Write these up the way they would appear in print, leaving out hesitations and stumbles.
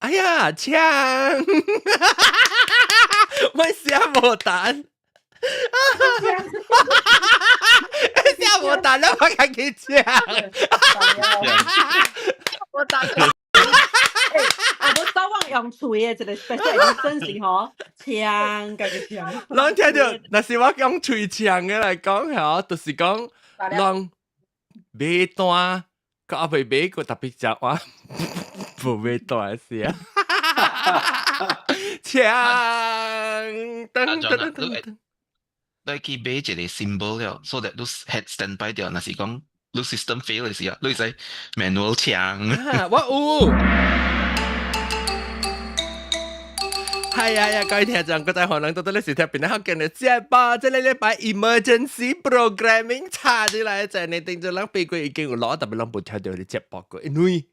哎呀，槍！我寫無彈，寫無彈啦，我家己槍。我彈。啊，我早晚用喙的一個 special edition 是吼，槍家己槍。人聽著，若是我講喙槍的來講，吼，就是講人買單，閣猶未買過特別食我無買單的時啊。槍，噔噔噔噔。你去買一個 symbol 了，so that 你 head stand by 掉，若是講你 system fail 的時候，你會使 manual 槍。我有。係啊呀，各位聽眾，各位可能到底你是聽邊個福建的節目？這個禮拜 emergency programming 插進來，在你頂住人背過已經有攞，特別攏無聽著你節目過，因為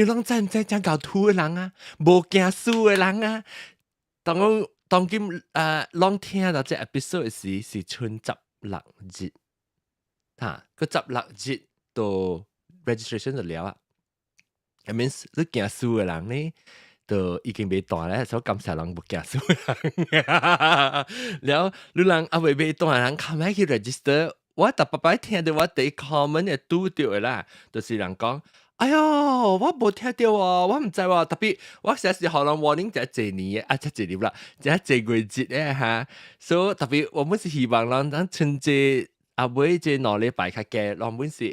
攏知毋知真𠢕土的人啊，無驚輸的人啊，當講當今啊，攏聽到這 episode 時是春十六日，哈，個十六日就 registration 就了啊。I mean，你驚輸的人呢？就已經袂彈咧，所以感謝人無驚輸的人。了，你人猶未買單的人，較欲去 register。我逐擺聽著我第一 comment 會拄著的啦，就是人講：哎喲，我無聽著哦，我毋知喎。特別我成時予人 warning 才一年的，啊，才一年啦，才一個月的哈。所以特別我們是希望人咱春節啊尾這2禮拜較加，咱們是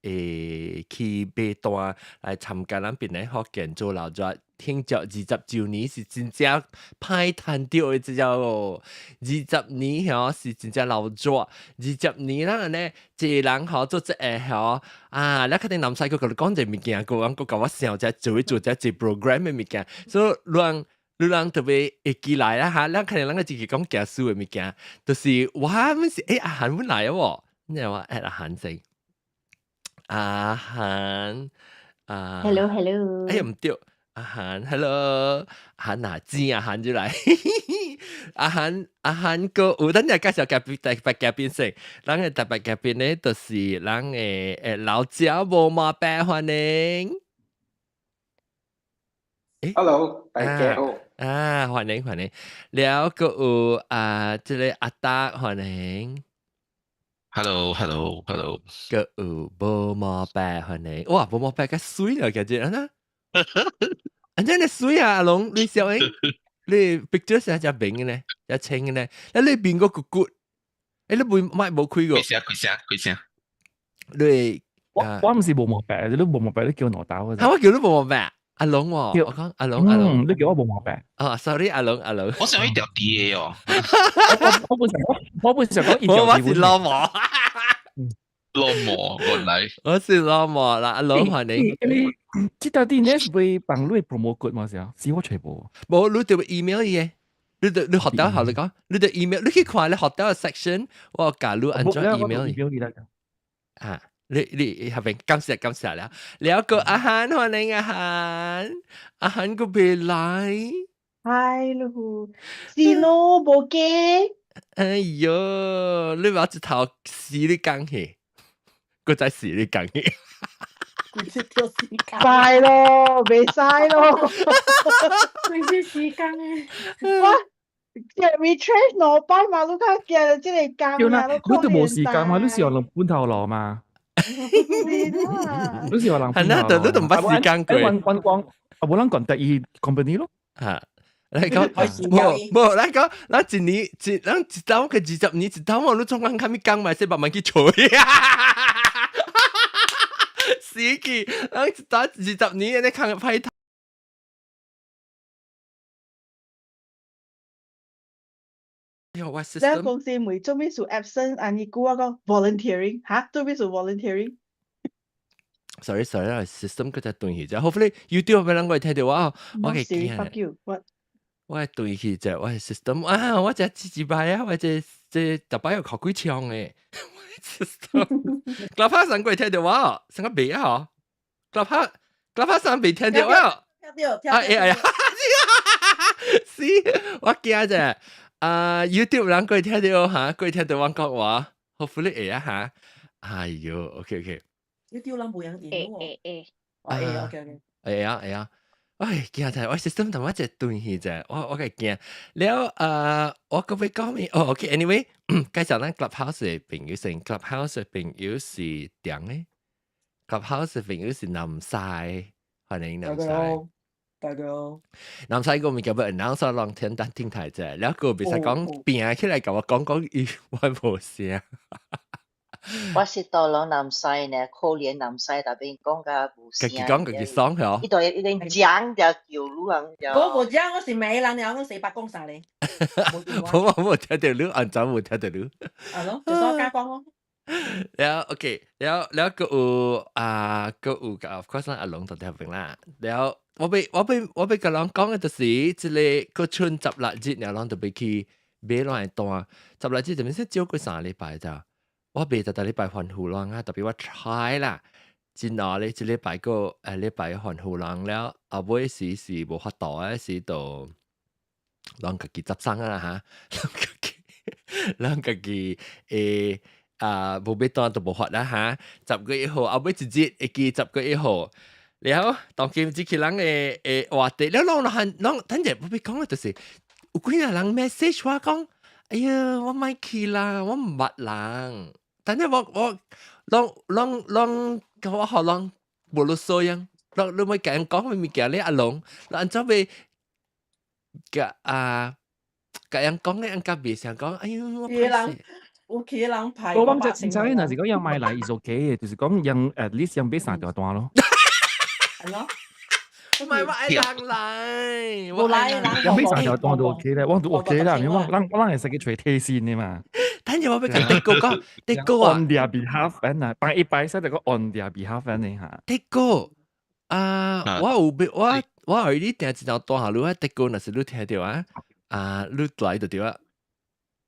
會去買單來參加咱檳城福建做老熱慶祝20週年是真正歹趁著的這隻哦，二十年吼是真正老熱，二十年咱按呢一個人吼做這個吼啊，你確定南西閣共你講一個物件，閣阮閣共我想這做一做這一 program 的物件，所以人你人特別會記來啦哈，咱可能咱個自己講驚輸的物件，就是我們是欸阿韓阮來哦，你知無？欸阿韓先。阿韓啊，Hello Hello，哎呀毋對，阿韓，Hello，阿韓哪知阿韓就來，阿韓阿韓閣有等陣介紹嘉賓特別嘉賓先，咱的特別嘉賓呢，就是咱的老趙無毛伯歡迎。欸，Hello，大家好。啊，歡迎歡迎，了閣有啊，這個阿達歡迎。 Hello，Hello，Hello。閣有無毛伯歡迎，哇，無毛伯較媠了，感覺啊呐，按呢媠啊，阿龍，你小英，你 picture 是遮明的呢，遮清的呢，啊你面閣骨骨，欸你袂麥無開過？開聲開聲開聲。你我毋是無毛伯，你無毛伯你叫我豆啊，我叫你無毛伯。阿龍喎，我講阿龍阿龍，你叫我無毛伯。哦，sorry，阿龍阿龍。我想一條啲的哦。我本想講一條。我是老毛。老毛原來。我是老毛啦，阿龍歡迎。你這條啲呢是會幫你 promote code 嗎？是啊，是我全部。無，你著 email 伊的，你著你學到學你講，你著 email，你去看你學到嘅 section，我教你按怎 email 伊。啊。你你下邊感謝感謝了，了個阿韓歡迎阿韓，阿韓閣未來。嗨，嚕，是咯，無記。哎喲，你把一頭死你講去，閣再死你講去。快咯，袂使咯。規時間誒。我 retrench 兩擺嘛，你較驚這個工對啦，你都無時間嘛，你是用兩半頭路嘛。你是話人係啦，都都毋捌時間過。揾揾光，啊無人講第二 company 咯。嚇，你講無無，咱講咱一年一咱一冬個20年一冬，我你總講較物工嘛，使慢慢去揣。死去，咱一冬20年你看歹。你公司問做咩事 absent，啊你估我講 volunteering 嚇，做咩事 volunteering？ Sorry sorry，system 閣再斷去者，hopefully YouTube 欲人會聽著我，我會驚。 Fuck you，what？我會斷去者，我 system 啊，我這一擺啊，我這這逐擺有考幾槍的 system。Clubhouse 人會聽著我，成個袂啊嗬，Clubhouse Clubhouse 未聽著我。聽著，聽啊哎呀，是，我驚者。啊，YouTube 人會聽著嚇，會聽著我講話，hopefully 會啊嚇。哎喲，OK OK。 YouTube 人無用用喎。會會會，會，OK OK。會啊會啊。哎，驚就係我 system 同我一斷去啫，我個驚。了我個欲講咩？哦，OK，anyway，介紹咱 Clubhouse 的朋友先，Clubhouse 的朋友是點呢？Clubhouse 的朋友是南西，歡迎南大西。家好，大家好。南西個物件欲 announce 攏聽單聽台啫，了個袂使講變起來共我講講伊我無聲。我是到攏南西呢，可憐南西特別講甲無聲。家己講家己爽嗬。伊就已經講就叫你人就。我無講，我是美人了，我四百講啥咧？我我無聽著你，按怎無聽著你？係咯，就所加講咯。了 OK，了了閣有啊，閣有個 of course 咱阿龍就聽邊啦。了我欲共人講的就是這個閣剩16日，爾攏就欲去買攏會單。十六日就咪少過3禮拜咋？我袂逐逐禮拜歡呼人啊，特別我 try 啦。真後咧，這禮拜閣禮拜歡呼人了，後尾時是無法度的時就攏家己執生啊嚇，攏家己啊無買單就無法啦嚇。10月1號後尾一日會記10月1號，了當今這個人的話題，了攏攏攏等陣我欲講的就是有幾若人 message 我講，哎呀，我莫去啦，我毋捌人。等陣我攏攏攏我予攏無囉嗦樣，攏你欲共人講物件咧，阿龍，按怎欲共啊共人講咧，按較袂想講，哎喲，我人有其人排。我講這凊彩若是講人買來伊是 OK 的，就是講人 at least 人買三條單咯。係咯。唔係我愛人來，無來人。人買三條單都 OK 咧，我都 OK 啦，因為我咱我咱會使去揣提線的嘛。等陣我欲共德哥講，德哥啊，on their behalf 啊，幫一擺使就講 on their behalf 呢嚇。德哥啊，我有欲我我 already 訂一張單下，你啊德哥若是你聽著啊，啊你來就對啊。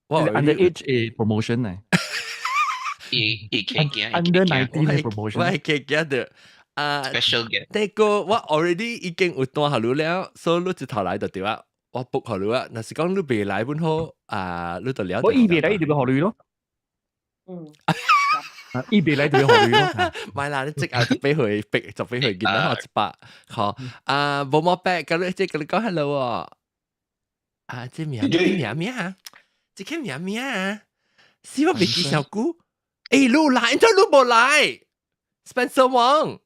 我 under age 的 promotion 呢？伊伊客驚 under 19 的 promotion。我係客驚著啊，special 嘅。德哥，我 already 已經有單下你了，所以你一頭來就對啊。我 book 予你啊，若是講你袂來本好啊，你就了。我伊袂來，伊就欲予你咯。伊袂來就欲予你咯。唔係啦，你即刻就俾佢逼，就俾佢見到學100，好啊，無毛白，咁你即跟你講 hello 喎。啊，這名名名啊，這個名名啊，是我袂記小姑。欸，你來，怎你無來？Spencer Wong，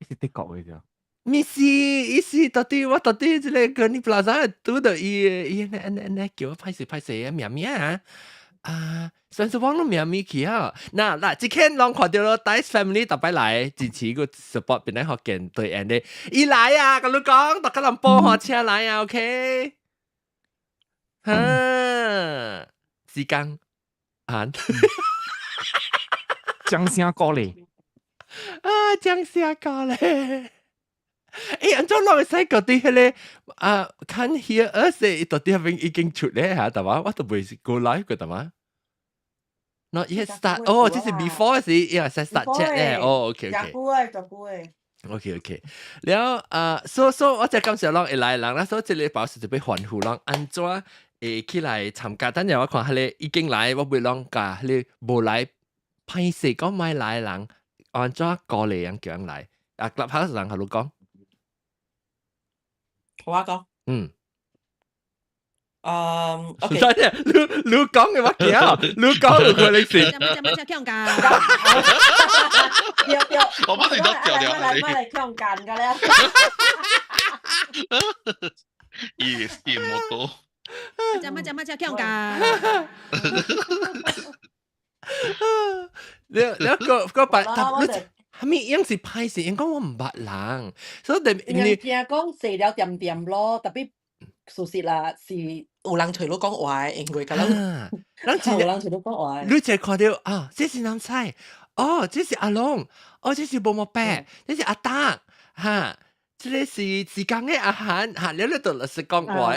是德國的啫。毋是，伊是到底我到底這個 Gurney Plaza 拄著伊伊那那那叫我歹勢歹勢啊名名啊，啊，Spencer Wong 攏名名去啊，嗱嗱，這間攏看著咯，Dice Family 逐擺來支持個 support 邊個福建對岸的，伊來啊，共你講，逐個人報號車來啊，OK，哈，時間啊，掌聲鼓勵，啊，掌聲鼓勵。欸，按怎攏會使覺得彼個啊，Can't hear us 到底彼邊已經出咧嚇，對嘛？我都未過 live 過，對嘛？Not yet start，哦，這是 before 時，呀，使 start chat 咧，哦，OK OK。真久的，真久的。 OK OK，了啊，所所我真感謝攏會來人啦，所以這禮拜是就欲歡呼攏按怎會起來參加。等陣我看彼個已經來，我袂攏共彼個無來，歹勢講莫來人，按怎鼓勵人叫人來？啊，Clubhouse 人予你講。我講。嗯。嗯，OK。等陣，你你講嘅我驚，你講有可能是。乜乜強姦？對對。我不是都掉掉嚟，乜嚟強姦㗎咧？伊伊摩托。乜乜乜強姦？你你個個白，你係咪樣是歹勢？應該我毋捌人，所以你聽講坐了點點咯，特別事實啦，是有人揣你講話，因為佮人，人有人揣你講話。你就看著啊，這是南菜，哦，這是阿龍，哦，這是無毛伯，這是阿達，哈，這個是浙江的阿韓，哈，你你都是講話。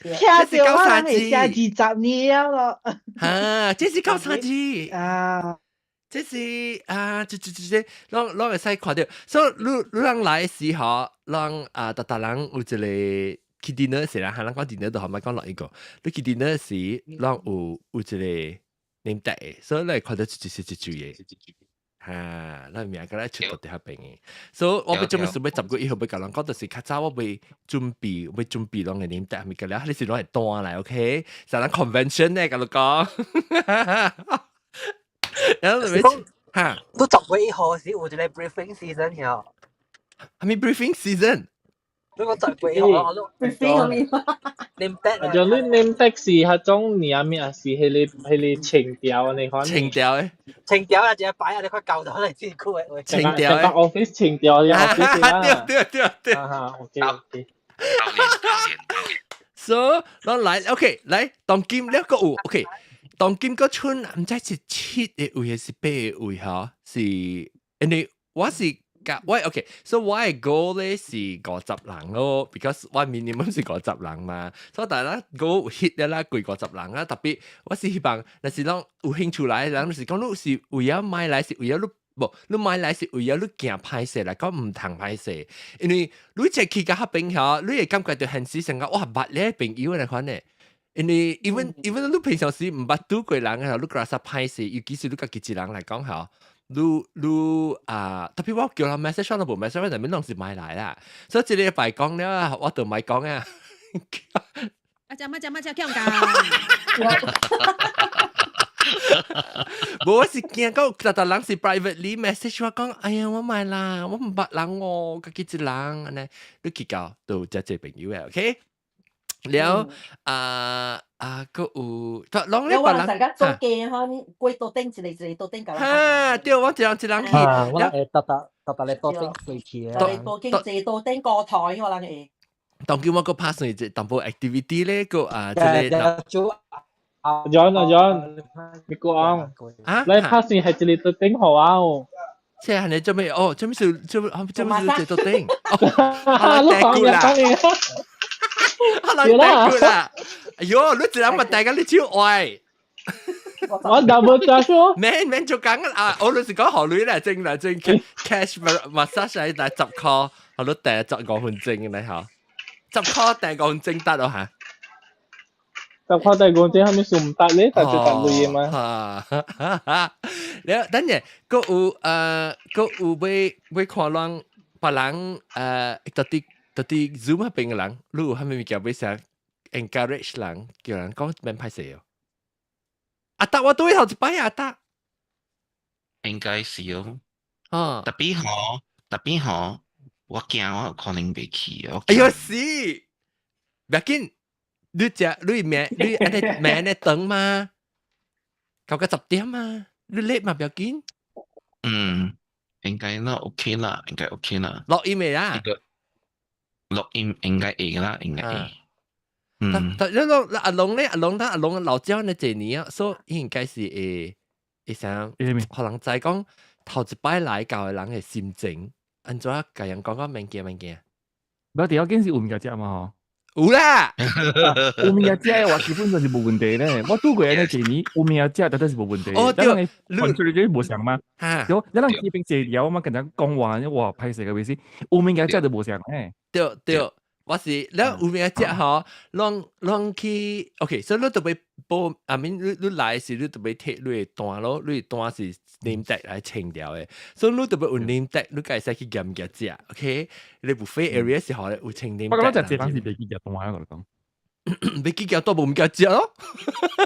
你聽著我人會寫20年了咯。哈，這是九三字啊。這是啊，這這這這，攏攏會使看著。所以你你人來時候，攏啊，逐逐人有一個去 dinner 時啦，哈，咱講 dinner 就好，莫講落一個。你去 dinner 時，攏有有一個 name tag 的，所以你會看著一一一一句的。嚇，咱名個來出到佇遐邊嘅，所以我欲做咩事欲10月1號欲共人講，就是較早我欲準備，欲準備攏會啉茶物件了，你是攏會單來，OK？是咱 convention 咧，共你講。然後就嚇，都10月1號時有一個 briefing season 曉。係咪 briefing season？你講10月1號我都 briefing 咩？ name tag 啊，就你 name tag 是彼種爾咩啊？是彼個情調你看。情調誒。情調啊，一個擺啊，你看舊到嚟真久的話。情調誒。 office 情調嘅 office 啦。對對對。啊哈，OK OK。 So，咱來 OK，來當今了個有 OK，當今個春毋知是七個位還是八個位吼，是因為我是。我 OK，所以我的 goal 咧是50人咯，because 我 minimum 是五十人嘛，所以但係 goal hit 了啦，過五十人啊，特別我是希望，若是講有興趣來，人就是講你是為了買來是為了你，無你買來是為了你驚歹勢來講毋通歹勢，因為你一去到彼邊吼，你會感覺到現實上講哇，捌你朋友來款咧。因為 even 你平常時毋捌拄過人嘅，你覺得歹勢，尤其是你家己一人來講吼。你你啊，特別我叫人 message 我都無 message，我那邊攏是買來啦。所以這禮拜講了，我就莫講啊。阿姐乜只乜只強㗎？無，我是驚講，逐逐人是 privately message 我講，哎呀，我莫啦，我毋捌人哦，家己一人按呢，你去到都有遮濟朋友嘅，OK？了啊啊，閣有，攏咧別人大家做機吼，你過桌頂一個一個桌頂共人。哈，對，我一人一人去。啊，我會逐逐逐逐個桌頂過去啊。逐個桌頂坐桌頂高台，我人會。當今我閣拍算一淡薄 activity 咧，閣啊，這個。 John 啊 John，你講，你拍算係一個桌頂好啊？哦。這係你做咩？哦，做咩事？做做咩事？這桌頂。你講嘢講嘢。對啦，哎喲，你一人嘛大家你手愛。我 double charge 哦。免免做工啊！我就是講學女來整來整 cash massage 來來10箍，學你訂15分鐘嚟嚇，10箍訂五分鐘得咯嚇。 10箍訂五分鐘，係咪數唔得咧？但就得鐳嘛。哈，了等陣，閣有閣有欲看人別人到底 Zoom 彼邊的人，你有啥物物件欲啥 encourage 人，叫人講免歹勢哦。阿達我對頭一擺阿達，應該是哦。啊，特別吼，特別吼，我驚我有可能袂去哦。哎喲死！不要緊，你食你名你按呢名呢等嘛，到個10點嘛，你 late 嘛不要緊。嗯，應該啦，OK 啦，應該 OK 啦。錄音未啊？錄音應該會啦，應該會。嗯，但但你阿龍咧，阿龍他阿龍老焦呢這年啊，所以應該是會會啥？可能知講頭一擺來到的人的心情，按怎共人講講免驚免驚。無第要緊是有物件食嘛吼？有啦，有物件食的話基本上是無問題咧。我拄過呢一年有物件食，絕對是無問題。哦對，你出嚟就無相嘛。對，咱人基本坐了嘛，跟人講話哇，歹勢個意思，有物件食就無相咧。對對。我是了有物件食吼，攏攏去，OK，所以你特別報，I mean 你你來時你特別提你的單咯，你的單是 name tag 來清掉的，所以你特別有 name tag，你會使去夾物件食，OK，你 buffet area 時候有清 name tag。我感覺食這人是袂記夾單啊，我講。袂記夾單無物件食咯。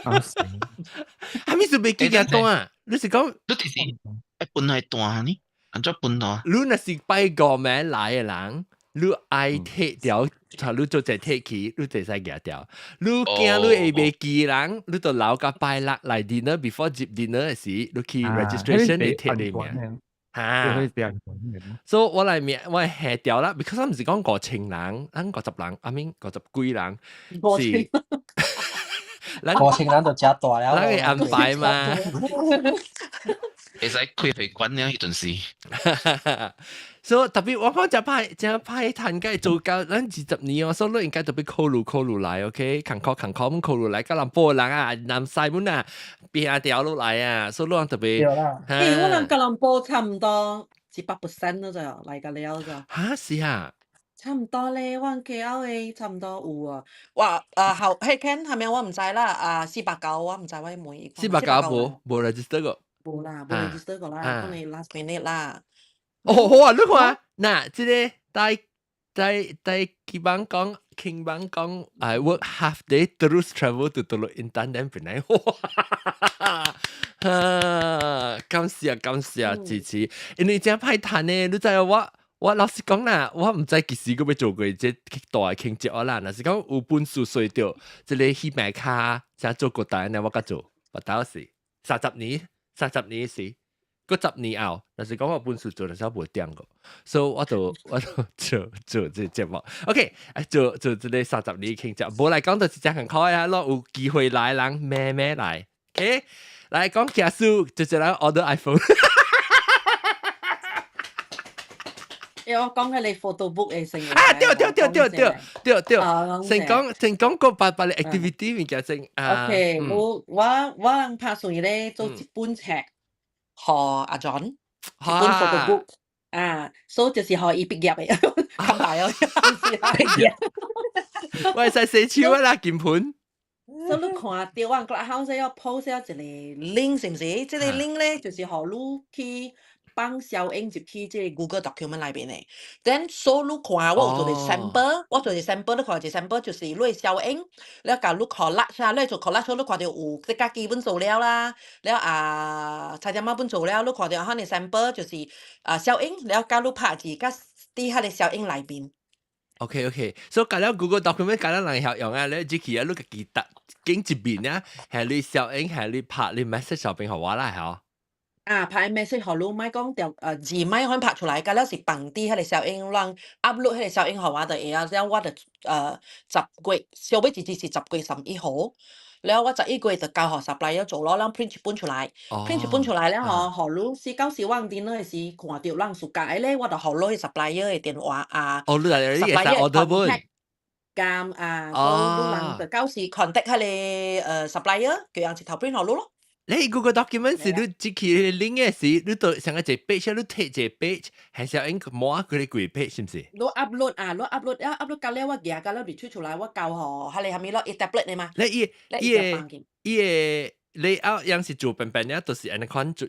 啥物是袂記夾單啊？你是講你就是愛分來單呢？按怎分單？你若是拜五暝來的人。你愛提掉，你做者提起，你就會使夾掉。你驚你會袂記人，你就留到拜六來 dinner before 入 dinner 的時，你去 registration 你提你名。嚇，所以我來名我係下掉啦，because 我毋是講5000人，咱50人，I mean 50幾人，是， 5000人就誠大了。咱會安排嘛。會使開會館了，彼陣時。所以特別我講誠歹，誠歹趁個做到咱20年哦，所以你應該特別考慮考慮來，OK？艱苦艱苦咁考慮來，吉隆坡人啊，南西本啊，邊條落來啊，所以你特別。對啦。欸，我人吉隆坡差唔多100% 咯就來個了就。嚇是啊。差唔多咧，我 KL 的差唔多有啊。哇，啊後彼間係咪我毋知啦，啊489我毋知我問伊。489無無 register 過。無啦，無 register 過啦，可能 last minute 啦。哦，好啊，你看，嗱，這個帶帶帶基本講，傾本講，I work half day terus travel to Teluk Intan then 本來，哇！啊，感謝感謝支持，因為真歹趁呢，你知我我老實講啦，我毋知幾時閣欲做過這大慶祝啦，若是講有本事隨著這個戲命卡，才做過單呢，我較做，我到時30年，30年時。閣10年後，若是講我本事做，但是我無點過，所以我就做做這個節目。OK，做做這個三十年慶祝，無來講就是真很可愛啊！咯，有機會來人慢慢來。OK，來講結束，就來 order iPhone。因為我講起你 photo book 嘅成啊，對對對對對對對，先講先講個八八嘅 activity 物件先啊。 OK，我拍算咧做一本冊。予阿 John 一本 photo book 啊，所以就是予伊畢業的，較大哦，畢業。我會使洗手啊啦，鍵盤。所以你看到我 Clubhouse 要 post 一個 link 是毋是？這個 link 咧就是予你去放小影入去這個 Google document 內面的。Then 所以你看我有做個 sample，我做個 sample，你看一個 sample 就是你的小影，了共你 collage 啊，你做 collage 你看到有這個基本資料啦，了啊，菜點仔本資料，你看到彼個 sample 就是啊小影，了共你拍字，佮佇彼個小影內面。 OK，所以共了 Google document 共了人曉用啊，你只去啊，你家己搭經一邊啊，係你小影，係你拍你 message 上邊予我啦，係。啊，拍 message 予你，莫講著字莫款拍出來，共了是放佇彼個小影，人 upload 彼個小影予我就會啊，了我就10月，小尾一日是10月31號，了我11月就交予 supplier 做咯，咱 print 一本出來，print 一本出來了吼，予你是到時我電腦的時看著人暑假的咧，我就予你 supplier 的電話啊。哦，你來你會使 order 本。監啊，所以你人就到時 contact 彼個supplier，叫人一頭 print 予你咯。你 Google document 是你只去 link 嘅時，你就上個一個 page，你貼一個 page，還是應摸佢個幾 page 是毋是？你 upload 啊，你 upload 啊，upload 到了我寄到了 retrieve 出來，我交予彼個啥物咯，伊 tablet 的嘛。你伊伊個伊個 layout 樣是做平平了，就是按呢款做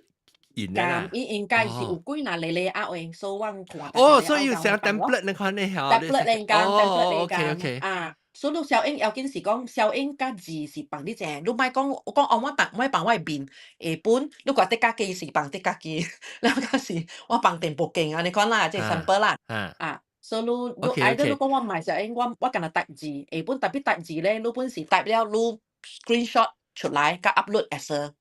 印的啦。伊應該是有幾若個 layout 的，所以我看。哦，所以有成 template 那款的嚇。 template 嚟講，template 嚟講啊。所以你小影要緊是講小影佮字是放佇正，你莫講我講哦，我放我的面下本，你覺得家己是放佇家己，了較是我放電報鏡按呢款啦，這 sample 啦，啊，所以你你愛你講我毋愛小影，我干焦 type 字，下本特別 type 字咧，你本是 type 了你 screenshot 出來，佮 upload as a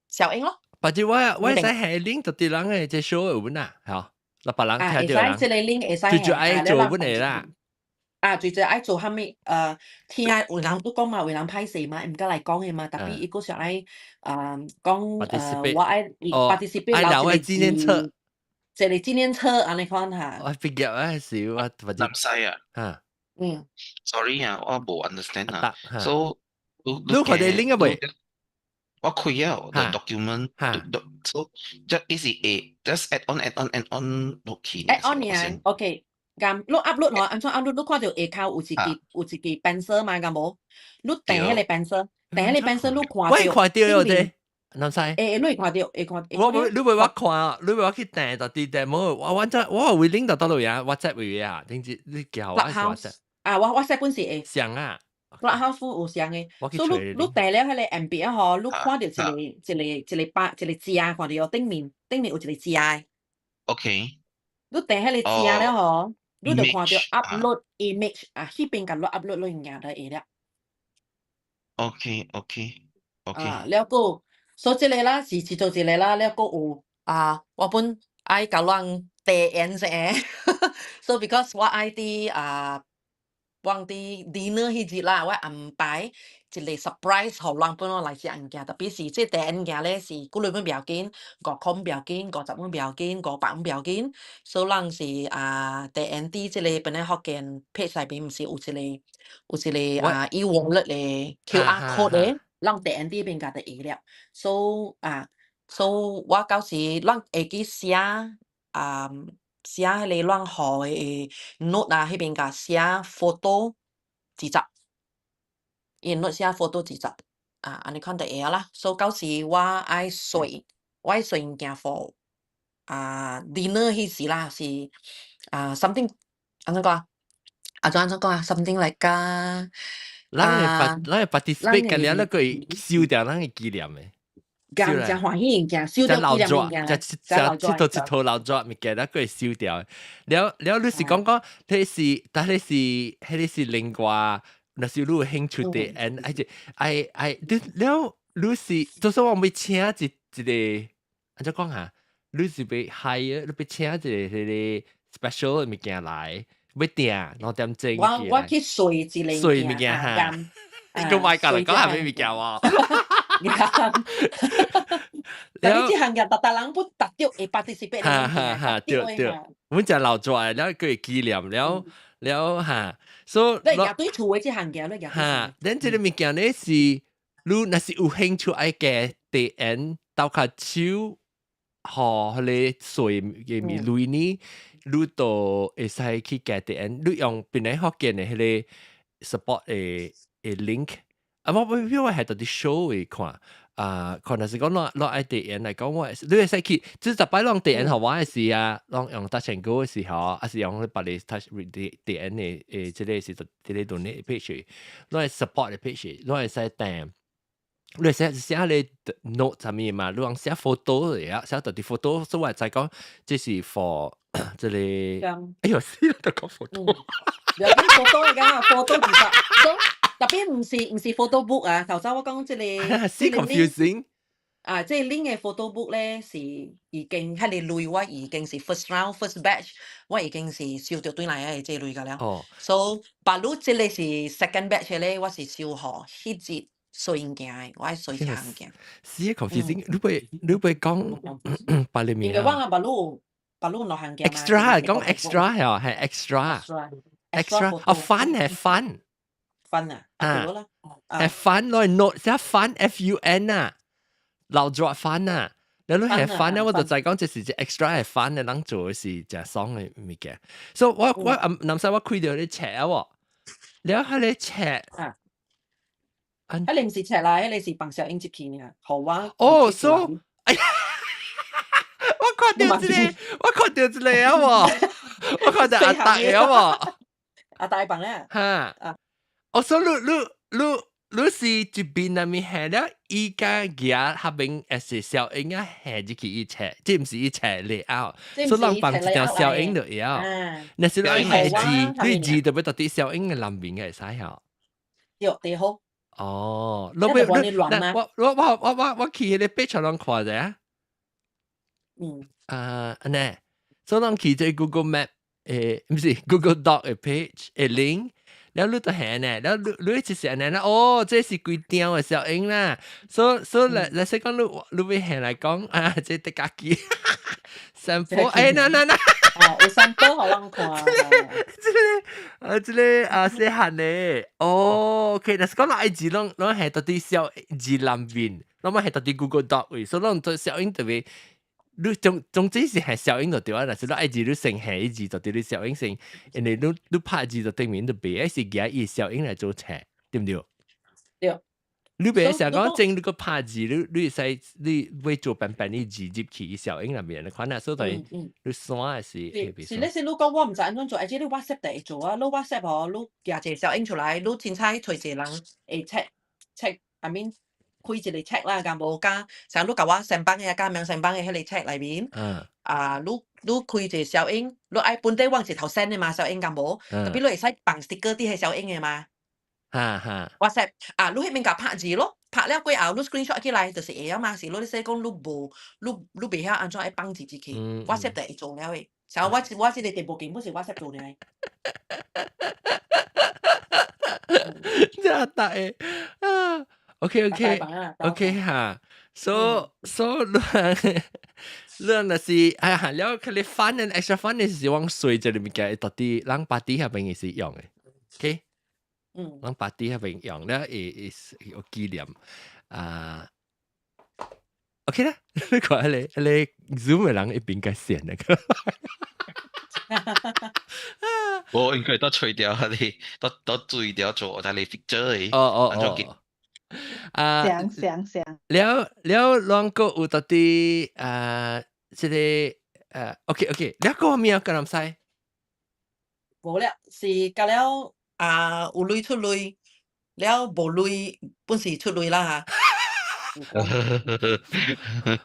小影咯。或者我會使下 link 就佇人的這 show 有本啊，嚇，六百人聽著人，會使這個 link 會使，最最愛做本的啦。啊，最最愛做啥物？聽有人都講嘛，有人歹勢嘛，毋敢來講的嘛，特別伊閣想愛講我愛 participate 留一個紀念冊，一個紀念冊按呢款哈。我畢業嗰時我或者南西啊，啊，嗯，sorry 啊，我無 understand 啊，so 你看到 link 啊未？我開了 the document，so 這意思會 just add on add on add on 落去。 add on 爾，OK。咁你 upload 吼，按怎 upload？你看著下跤有一支有一支 pencil 嘛，敢無？你掟彼個 pencil，掟彼個 pencil，你看著。我會看著這，南西。會，你會看著，會看。我無，你袂我看，你袂我去訂就佇訂無，我我有 link 到佗落呀，WhatsApp 位啊，頂住你叫我是 WhatsApp。啊，我 WhatsApp 本是會。上啊。 Clubhouse 有上的，所以你訂了彼個 MB 啊吼，你看著一個一個一個巴一個字，看著頂面頂面有一個字的。 OK。你訂彼個字了吼，你就看著 upload image 啊，彼邊共你 upload 落物件就會了。 OK。啊，了閣，所以這個啦是其中一個啦，了閣有啊，我本愛共人提言者，so because 我愛佇啊，我佇 dinner 彼日啦，我安排一個 surprise 予人本我來食物件，特別是這第一物件咧是幾鐳蚊不要緊，5箍不要緊，50蚊不要緊，500蚊不要緊，所以人是啊，第一佇這個本來福建 page 內面毋是有一個啊 e-wallet 的 QR code 的，咱第一佇邊共就會了，所以啊，所以我到時咱會記寫啊，寫彼個咱予的 note 啊，彼邊共寫 photo 二十，伊 note 寫 photo 二十，啊，按呢款就會了啦。所以到時我愛隨我愛隨物件 for 啊 dinner 彼時啦，是啊 something 按怎講啊？啊怎按怎講啊？something like 啊，咱會發，咱會 participate 嘅了，那個收掉咱嘅紀念嘅。咁真歡喜物件，收掉紀念物件，就一套一套老紙物件，咱個會收掉。了了，你是講講，彼是，但係是，彼個是另外，若是你有興趣的，and 愛愛愛，你了，你是，就是我欲請一一個，按怎講哈？你是欲 hire，你欲請一個彼個 special 的物件來，欲訂2點鐘。我去隨一個隨物件哈，你個賣價來講係咩物件喎？但你這項嘢，逐逐人不達到會 participate。哈哈哈，對對，阮食老紙了，閣會紀念了了哈，所以你也對厝的這項嘢，你也哈，咱這個物件咧是，你若是有興趣愛加地緣鬥較手，予彼個稅嘅物類呢，你都會使去加地緣，你用本來福建的彼個 support 的的 link，啊，我我我係到佇 show 會看。啊，可能是講攞攞愛地緣來講，我你會使去，即係逐擺攏地緣予我的時啊，攏用 Touch 'n Go 的時候，還是用別个 touch 地地緣的誒，這個是這個 donate page，攏會 support 的 page，攏會使訂，你會使寫你 note 啥物嘛，你通寫 photo 的啊，寫到佇 photo，所以我知講這是 for 這個，哎喲，死啦，都講 photo，不要緊 photo 嚟㗎，photo 其實。特別毋是 photo book 啊，頭先我講這個，是 confusing。啊，這個 link 的 photo book 咧是已經彼個類我已經是 first round first batch，我已經是收著轉來的這類個了。哦。 So，別如這個是 second batch 咧，我是收予彼節隨物件的，我愛隨這物件。是 confusing，你會講別個名？因為我啊別如別如兩項件。 extra 講 extra 係係 extra。 extra 哦，fun 係 fun。 fun 啊，啊對啦，係 fun 攞 note 寫 fun F U N 啊，留咗 fun 啊，你都係 fun 咧，我就就係講這是隻 extra 係 fun 嘅，人做嘅是誠爽嘅物件。所以我我南西我開著你冊啊喎，你喺你冊啊，啊你毋是冊來，彼個是放小英入去爾，予我。哦，so 哎呀，我看著這個，我看著這個啊喎，我看著阿達嘅啊喎，阿達放咧，哈，啊。哦，所以你你你你是一邊那面下了，伊家夾合邊會是小英啊下入去伊冊，這毋是伊冊嚟拗，所以人放一條小英就會曉。若是你下字，你字就欲到佇小英的內面會使曉。對，對好。哦，你欲你我我我我我我去彼個 page 攏看者啊。啊，按呢，所以人去這 Google Map 毋是 Google Doc 的 page 的 link。了你就下呢，了你你就是按呢啦，哦，這是規張的小英啦，所所以來來說講你你欲下來講啊，這得家己 sample，哎，那那那，哦，有 sample 予人看，這個啊，這個啊，細漢的，哦，OK，若是講愛字攏攏係到佇小字內面，攏嘛係到佇 Google Doc 位，所以攏做小英特別。你總總之是係小英就對啊，若是你愛字你先下字就對你小英先，因為你你拍字就頂面就袂愛是夾伊小英來做冊，對毋對？對。你袂想講整你個拍字，你你會使你會做平平你字入去小英內面，你看啊，所以你刪的是。是，你是你講我毋知按怎做，而且你 WhatsApp 就會做啊，你 WhatsApp 吼，你夾一個小英出來，你凊彩揣一個人會 check check，I mean 開一個 chat 啦，敢無加，像你共我先放的加名先放的彼個 chat 內面，啊，你你開一個小英，你愛本底往一頭 send 的嘛，小英敢無？特別你會使放 sticker 佇彼小英的嘛？哈哈。 WhatsApp 啊，你彼邊共拍字咯，拍了過後你 screenshot 起來就是會啊嘛，是你說講你無，你你袂曉按怎愛放字入去，WhatsApp 就會做了的。像我我這個電報根本是 WhatsApp 做的。真大啊！OK OK OK 哈，so so 你你若是哎呀，了佢你 fun and extra fun 是往水這裡物件，到底人 party 彼邊是用的，OK？人 party 彼邊用了會會有紀念啊。OK 啦，你看彼個彼個 Zoom 的人一邊該線那個。我應該都吹掉你，都都注意掉做我睇你 picture 的。哦哦哦。啊，想想想，了了，兩個有到底啊，這個OK OK，了個咩個人西？無了，是甲了啊，有鐳出鐳，了無鐳本是出鐳啦嚇。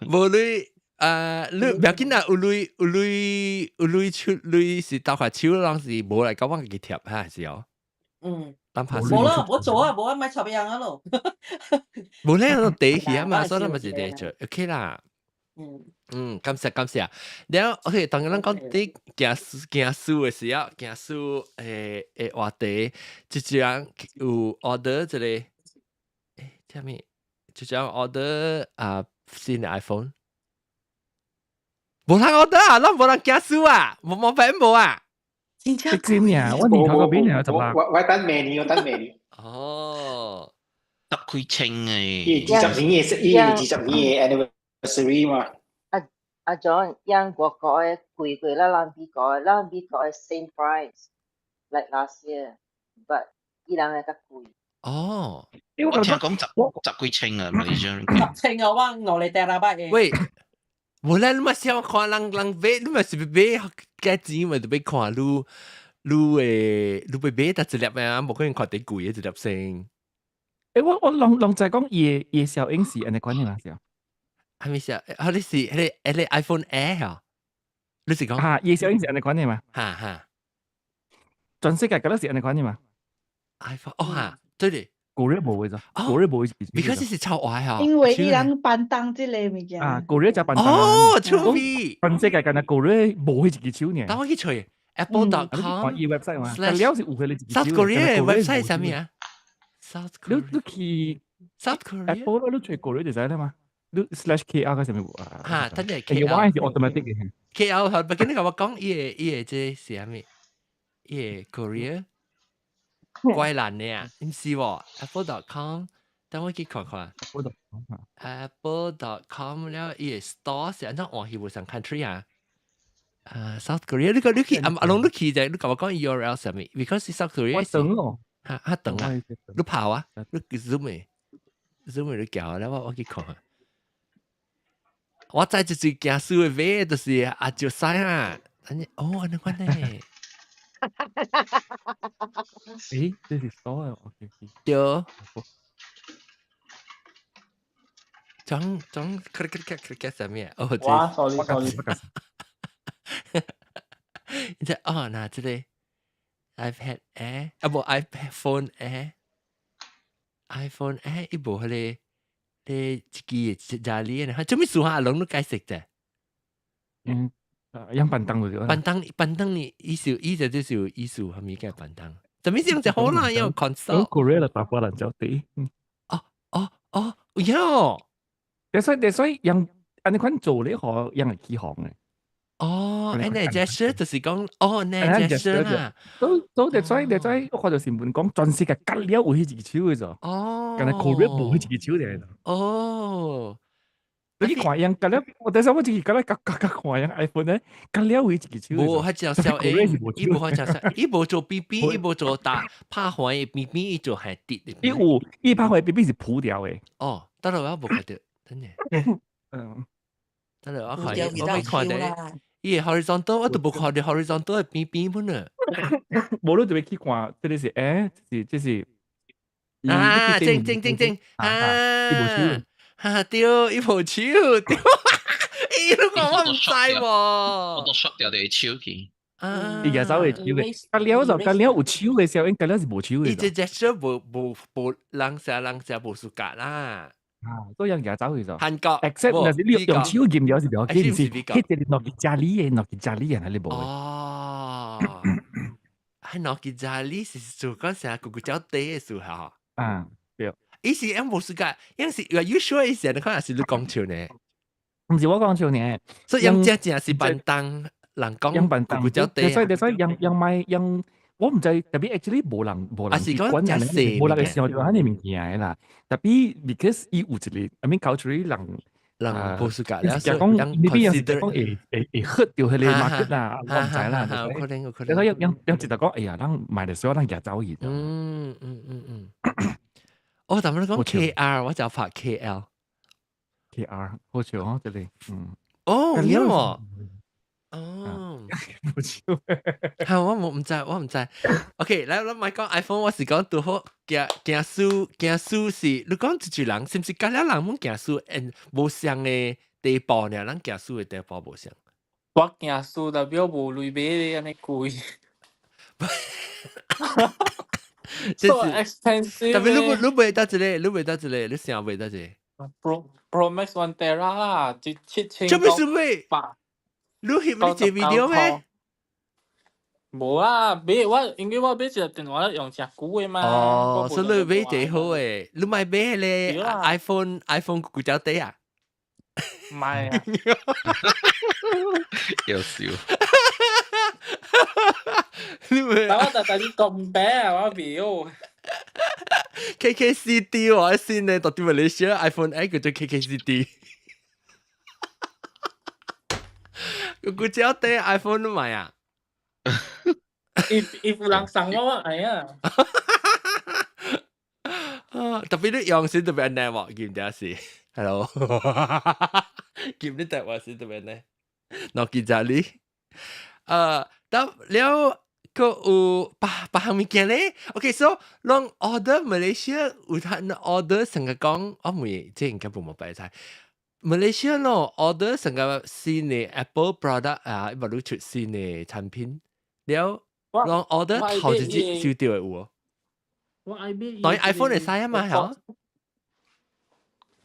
無鐳啊，你不要緊啦，有鐳有鐳有鐳出鐳是鬥下手，攏是無來講我家己貼嚇是哦。嗯，當拍無啦，無做啊，無啊，莫插樣啊咯。無咧，我地去啊嘛，所以咱咪是地做，OK 啦。嗯。嗯，感謝感謝。了 OK，當咱講啲行行書的時候，行書的話題，一一人有 order 一個，啥物？一人 order 啊新的 iPhone。無人 order 啊，咱無人行書啊，無無反無啊。真正真呀，我年頭嗰邊有十六。我等明年，我等明年。哦，十幾千誒。伊20年嘅，伊20年嘅 anniversary 嘛。阿阿 John，英國國嘅貴過咱咱美國，咱美國嘅 same price like last year，but 伊人嘅較貴。哦，我聽講十幾千啊，馬來西亞。 10千啊，我五個 terabyte 嘅。喂，無啦，你嘛想看人人買，你嘛是買幾錢嘛？就欲看你你會你欲買得一粒啊？無可能看得貴的一粒先。我攏在講伊的效應是按呢款的嘛是啊？係咪是啊？啊，你是彼個 iPhone Air 啊？你是講？哈，伊的效應是按呢款的嘛？哈哈，全世界敢若是按呢款的嘛？iPhone 哦哈，對對。個月無的咋？個月無的。 because 是超壞啊！因為伊人板當這個物件。啊，個月就板當。哦，出味。全世界敢若個月無彼一支手爾。等我去揣 Apple.com 伊 website 嘛，了是有彼一支手。 South Korea website 啥物啊？South 你你去 South Korea Apple 你揣個月就知啦嘛。你 /KR 個啥物啊？哈，等陣 K R 是 automatic 嘅。 KR 係，不過你甲我講，伊個這是啥物？伊個 Korea 怪難的啊，毋是喎，Apple.com，等我去看看。Apple.com 了，伊個 store 是按怎換去無仝 country 啊？啊，South Korea，你個你去阿阿龍你去者，你甲我講 URL 啥物？Because 是 South Korea。我等哦。哈哈等啊，你跑啊，你 zoom 的，zoom 的你叫了我去看。我知就是驚輸的買，就是阿石西啊，哦，按呢款呢。這是 store 啊，OK。對。裝裝，click click click click 啥物啊？哦，哇，sorry sorry。你這哦，那這個 iPad Air 啊，無 iPhone Air，iPhone Air 伊無彼個，你一支的家裡的，做咩事啊？阿龍你解釋者？嗯，樣板凳就板凳板凳你意思意思就是有意思，係咪叫板凳？做咩用就好啦，有 consult。 Korea 啦，打波人就對。哦哦哦，有。所以用按呢款做咧，可用會起行嘅。哦，按呢 gesture 就是講，哦，呢 gesture 啦。都所以我看到新聞講，全世界隔了有彼一支手嘅咋。哦。敢若 Korea 無彼一支手嘅。哦。你去看樣隔了，我等下我就是隔了夾夾夾看樣 iPhone 咧，隔了有彼一支手。無，佢就小 A，伊無佢就小，伊無做 BB，伊無做打拍環嘅 BB，伊做係跌。伊有，伊拍環 BB 是鋪掉嘅。哦，得啦，我無看到，真嘅。嗯，得啦，我看，我未看到。伊 horizontal 我都無看到 horizontal 的邊邊本啊。無你就欲去看，這個是這是這是。啊，正正正正啊！哈對，伊無手對，伊你講我毋知喎。我都 shop 掉啲手去。啊，伊舉手會手嘅，隔了就隔了有手嘅時候，因隔了是無手嘅。伊這隻手無無無人成人成無暑假啦。啊，都用舉手去就。韓國，except 若是你用手撳了是比較緊，是彼個諾基亞里嘅諾基亞里人係你無。哦，係諾基亞里是做嗰時候個個腳底嘅時候。啊，對。伊是用無暑假，因是 you sure 伊是你看是你講笑呢？毋是我講笑呢，所以用正正是板凳人講，用板凳，腳底。所以用用買用，我毋知 tapi actually 無人無人是講真細，無人會想著按呢物件的啦。Tapi because 伊有一個，I mean culturally 人人無暑假，講 maybe 有時講會 hurt 著彼個 market 啦，我毋知啦。有可能有可能。所以用用一直講，哎呀，咱買的時候咱舉走去。嗯嗯嗯嗯。哦，但係你講 KR，我就拍 KL。 KR 好笑哦，這裡，哦，有喎。哦，好笑。係我冇唔知，我唔知。OK，來，我咪講 iPhone，我是講拄好驚驚輸驚輸是，你講一句人，是毋是甲了人攏驚輸，and 無相的地步呢？咱驚輸的地步無相。我驚輸代表無鐳買咧，按呢貴。So expensive。特別你買到一個，你買到一個，你想買到一個？Pro Max 1 tera 啦，一7000。做咩事買？百。你翕你這 video 咩？無啦，買我因為我買一個電話用誠久的嘛。哦，所以你買這好誒，你買買咧 iPhone 幾隻底啊？唔係啊。有笑。你咪。但我特特啲咁平啊，我表。 KKCD 喎，先呢，到啲馬來西亞 iPhone 8叫做 KKCD。個古隻底 iPhone 都買啊？伊伊有人送我，我愛啊。啊，特別你用時特別難喎，記唔記得是？Hello，記唔記得話是特別難？喏，記得你。得了個有別別項物件咧。OK，so 攏 order Malaysia 有通 order 成個講，我唔這應該冇冇白菜。Malaysia 咯，order 成個新的 Apple product 啊，伊無出新的產品，了攏 order 頭一日收到的有無？我愛買。當然 iPhone 會使啊嘛，係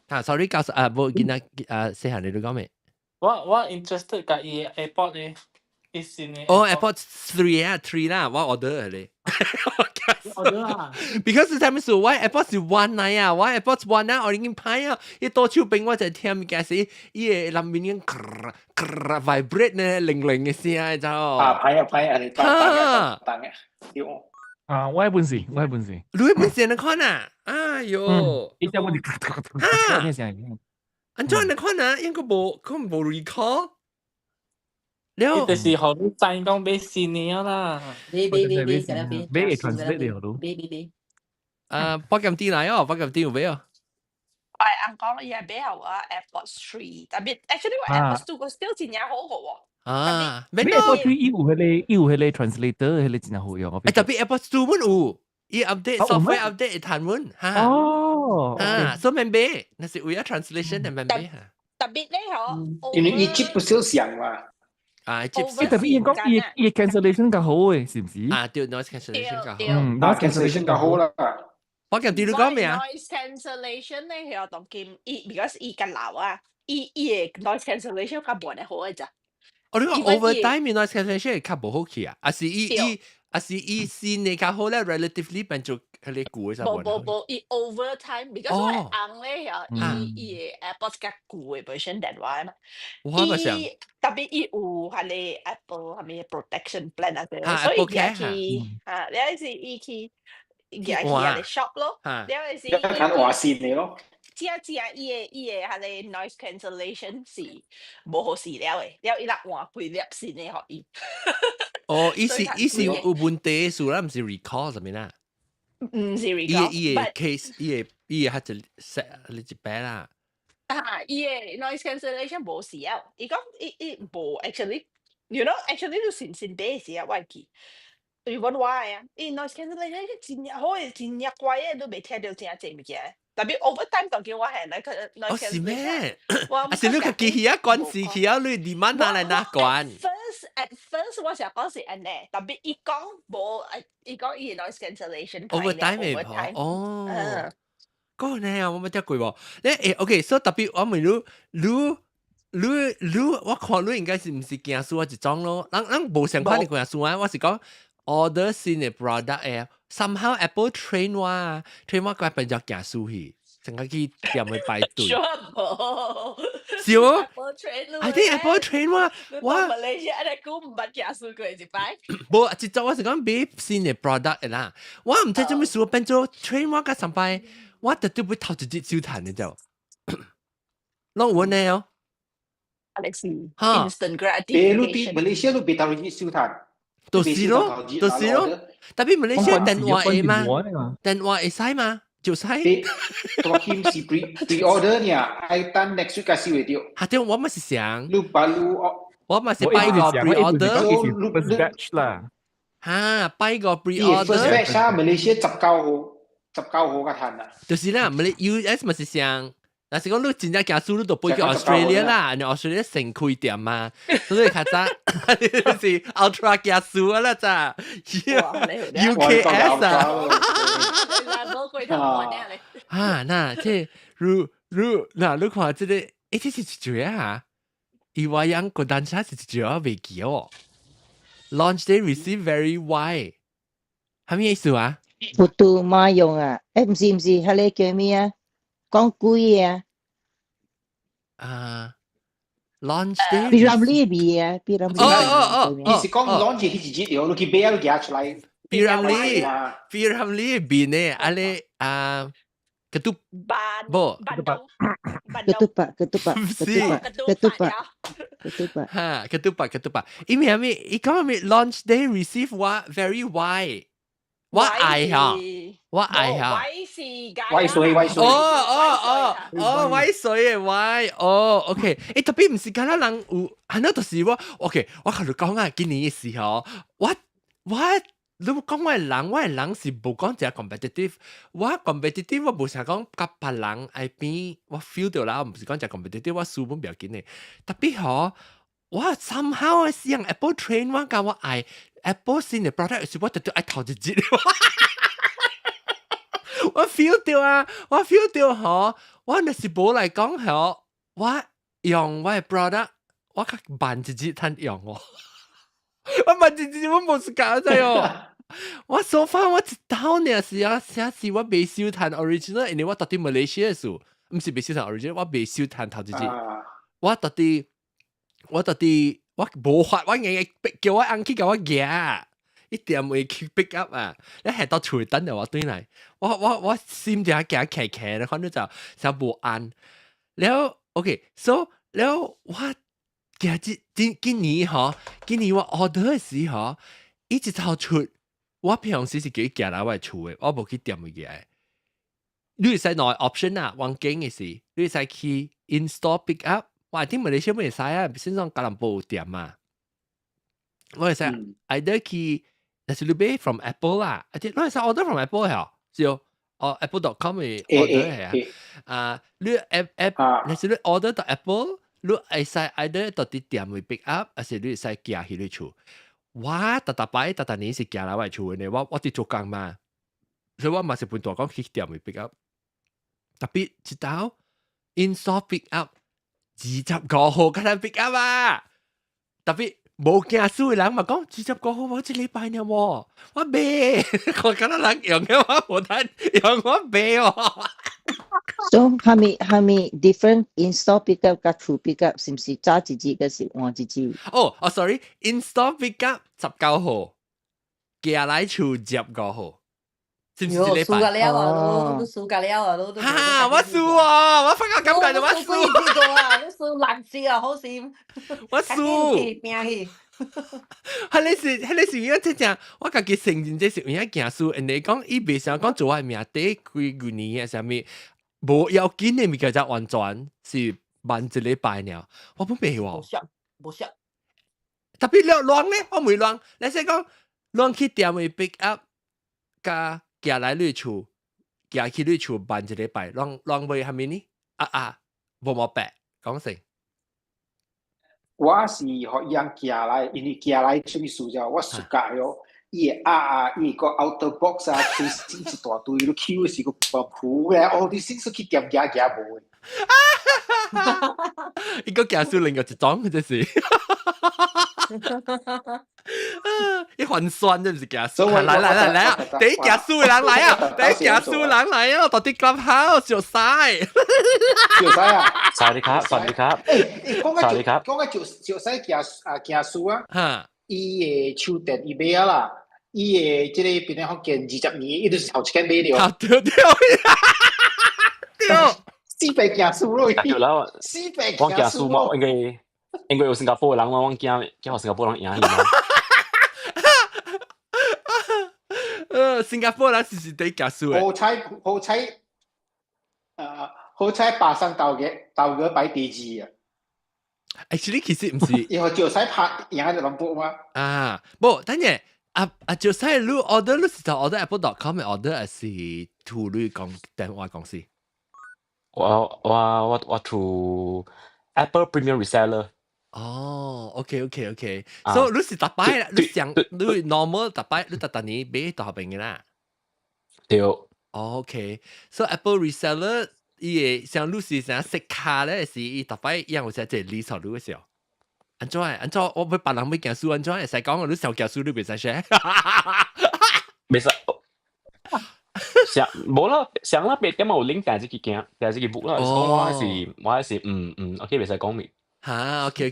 啊，sorry，教授啊，無見啊，啊，細漢你都講咩？我 interested 佮伊 AirPod 咧，伊新的。哦，AirPods 3 啊，3 啦，我 order 咧。 order 啊？Because 啥物事，我 AirPods 是 one 來啊，我 AirPods 1 啊，我已經歹啊，伊倒手邊我就聽物件是，伊會內面已經 vibrate 呢，鈴鈴的聲，你知無？啊，歹啊歹啊，你當當當啊，對。啊，我本事，我本事。你本事能看啊？哎喲，伊只我就哈，按怎能看啊？應該無，可能無 recall。了，就是予你知講買新的啦。買買買買，買買會 translate 了都。買買買。啊，保險店來哦，保險店有買哦。我係講伊係買予我 AirPods 3，特別 actually 我 AirPods 2 個 still 真正好好喎。啊，買 AirPods 3伊有彼個，伊有彼個 translator，彼個真正好用。欸，特別 AirPods 2 阮有，伊 update software update 會彈阮，哈。哦。啊，所以免買，那是為咗 translation 就免買哈。特別咧，嗬，因為伊 chip 不少上嘛。啊，chip 特別伊講伊伊 cancellation 較好誒，是毋是？啊，對，noise cancellation 較好。嗯，noise cancellation 較好啦。我撳電你講咩啊？noise cancellation 咧，係當今伊，because 伊較老啊，伊伊的 noise cancellation 較無呢好嘅咋。哦，你講 over time noise cancellation 會較無好去啊？還是伊伊還是伊新的較好咧？relatively 變做彼個舊的就無無無，伊 over time，because 我翁咧，伊伊的 AirPods 較舊的 version 電話嘛。我咪想。特別伊有彼個 Apple 啥物 protection plan 啊，所以伊去啊，你是伊去。入去彼個 shop 咯，了是一看換線的咯。正正伊的彼個 noise cancellation 是無好勢了的，了伊若換幾粒新的予伊。哦，伊是伊是有問題的事啦，毋是 recall 啥物啦？毋是 recall。伊的 case，伊的較一 set 你一擺啦。啊，伊的 noise cancellation 無事啊，伊講伊伊無 actually，you know actually 你先先買時啊，我會記。伊問我啊，伊 noise cancellation 真正好的，真正乖的，你袂聽著真濟物件。特別 over time 當叫我係那個 noise 哦，是咩？我啊是你家己去啊關事去啊，你 demand 拿來哪關？First at first 我想講是按呢，特別伊講無，伊講伊 noise cancellation。 over time 會哦。嗰呢，我冇聽過喎。你誒，OK，所以特別我問你，你你你，我看你應該是毋是驚輸一種咯？咱咱無相款的驚輸啊，我是講 order 新的 product 誒，somehow Apple train 我，train 我改變咗驚輸去，成個去店去排隊。是哦 Apple train ，I think Apple train 我，我馬來西亞的股毋捌驚輸過一擺。無，一早我是講買新的 product 啦，我毋知做咩事變做 train 我甲上擺。我特別會頭一日收趁的就，攏有呢哦。 Alex instant gratification。你佇馬來西亞你袂頭一日收趁。就是咯，就是咯。特別馬來西亞電話會嗎？電話會使嗎？就使。大金是 pre order 呢，愛等 next week 開始會到。嚇！對，我咪是想，你把你我咪是擺個 pre order。 first batch 啦。嚇，擺個 pre order。 first batch 啊，馬來西亞19號，19號嘅攤啊。就是啦，馬來 US 咪是想。但是講你真正行輸，你就飛去 Australia 啦，你 Australia 先開店嘛，所以較早是 ultra 行輸啊啦咋，UKS 啊。啊，那這如如嗱，你看這個，欸，這是一隻啊，伊話樣個單車是一隻啊，未記哦。Launch day receive very wide，係咩意思啊？不都馬用啊？欸，唔是唔是，彼个叫咩啊？講貴啊！啊，launch day。 P. Ramlee 味啊，P. Ramlee。哦哦哦，伊是講 launch 彼一日，你去買啊，你寄出來。 P. Ramlee，P. Ramlee 邊呢？啊你啊，ketup 無 ketupat ketupat ketupat ketupat ketupat 哈，ketupat ketupat，因為啥物？伊講啥物 launch day receive 我 very wide。我愛哈，我愛哈。威水威水。哦哦哦哦，威水嘅威，哦，OK。欸，特別唔是敢若人有，按呢就是我，OK。我同你講啊，今年嘅時候，我你講我的人，我的人是無講一個 competitive，我 competitive 我無想講佮別人愛比，我 feel 到啦，毋是講一個 competitive，我輸本不要緊的。特別嗬，我 somehow 是用 Apple train 我講我愛 Apple 新的 product 是我特別愛頭一日。我 feel 到啊，我 feel 到嗬，我若是無來講嗬，我用我的 product，我較慢一日通用哦。我慢一日我無時間知哦。我 so far 我一刀呢是啊，寫是我未收趁 original，因為我到佇馬來西亞時，毋是未收趁 original，我未收趁頭一日。我到佇我無法，我硬硬逼叫我翁去共我舉，一點會去 pick up 啊！你係到厝等著我轉來，我心就行騎騎咧，反正就就無按。了 OK，so 了我今日今今年嗬，今年我 order 的時嗬，一直頭出。我平常時是叫伊寄來我厝的，我無去店位寄。你會使兩個 option 啊，往間的是，你會使去 in store pick up。我聽馬來西亞會使啊，先講吉隆坡有店嘛。我會使 either 去，但是你買 from Apple 啦，啊，你會使 order from Apple 嚇，是哦，哦 Apple.com 的 order 係啊。啊，你 app app，但是你 order 到 Apple，你會使 either 到佇店位 pick up，還是你會使寄去你厝。我逐逐擺逐逐年是寄來我厝的，我佇做工嘛，所以我嘛是分大講去店位 pick up。特別一道 in store pick up 25號敢若 pick up 啊！特別無驚輸的人嘛講二十五號我一禮拜爾喎，我買，我敢若人用的我無得用我買哦。 So 係咪係咪 different in store pick up 佮厝 pick up 是毋是早一日抑是晚一日？哦哦，sorry，in store pick up 19號，寄來厝25號，是毋是一禮拜？輸個了啊，都輸個了啊，都。哈！我輸哦，我發覺感覺就我輸。輸幾個啊？你輸六次啊，好閃。我輸。拼去。彼個是影真正，我家己承認這是有影驚輸。人哋講伊袂想講做我的名底幾幾年啊，啥物無要緊的物件才完全是慢一禮拜爾，我本袂喎。無錯，無錯。特別了亂咧，我袂亂。你說講亂去店位 pick up，佮寄來你厝，寄去你厝慢一禮拜，亂亂買蝦米呢？啊啊，無毛白講成。我是予伊人寄來，因為寄來啥物事就我暑假喲，伊會壓啊，伊個 outer box 啊，casing 一大堆，你抾時個苦咧，哦，你先出去店寄寄無的。伊個寄輸另外一種，這是。伊還酸，這毋是寄輸。來來來來啊！第一寄輸的人來啊！第一寄輸的人來啊！到底 Clubhouse 就使。就使啊！ สวัสดีครับสวัสดีครับ 欸，講 สวัสดีครับ 講個就就使寄啊寄輸啊！哈，伊的手電伊買啊啦，伊的這個邊個福建20年，伊就是頭一間買著。對對對。四百寄輸咯！對啦，四百我驚輸嘛，因為有新加坡的人嘛，我驚驚予新加坡人贏去嘛。新加坡人是對假數嘅。好彩好彩，好彩巴生豆嘅豆嘅擺地址啊！ Actually 其實唔是，以後就使拍贏就諗波嘛。啊，無，等陣啊啊，就使你 order 你是就 order Apple.com 嘅 order 還是 through 你講電話公司？我 through Apple Premium Reseller。哦，OK，所以你是逐擺，你上你 normal 逐擺，你逐逐年買大邊嘅啦。對。 OK，所以 Apple Reseller 伊會像你是啥識卡咧，是伊逐擺一樣有寫這個 list 你嘅時候。按怎按怎我欲別人欲驚輸，按怎會使講你上驚輸你袂使寫。袂使。上無啦，上啦，別點有 link 訂這個件，訂這個 book 啦。我係是OK 袂使講明。哈，OK，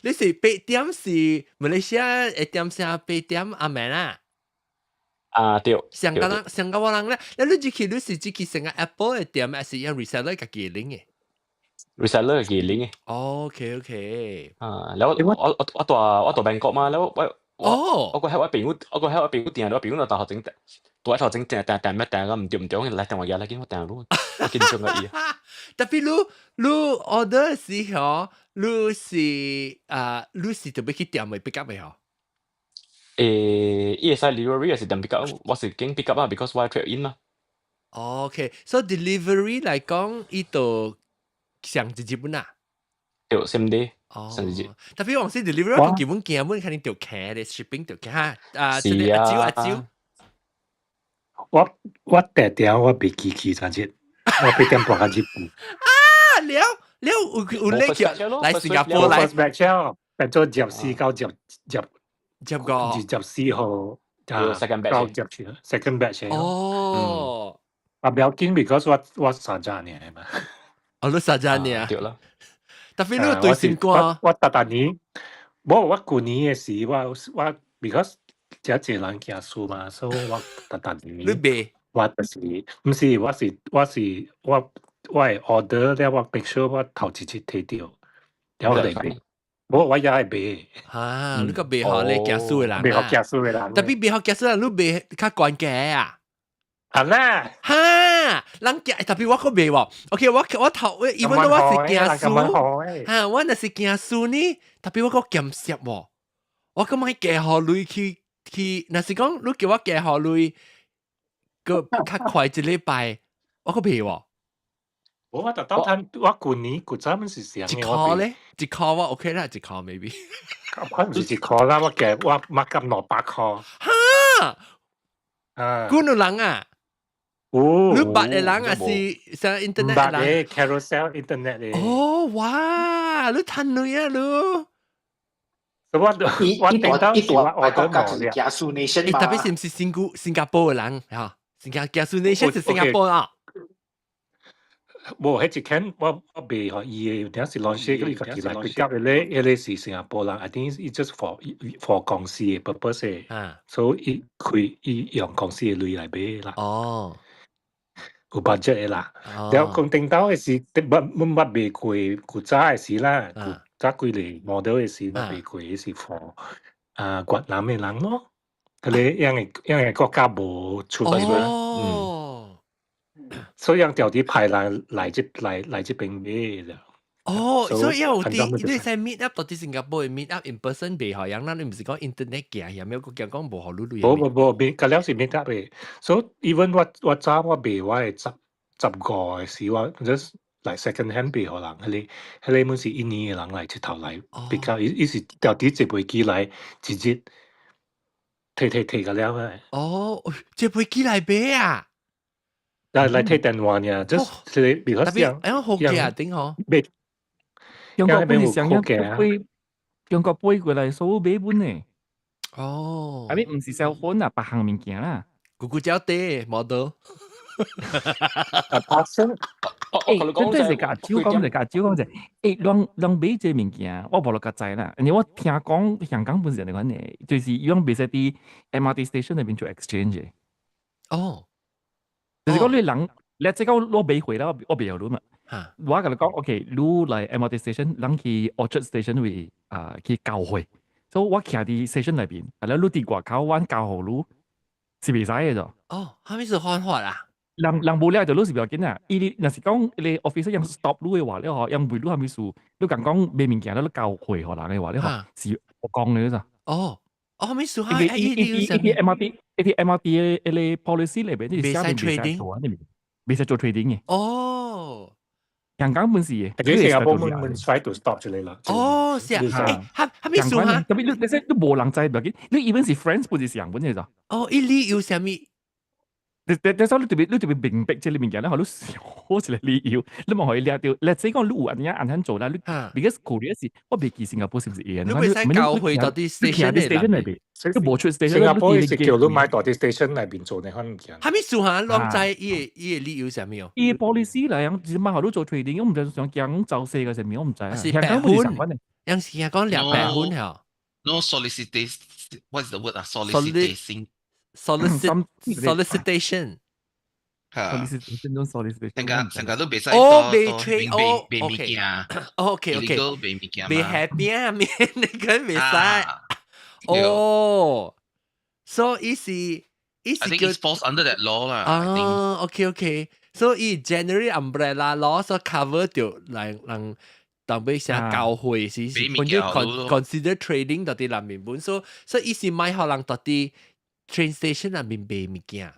你是八點是馬來西亞一點是8點阿明啊？啊對。上個人上個我人咧，你這去你是這去成個 Apple 嘅店，還是用 reseller 家己 link 嘅？reseller 家己 link 嘅。 OK。啊，然後我住 Bangkok 嘛，然後我我個喺我朋友訂，我朋友大學整，住喺頭整訂訂訂咩訂個唔對唔對，來電話來緊我訂路，我緊張個伊。 Tapi 你 order 時候，你是啊，你是特別去店咪 pick up 嘅嗬？伊會使 delivery 還是店 pick up？我是經 pick up 啊，because 我 trade in 嘛。 OK，so delivery 嚟講，伊就上一日本啊？對，same day。哦，上一日。 Tapi 往時 delivery 我基本驚本肯定著騎咧，shipping 著騎哈。啊，這個阿蕉阿蕉。我定定我袂記去啥日，我8點半較入。啊，了了有咧叫來新加坡來。 First batch 變做24到十十十個24號啊，second batch 到十四 second batch。哦。啊，不要緊，because 我30年嘛。哦，你30年。對啦。 Tapi 你對新歌。我逐逐年，無我舊年的時，我 because 遮濟人行書嘛，所以我逐逐年。你賣？我就是，毋是，我會 order 了，我 make sure 我頭一日提到，了我來買。無，我也愛買。啊，你個賣予咧驚輸的人。賣予驚輸的人。 Tapi 賣予驚輸人，你賣較懸價啊？係啦。哈，人驚，tapi 我閣賣喎。OK，我頭，我因為我是驚輸，哈，我若是驚輸呢，tapi 我閣鹹濕喎。我閣莫加予鐳去去，若是講你叫我加予鐳，閣較快一禮拜，我閣賣喎。我特到趁我舊年舊早們是上一箍咧，一箍我 OK 啦，一箍 maybe。可唔是一箍啦，我加我買夾200箍。哈！啊！幾個人啊？有。你捌的人還是上 internet 捌的 Carousell internet 的。哦，哇！你趁鐳啊你！我我頂到是我 order 冇了。加數 nation 嘛。Tapi 是毋是新加坡的人嚇？新加加數 nation 是新加坡啊？無，彼一間我賣予伊的，有陣時 launch 伊家己來 pick up 的咧，彼個是新加坡人，I think 伊 just for 公司的 purpose，所以伊開伊用公司的鐳來買啦。有 budget 的啦。了講頂到的是，捌阮捌賣過舊早的時啦，舊早幾個 model 的時，捌賣過是 for 啊越南的人咯，彼個樣個國家無出來嘛。所以樣調啲派人來這邊買了。哦，所以有啲你使 meet up 到啲新加坡 meet up in person 袂好樣，咱你毋是講 internet 行，有沒有個講講無予你無無無，變個了是 meet up 的。所以 even 我早我賣我的十五的時，我 just 來 second hand 賣予人，彼個本是印尼的人來佚佗來比較，伊是調啲坐飛機來一日提提提個了的。哦，坐飛機來買啊？來提電話呢，就是比較像，哎，好價頂嗬。中國本是上一飛，中國飛過來所有買本呢。哦，啊，你毋是 cell phone 啊，別項物件啦。咕咕叫啲 model。啊，發生。欸，這是甲酒講者，甲酒講者，欸，人買這物件，我無落較知啦。因為我聽講香港本是按呢款的，就是伊攏袂使佇 MRT station 內面做 exchange 的。就是講你人，你這個我買回來，我袂曉你嘛。我共你講，OK，你來 MRT station，人去 Orchard station 位啊去交貨，所以我徛佇 station 內面，啊，了你佇外口，阮交予你。是袂使嘅啫。哦，啥物是犯法啊？人人無了就你是不要緊啊！伊你若是講你 officer 用 stop 你嘅話咧嗬，用問你啥物事，你講講賣物件咧，你交貨予人嘅話咧嗬，是我講嘅咋。哦，哦，啥物事？伊伊伊伊啲 MRT，伊啲 MRT 嘅迄個 policy 裏邊，你是寫明袂使做啊，你袂使做 trading 嘅。哦。香港本是嘅，其實新加坡們 try to stop 這個啦。哦，是啊，欸，哈哈物事哈？特別你你說你無人知不要緊，你 even 是 friends 本是上本嘅咋？哦，伊理由啥物？你你你所以你特別你特別明白這個物件咧，你好一個理由，你莫予伊掠著。Let's say 講你有按呢按怎做啦，你 because Korea 是我袂記新加坡是毋是會？你袂使交貨佇啲 station 內邊，你無出 station。新加坡是叫你莫佇啲 station 內邊做呢款物件。啥物事哈？攏知伊個理由啥物哦？伊 policy 嚟樣，是莫予你做 trading，我毋知想驚走勢個啥物，我毋知啊。是白粉，有時講掠白粉嗬。 No solicitation, what's the word 啊？Solicitation. Solicitation. Solicitation. 成個成個都袂使哦，袂 trade 哦賣物件，OK OK，賣物件袂 happy 啊，面你個袂使。哦，所以是伊是 I think it falls under that law 啦。啊，OK OK，所以 generally umbrella law 所 cover 著人人當欲寫交貨是是本就 consider trading 佇啲內面本，所所以伊是莫予人佇啲 train station 內面賣物件。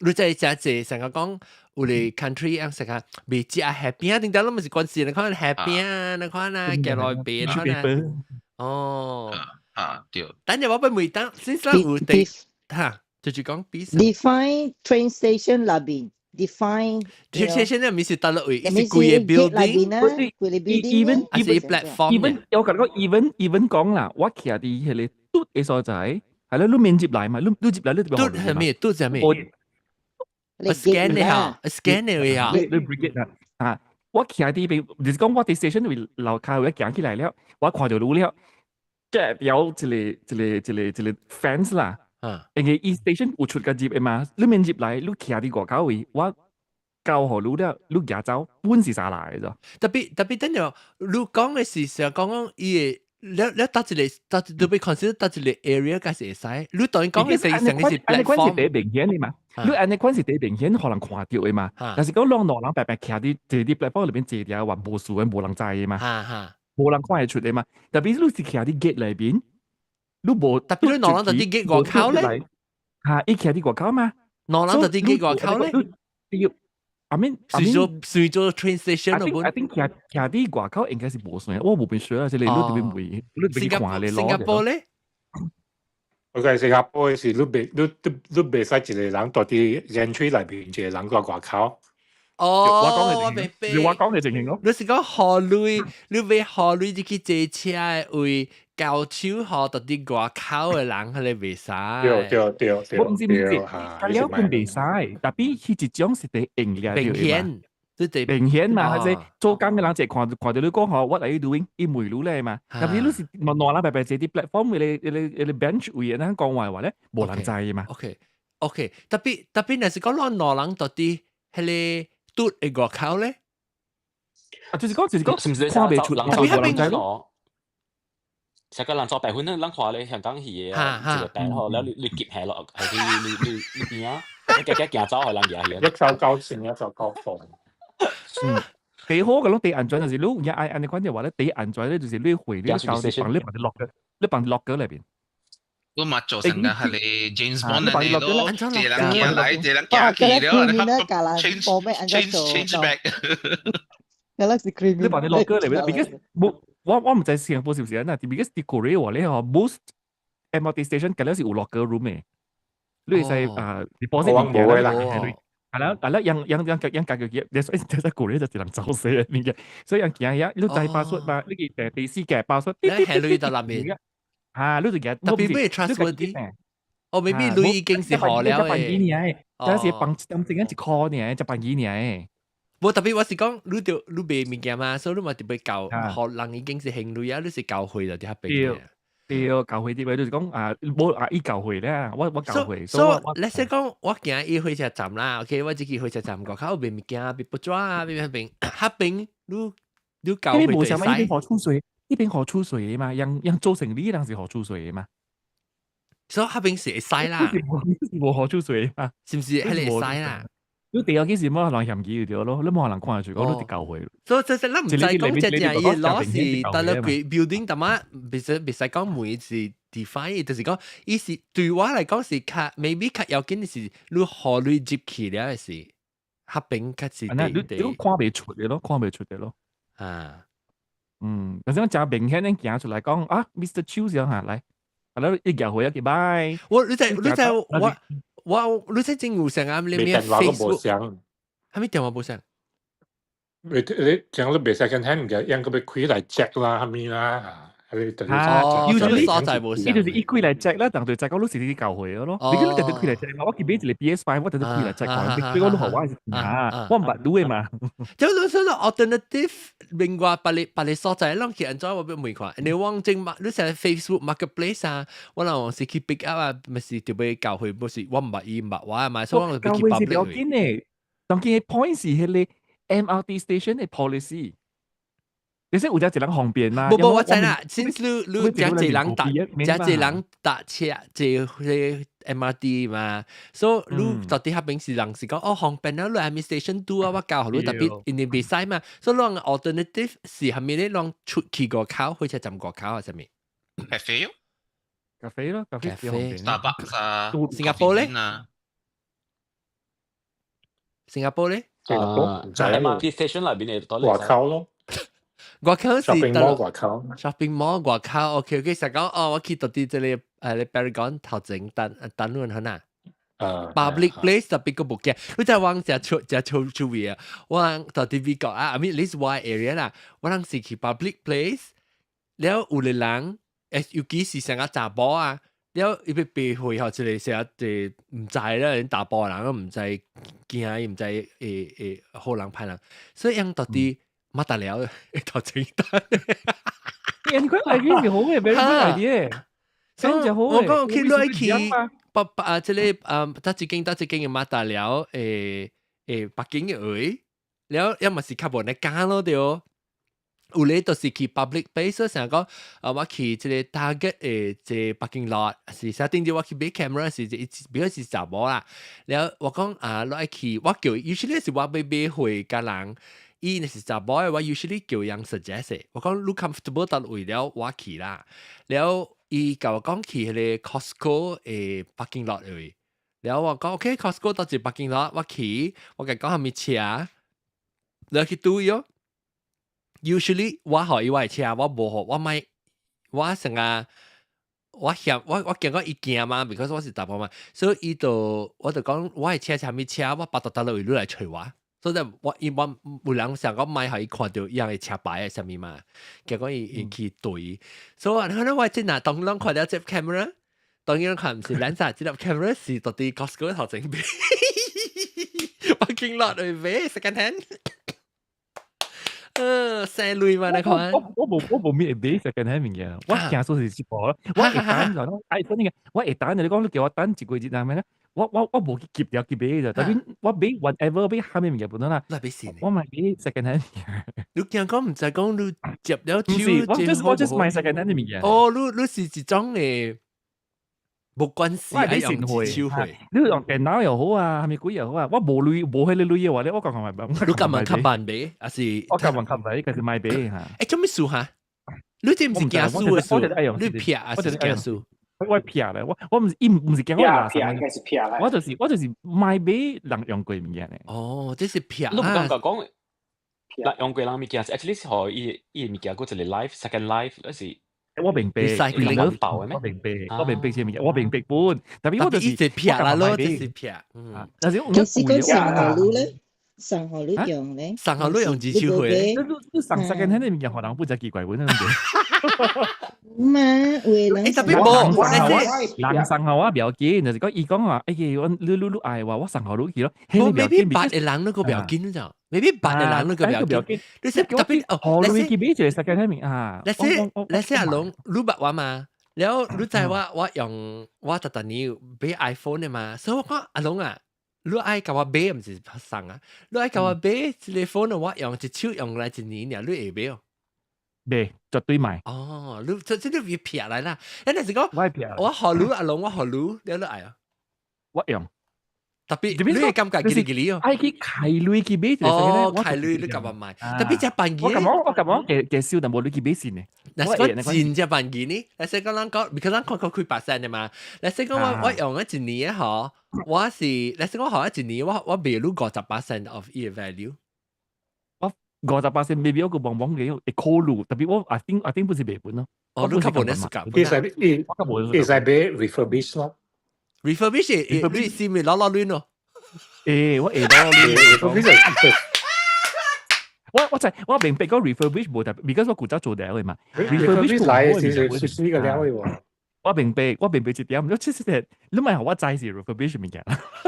你知誠濟成個講有個 country 樣成個賣食蝦餅，頂當攏毋是關事，你看蝦餅，你看啊，行落去賣，你看啊，哦，啊對。等陣我欲問當先生有第嚇，就是講比 define train station 內邊 define train station 咧，毋是佗落位，伊是規個 building，規個 building， even 還是 platform。 even 我感覺 even even 講啦，我徛佇彼個嘟的所在，係咯，你免入來嘛，你你入來你就嘟係咩？嘟係咩？scan 你嚇，scan 你嚇，你 brigade 啊，啊，我徛佇邊，就是講我佇 station 位樓跤位行起來了，我看著你了，即係有一個一個一個一個 fence 啦，因為伊 station 有出個入的嘛，你免入來，你徛佇外口位，我交予你了，你行走，本是啥來的？特別特別等陣，你講的是成講講伊個。你你佗一個佗你欲 consider 佗一個 area 該是會使，你當然講的是成個是 platform。按呢款是第明顯的嘛，你按呢款是第明顯，予人看著的嘛。但是講兩兩人白白徛佇坐佇 platform 裏邊坐佇話無事的，無人知的嘛。無人看會出的嘛。特別你是徛佇 gate 內邊，你無特別你兩人佇啲 gate 外口咧，嚇，伊徛佇外口嘛。兩人佇啲 gate 外口咧，要。I mean，算做算做 train station 咯。I think 徛徛佇外口應該是無算，我無變說啊，這個你特別袂，你特別看咧。新加坡咧？我講新加坡是你袂你你你袂使一個人佇佇 gantry 內邊，一個人佇外口。哦，我講嘅情形，我講嘅情形咯。你是講予鐳，你欲予鐳入去坐車的位交手予佇佇外口的人，彼個袂使。對對對對。我毋是毋是，較了本袂使，tapi 彼一種是佇用掠明顯，對明顯嘛，還是做工的人一看看著你講吼，What are you doing？伊問你咧嘛，tapi 你是兩人白白坐佇 platform 彼個彼個彼個 bench 位，咱講話話咧，無人知嘛。 OK OK，特別特別若是講咱兩人佇佇彼個嘟的外口咧，啊，就是講就是講，是毋是看袂出，人無人知咯。成個人做白粉，咱看咧香港戲的一個白吼，了你你夾下落，係你你你你邊啊？你加加行走，予人舉起。一手交錢，一手交貨。嗯，第好個攏第安全就是你有愛按呢款就話咧，第安全咧就是你會你交放你放佇 locker，你放佇 locker 裏邊。我嘛做成個係你 James Bond 嚟咯，一個人行來，一個人行去了，你 change change change back。你放佇 locker 裏邊，because 冇我我毋知新加坡是毋是按呢，because 佇 Korea 話咧吼，most MRT station 敢若是有 locker room 的，你會使啊，deposit 物件啦。係啦，係啦，樣樣樣樣解決嘅，所以在 Korea 就一人走死嘅物件，所以人行遐，你知 password 嘛？你去第第四個 password，你係鐳佇內面。啊，你就舉，特別咩 trustworthy？哦，maybe 鐳已經是好了誒。這是放一點鐘一箍爾，一百幾爾。無特別，我是講你著你賣物件嘛，所以你嘛特別交，予人已經是還鐳啊，你是交貨就佇遐邊。對，交貨啲位就是講啊，無啊，伊交貨咧，我我交貨。所以，let's say 講我行伊火車站啦，OK，我這去火車站外口賣物件，賣報紙啊，賣邊遐邊，你你交貨就會使。呢邊予儲稅，呢邊予儲稅的嘛，樣樣做生理人是予儲稅的嘛。所以彼邊是會使啦。是無好處稅啊？是毋是彼個會使啦？你第二件事冇人嫌棄就對咯，你冇人看得出講你佇教會。所以這是咱毋知講這正伊攞是得了佢 building，但嘛袂使講每是 define，就是講伊是對我來講是較 maybe 較要緊的是你予鐳入去了的是彼邊較是。你看袂出的咯，看袂出的咯。啊，嗯，但是講誠明顯恁行出來講啊，Mr. Chu 上下來，啊，你一夾回一個拜。我你知你知我我你知政府上啱你咩 Facebook？係咪電話無聲？你你講你袂 second hand 嘅，應該欲開來 check 啦，係咪啦？係你哦， usually 所在無伊就是伊開來 check 啦，但對再講你是佇教會咯。你你特特開來 check 嘛？我去買一個 PS5，我特特開來 check 看，比我你予我是啊，我毋捌你的嘛。就你說 alternative 另外別個別個所在，攏去按怎我欲問看。你往正嘛，你成 Facebook Marketplace 啊，我人是去 pick up 啊，咪是就欲教會，不是我毋捌伊毋捌我嘛，所以我就去教會是 public 不要緊的，當見 point 是彼個 MRT station 的 policy。你識有只一人方便嘛？無無，我知啦。since 你你誠濟人搭，誠濟人搭車坐個 MRT 嘛，所以你到底彼邊是人是講哦方便啊，你係咪 station 拄啊？我教予你特別因為袂使嘛，所以攏 alternative 是係咪咧？攏出去外口，火車站外口啊？啥物？咖啡咯，咖啡咯，咖啡 Starbucks 啊，新加坡咧？新加坡咧？啊，MRT station 內邊嘅外口咯。外口是 shopping mall 外口，shopping mall 外口，OK OK，實講哦，我去到佇這個你 Paragon 頭前等等輪可能。啊 public place 特別個物件，你知我誠出誠出出味啊！我到佇美國啊，I mean this white area 啦，我人是去 public place，了有個人誒，尤其是成個查某啊，了伊欲爬會吼，一個成日毋知啦，𪜶查埔人都毋知驚，伊毋知會會好人歹人，所以𪜶到底馬達了頭前等。欸，你看 idea 是好嘅，very good idea。真正好。我講去落去，北北啊，這個啊，搭一間搭一間嘅馬達了，誒誒，北京嘅位，了要麼是較無呢講咯對。有咧就是去 public place，成日講啊，我去這個 Target 的這 parking lot，是啥頂住我去買 camera 是比較是查某啦。了我講啊，我愛去，我叫，usually 是我欲買貨共人，伊若是查某的，我 usually 叫人 suggest，我講你 comfortable 佗位了，我去啦。了伊共我講去彼個 Costco 的 parking lot 位，了我講 OK Costco 佗一 parking lot，我去，我共講啥物車，了去拄伊哦。Usually 我予伊我的車，我無予我莫，我成日我嫌我我驚講伊驚嘛，because 我是查埔嘛，所以伊就我就講我的車是啥物車，我泊到佗位你來揣我，所以我伊我有人想講莫予伊看著伊的車牌的啥物嘛，驚講伊伊去對，所以可能我真若當攏看著這 camera，當然看毋是咱啥，這粒 camera 是到佇 Costco 頭前買，parking lot 裏買 second hand。生鐳嘛，你看。我無咩買 second hand 物件，我驚說是這部，我會等就講，哎，真嘅，我會等你講你叫我等一個月，係咪咧？我無去急著去買啫，但係我買 whatever 買啥物物件本啦。那買先。我買 second hand。你驚講毋知講你接了手，我 just 買 second hand 物件。哦，你你是一種的，無關係，我係買新貨。你用電腦又好啊，係咪鬼又好啊？我無鐳無彼個鐳的話咧，我講講買。你敢問較慢買，還是？我敢問較慢，還是買買嚇？欸，做咩事哈？你這毋是驚輸的事，你劈還是驚輸？我劈咧，我毋是伊毋是驚我垃圾，應該是劈啦。我就是莫買人用過物件咧。哦，這是劈。你毋感覺講人用過人物件，actually 是予伊伊物件閣一個 life second life，還是？我明白，環保的咩？我明白，我明白這物件，我明白本，但係我就是一劈啦咯，這是劈。嗯，但是其實講送予你咧，送予你用咧，送予你用二手貨。你你送 second hand 的物件，予人不真奇怪，本那嘛，有的人特別無，人送予我不要緊，就是講伊講話，哎呀，我你你你愛我，我送予你去咯。無，maybe 捌的人那個不要緊咋？maybe 捌的人那個不要緊。你說特別哦，你去買一個 second hand 啊？你說阿龍，你捌我嘛？了你知我我用我逐逐年買 iPhone 的嘛？所以我講阿龍啊，你愛共我買毋是送啊？你愛共我買一個 phone，我用一手用來一年爾，你會買哦？袂，絕對買。哦，你這這你會撇來啦。誒，你是講我撇。我予你阿龍，我予你，你愛啊？我用。特別你會感覺吉利吉利哦。愛去開鐳去買。哦，開鐳你感覺買？特別這扮我感覺我感覺嘅嘅少，但無你去買先呢。若是講真正扮機呢？若是講咱講，because 咱看看開百三的嘛。若是講我我用咗一年嗬，我是若是講予一年，我我賣你50% of 伊個 value。我50% maybe 我個茫茫嘅會考慮，特別我 I think 不是賣本咯。哦，你較無咧是夾。會使會使買 refurbish 咯。 refurbish 你是咪攞攞亂咯？誒，我會攞亂。 refurbish 我我就我明白講 refurbish 無特別，because 我古早做了嘅嘛。 refurbish 來是是是呢個了嘅喎。我明白，我明白一點，其實你咪我知是 refurbish 物件。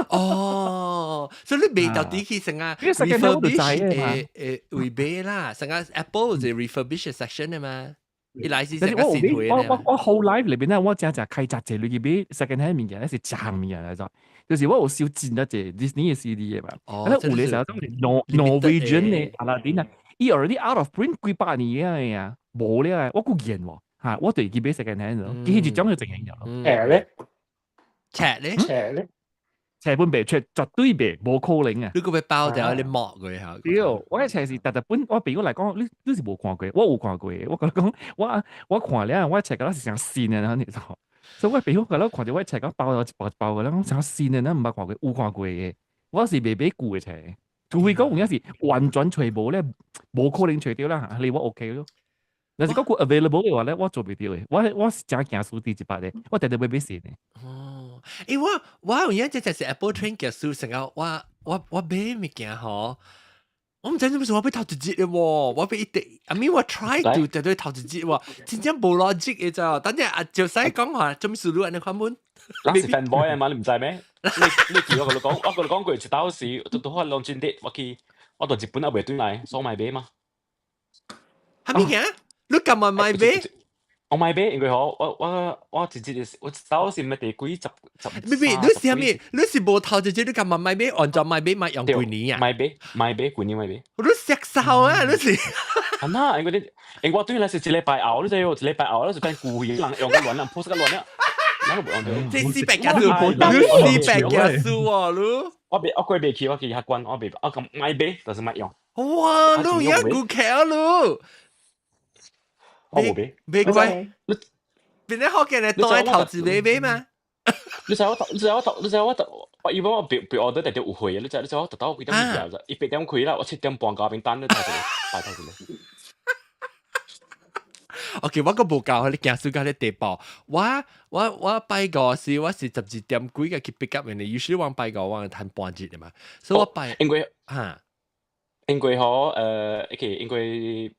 哦，所以你未到底去成啊 refurbish 誒誒會買啦，成個 Apple 就 refurbish section 啊嘛。伊來是成個新貨我我我 whole life 裏邊咧，我真正開隻濟去買 second hand 物件，咧是一項物件來做，就是我有收真啊濟 Disney 嘅 CD 嘅嘛。哦，啊，有嘅時候都是 Norwegian 嘅阿拉丁啊，伊 already out of print 幾百年啊呀，無了啊，我閣見喎，嚇，我就會去買 second hand 咯，佢一種就正型咗咯。冊咧，冊咧，冊咧。冊本袂冊，絕對袂，無可能啊！你閣欲包掉你剝佢嚇。對，我嘅冊是特特本，我朋友來講，你你是無看過，我有看過。我甲你講，我我看了，我冊敢若是成新的，你知道？所以我朋友甲我看著我冊講包咗一包一包嘅，講成新的，咱毋捌看過，有看過嘅。我是袂買舊的冊，除非講有影是完全揣無咧，無可能揣著啦，你我 OK 咯。若是講佢 available 嘅話咧，我做袂著嘅。我我是誠驚輸佇一百嘅，我定定欲買新的。哦，欸，我我有影這就是 Apple Train 結束成個我我我買物件吼，我毋知做咩事我欲頭一日嘅喎，我欲一定，I mean 我 try to 絕對頭一日喎，真正無 logic 嘅咋，等陣阿就使講話做咩事你按呢款本？咱是 fanboy 啊嘛，你毋知咩？你你叫我共你講，我共你講過一道時，都都可能真啲，我去我到日本也袂轉來，所以莫買嘛。啥物件？你幹嘛買買？我買買，因為吼，我我我直接我到時咪第幾十十。別別，你是啥物？你是無頭一日，你幹嘛買買？按照買買買用幾年啊？買買買買幾年買買？你食瘦啊！你是？啊那，因為你因為我對來是一禮拜後，你知哦，一禮拜後，你是變舊人用個亂人 post 個亂了，哪個無用到？這四百件數，你四百件數哦，你。我袂，我過袂去，我去較關，我袂，我咁買買，但是莫用。哇！你而家顧客啊，你。我無買，袂怪，你變咗好見你當係投資買買嘛？你知我你知我你知我我以為我別別 order 特別有貨啊！你知你知我特到幾點開咋？伊8點開啦，我7點半到邊等你頭一個，擺頭一個。 OK，我閣無夠，你驚輸甲你地步。我我我拜五時我是12點幾個去 pick up 嘅，usually 我拜五我趁半日的嘛，所以我拜因為嚇，因為嗬，OK，因為。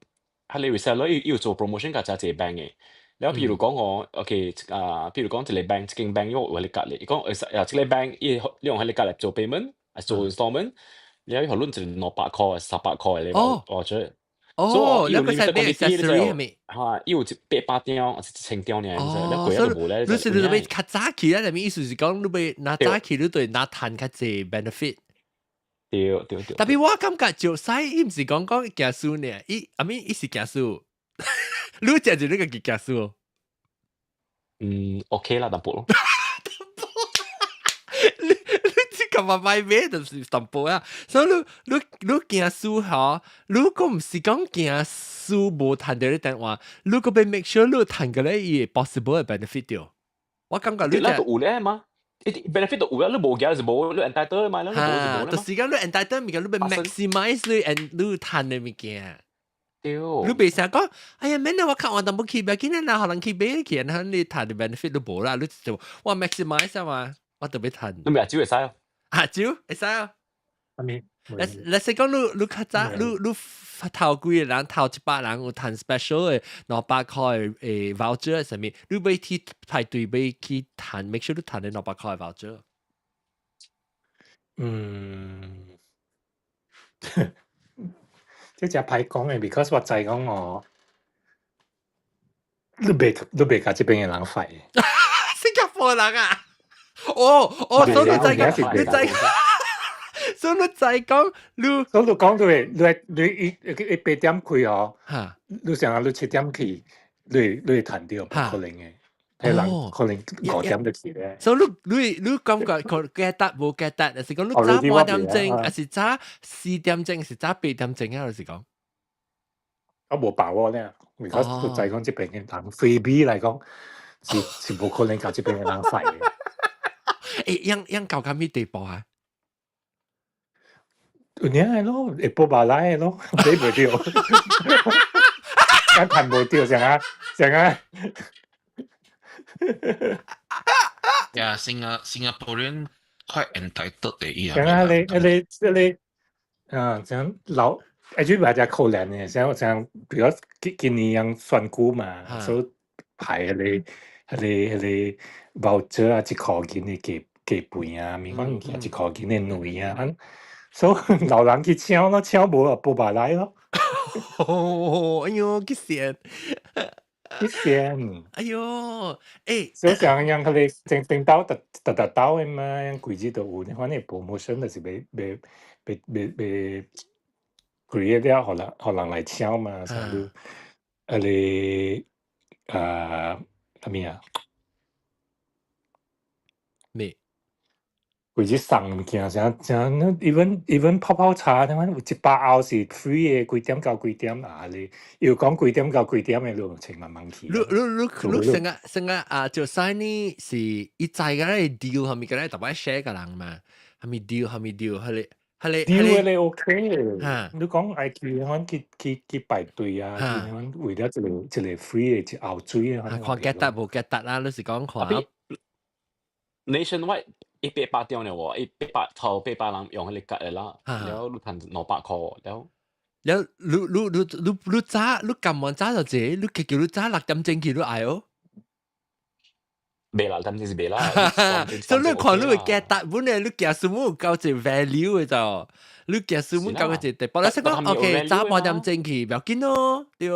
係你 reseller 伊有做 promotion 甲誠濟 bank 嘅，了譬如講我，OK 啊，譬如講一個 bank，一間 bank 伊有喺你隔離，伊講會使啊，這個 bank 伊你用喺你隔離做 payment，做 installment，了伊予阮一個200塊、300塊嘅我覺哦，你個係咩 accessory 係咪？嚇，伊有一800張，還是1000張爾，你貴啊就無咧。你是你欲較早去啊？啥物意思是講你欲拿早去，你對拿趁較濟 benefit。對對對。特別我感覺就使，伊毋是講講驚輸呢，伊 I mean 伊是驚輸，你食就你家己驚輸。嗯，OK 啦，淡薄咯。你你這個嘛買買就是淡薄啊，所以你你你驚輸吼，如果毋是講驚輸無趁著你電話，你閣欲 make sure 你趁個咧伊 possible 嘅 benefit 著。我感覺你就有咧嘛。benefit 都有啊，你無驚就是無，你 entitled 嘛，你無就無啦。就是講你 entitled 物件，你欲 maximize 你 and 你趁的物件。對。你袂成講，哎呀，免啦，我較晚淡薄去，不要緊啦，予人去買去，然後你趁的 benefit 都無啦，你就我 maximize 啊嘛，我特別趁。你咪阿蕉會使哦？阿蕉會使哦。阿咪，你你講你你較早，你你頭幾個人頭100人有趁 special 的200塊的 voucher 啥物，你欲去排隊欲去趁，make sure 你趁的200塊 voucher。嗯，這隻歹講的，because 我知講我，你袂你袂共這邊的人 fight。新加坡人啊？哦哦，所以你知講，你知，所以你再講，你所以你講對，你伊8點開哦，嚇，你成日你7點去，你會趁著，無可能嘅，彼人可能5點就去咧。所以你感覺可 get 得無 get 得？就是講你早半點鐘，還是早4點鐘，是早8點鐘啊？就是講，我無把握咧，because 你知講這邊嘅人飛比來講，是無可能共這邊嘅人 fight 嘅。欸，樣到啥物地步啊？有影的咯，會報馬來的咯，買袂著，敢趁無著，啥啊啥啊。 Yeah, Singaporean quite entitled 的伊啊。像啊，你你你啊，像老，actually 嘛誠可憐的，像比如今年樣選舉嘛，所以派彼個 voucher 啊，1箍銀的雞飯啊，物款物件1箍銀的卵啊，所以老人去搶咯，搶無就報馬來咯。哦，哎喲，幾羨！幾羨！哎喲，欸，所以像樣彼個正正兜特特特兜的嘛，規日都有，反正 promotion 就是欲 create 了，予人來搶嘛，像你，彼個啊，啥物啊？咩？規日送物件，啥啥，even 泡泡茶，他媽有100毫是 free 的，幾點到幾點啊？你又講幾點到幾點的，你千萬茫去。你成個啊，就使呢是伊知個咧 deal 係咪個咧特別 share 個人嘛？係咪 deal 係咪 deal 係你 deal 咧 OK，你講愛去阮去排隊啊，去阮為了一個 free 的一壺水啊，看 get 得無 get 得啦，你是講看 Nationwide 一百八點了喎，180頭800人用彼個卡的啦，了你趁200箍了。了，你早你撳完早就這，你叫你早6點鐘去你愛哦。袂啦，點鐘是袂啦。所以你看你會 get 得，本來你寄數目有夠一 value 的就，你寄數目夠一個地步，你識講 OK，早半點鐘去，不要緊咯，對。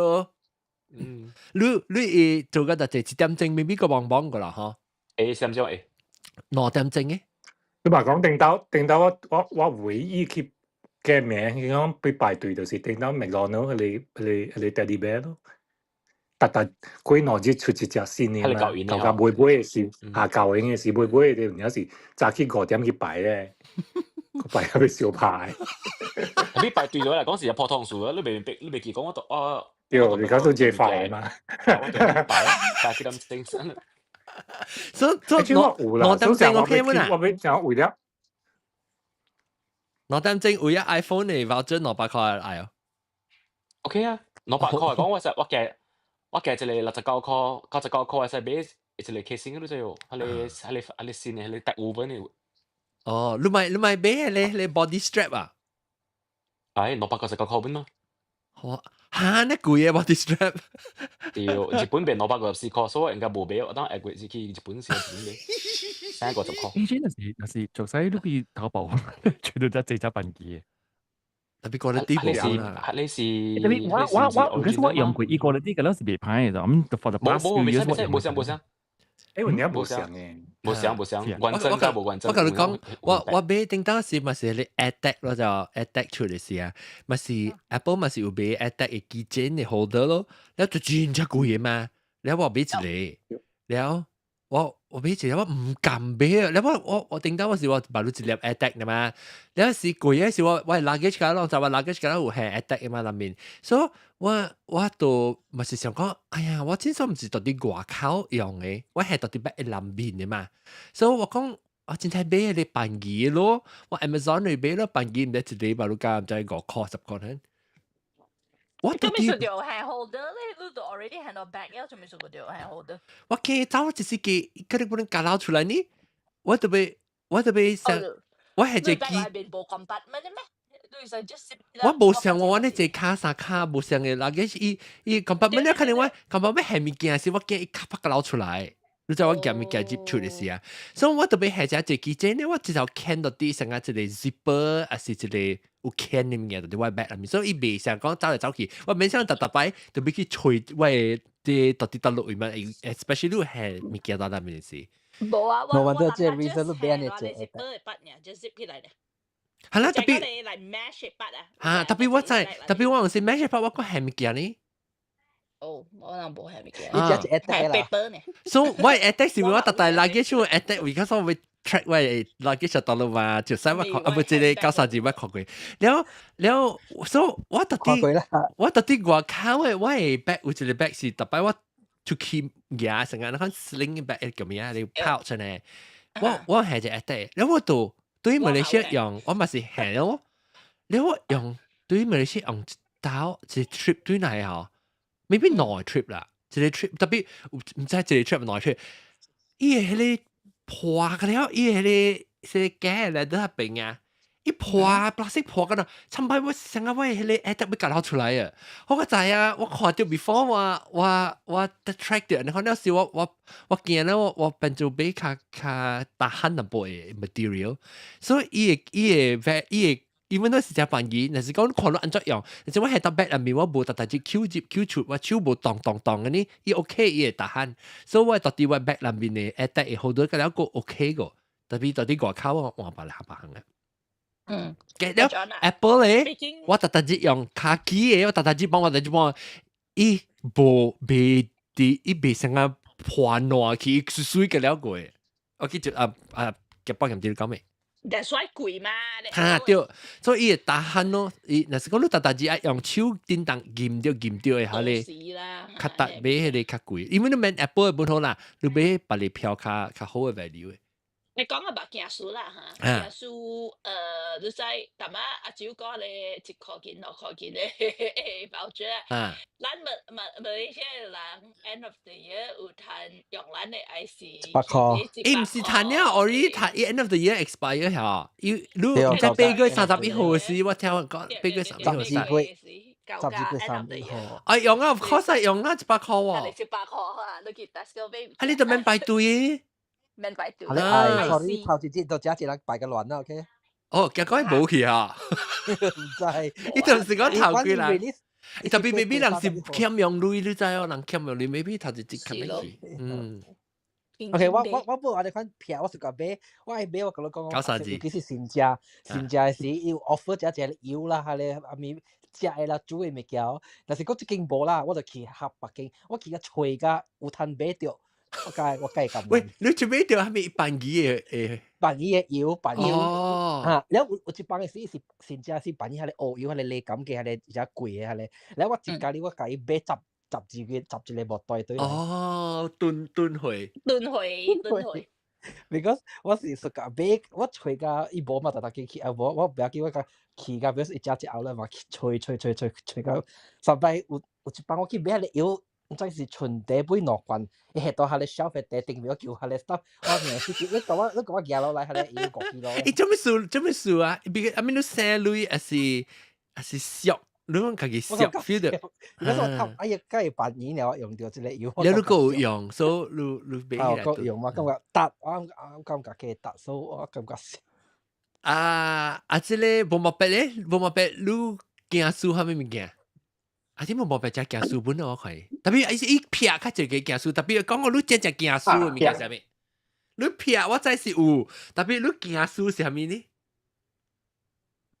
你會做個就這1點鐘，未必個忙忙個啦，嗬。會，啥物會？2點鐘嘅。你嘛講頂到頂到我唯一去嘅名，佢講被排隊就是頂到麥當勞彼個 teddy bear 咯。逐逐幾兩日出一隻新的嘛，到甲買買的時，下舊年的時買買的，有時早起5點去排咧，排到欲相拍。你排隊咗嚟講是普通數啊，你袂你袂記講我都啊。對，你講做這塊嘛。我就排排幾點鐘。所以2點鐘 OK 嗎？我欲講為了 2點鐘為咗 iPhone 嚟 voucher 200塊愛哦。 OK 啊，200塊講我實我計一個69箍，99箍會使買一個 casing 你知哦，彼個新的彼個大部分的。哦，你買買彼個 body strap 啊？哎，299箍本嘛。哇，嚇，那貴嘅 body strap？對，日本賣254箍，所以應該無買。我當下月是去日本時日本買350箍。以前若是做使你去淘寶，全都在這隻辦機。特別 quality 無啦。你是特別我，可是我用過伊 quality 個是袂歹的，咁 for the past few years 無相無相。欸，有影無相的。無相無相，完整甲無完整。我共你講，我買頂當時嘛是咧 AirTag 咯，就 AirTag 出來時啊，嘛是 Apple 嘛是有賣 AirTag 的 keychain 的 holder 咯，了就真正貴的嘛，了我買一個，了我買一個我毋敢買啊，了我頂當我是我買咗一粒 AirTag 的嘛，了是貴的是我 luggage 架咯，就我 luggage 架有係 AirTag 的嘛內面，所以我都嘛是想講，哎呀，我真數毋是佇佇外口用的，我係佇佇 bag 內面的嘛，所以我講我真係買彼個便宜咯，我 Amazon 裏買咯便宜，毋知一禮拜都加毋知5箍10箍呢。我做咩數掉係 holder 咧？你都 already 喺個 bag 了，做咩數掉係 holder？我驚走一時機，佢哋不能夾撈出來呢？我特別想，我係隻機。無 compartment 咩？我無想我呢隻卡三卡無想的，那個伊伊 compartment 咧，可能我 compartment 係物件是我驚伊卡啪個撈出來。你知我夾物件入出的時啊，所以我特別係隻隻機這呢，我直頭看到啲成個一個 zipper，還是一個有牽的物件，佇我 bag 內面，所以伊袂想講走來走去，我免想逐逐擺特別去揣我的這到底佗落位嘛，especially 你係物件佗內面時。無啊，我這 reason 都變的這 zipper 的筆爾，就 zip 起來的。係啦，特別你嚟 mesh 筆啊。嚇，特別我就係特別我用是 mesh 筆，我個係物件呢。哦，可能無係物件。你只係 AirTag 啦。 paper 呢？所以我 AirTag 是我特大 luggage 我 AirTag，because 我會 track 我 luggage 到了嘛，就使我看，啊不，這個93字我看過。了了，所以我特啲，我特啲外口嘅，我嘅 bag 有一個 bag 是特別我出去行成日，那款 sling bag 叫咩啊？你 pouch 呢？我係隻 AirTag，了我都對馬來西亞用，我嘛是係咯。了我用對馬來西亞用到一 trip 對來嗬，maybe 兩 trip 啦，一個 trip 特別毋知一個 trip 兩 trip，伊個彼個破個了，伊個彼個是膠來佇那邊啊，伊破 plastic 破個咯，尋擺我成個我彼個 AirTag 欲共攞出來啊！我個知啊，我看到 before 我 track 到，你看了時我驚咧，我變做買較較 tahan 淡薄的 material，所以伊個伊個 even 都是誠便宜，若是講你看到按怎用，若是我喺搭 bag 內面我無特特只 Q 入 Q 出，我手無動動動嘅呢，伊 OK 伊會 tahan，所以我到底我 bag 內面的 AirTag 會好多個了個 OK 個，特別到底外口我換別來別行嘅。嘅了 Apple 咧，我特特只用卡機的，我特特只幫我特只幫，伊無袂佇，伊袂成個破爛去，水水個了過。我記住啊啊，夾保險啲講咩？ That's why 貴嘛。哈對，所以伊會 tahan 咯。伊若是講你逐逐日愛用手叮當撳著撳著的，下咧，較值買彼個較貴。因為你免 Apple 的本好啦，你買別個票較較好的 value 的。你講個目鏡書啦嚇，鏡書你知，淡仔阿舅講咧一箍錢2箍錢的包住啊。咱馬馬馬來西亞人 end of the year 有趁用咱的 IC。 100箍。伊毋是趁了，already 趁伊 end of the year expire 嚇。伊你在8月31號時，我聽我講8月31號。12月，12月31號。啊用啊，of course 係用啦，100箍喎。100箍啊，你去 Tesco 買。啊，你都免排隊的。免排隊。係你係，sorry，頭一節就只一人排個亂啦，OK？哦，結果無去啊。毋知。伊就是講頭幾人，伊特別 maybe 人是欠用鐳，你知哦？人欠用鐳，maybe 頭一節欠去。嗯。 OK，我本我哋款票，我是個買，我愛買我共你講， 93字。尤其是新食新食的時，伊有 offer 只一個油啦，彼個啊物食的啦，煮的物件。若是講這間無啦，我就去合別間，我去甲揣甲有通買著，我該感喂，你做買著啥物便宜的誒？便宜的油，便宜。哦。嚇，了有一放的時是新食是便宜，彼個烏油，彼個禮感嘅，彼個比較貴的，彼個。了我一家己我共伊買十二個十一個木袋對。哦，囤囤貨。囤貨，囤貨。 Because 我是說甲買，我揣甲伊無嘛，逐逐去去啊無，我不要緊，我甲去甲，比如一只一後了嘛，去揣揣揣揣揣到，上擺有一擺我去買彼個油，毋知是純茶買2罐，伊下到彼個 shelf 的茶頂面，我求彼個 staff，我明是你共我舉落來，彼個油5 kilo。伊做咩事做咩事啊？比阿咪你省鐳還是還是俗？你講家己俗 feel 到？如果我頭哎呀，梗係八年了，用著這個油。你閣有用，所以你買起來。啊，閣用嘛，感覺值，我感覺加值，所以我感覺是。啊啊！這個無毛白咧，無毛白，你驚輸啥物物件？啊！你無毛白食驚輸本我看，特別伊伊撇較濟個驚輸，特別講我你真正驚輸的物件啥物？你撇我知是有，特別你驚輸是啥物呢？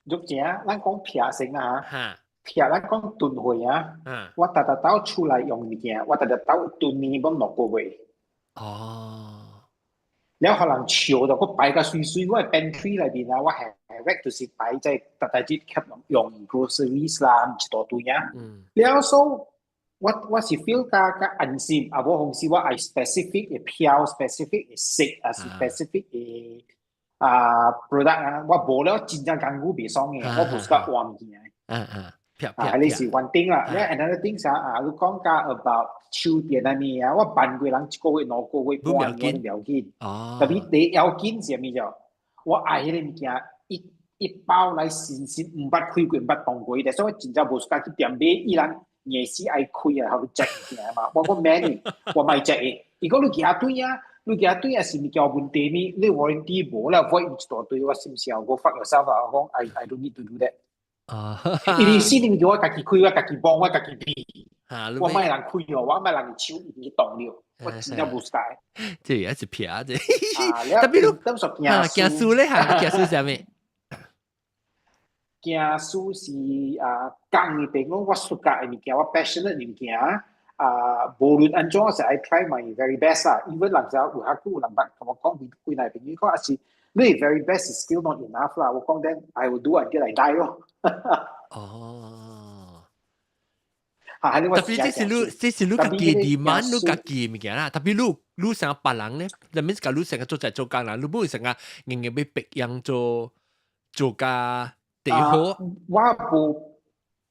玉正，咱講撇先啊嚇。撇咱講囤貨啊，我逐逐兜厝內用物件，我逐逐兜囤年攏6個月。哦。了予人笑到，我擺甲媠媠，我 pantry 內面啊，我係 rack 就是擺在逐逐日吸用 groceries 啦，一大堆啊。了所以我是 feel 較較安心，啊無講是我愛 specific 的票，specific 的色，還是 specific 的啊 product 啊，我無了真正艱苦袂爽的，我無是較換物件。啊，你是 one thing 啦。了 another thing 啥啊？你講甲 about 手電啊物啊，我辦過人一個月、2個月、半年我都袂要緊。哦。特別第要緊是啥物就？我愛彼個物件，一一包來新鮮，毋捌開過，毋捌動過，所以我真正無 suka 去店買，伊人硬死愛開啊，予食物件嘛。我講免哩，我莫食的。伊講你舉對啊，你舉對啊是物件有問題呢？你 warranty 無啦，void 一大堆，我心想我 fuck yourself 啊！我講 I don't need to do that。啊！伊為死你叫我家己開，我家己摸，我家己變。我莫人開哦，我莫人手已經動了，我真正無 suka。這也是撇啫。特別你啊，驚輸咧嚇，驚輸啥物？驚輸是啊，講嘅朋友我 suka 嘅物件，我 passionate 嘅物件啊，無論按怎我是愛 try my very best 啊，even 人家有較久有人捌同我講，幾幾朋友講啊是你 very best is still not enough 啦，我講 then I will do until I die 咯。哦。嚇，特別這是你家己 demand 你家己物件啦，特別你成個別人咧，that means 假如成個做在做工人，你唔會成個硬硬欲逼人做做甲第好。我無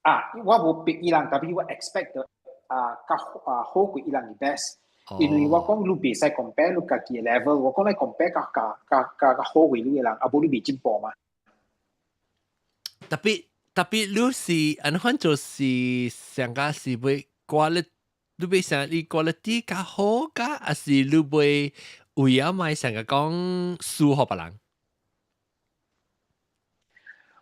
啊，我無逼伊人，特別我 expect 啊，較啊好過伊人嘅 best。因為我講你袂使 compare 你家己嘅 level，我講你 compare 較較較較較好過你嘅人，啊無你未進步嘛。特別你是按款就是上個是會 quality，你欲想你 quality 較好較，還是你欲為了買上個講輸予別人？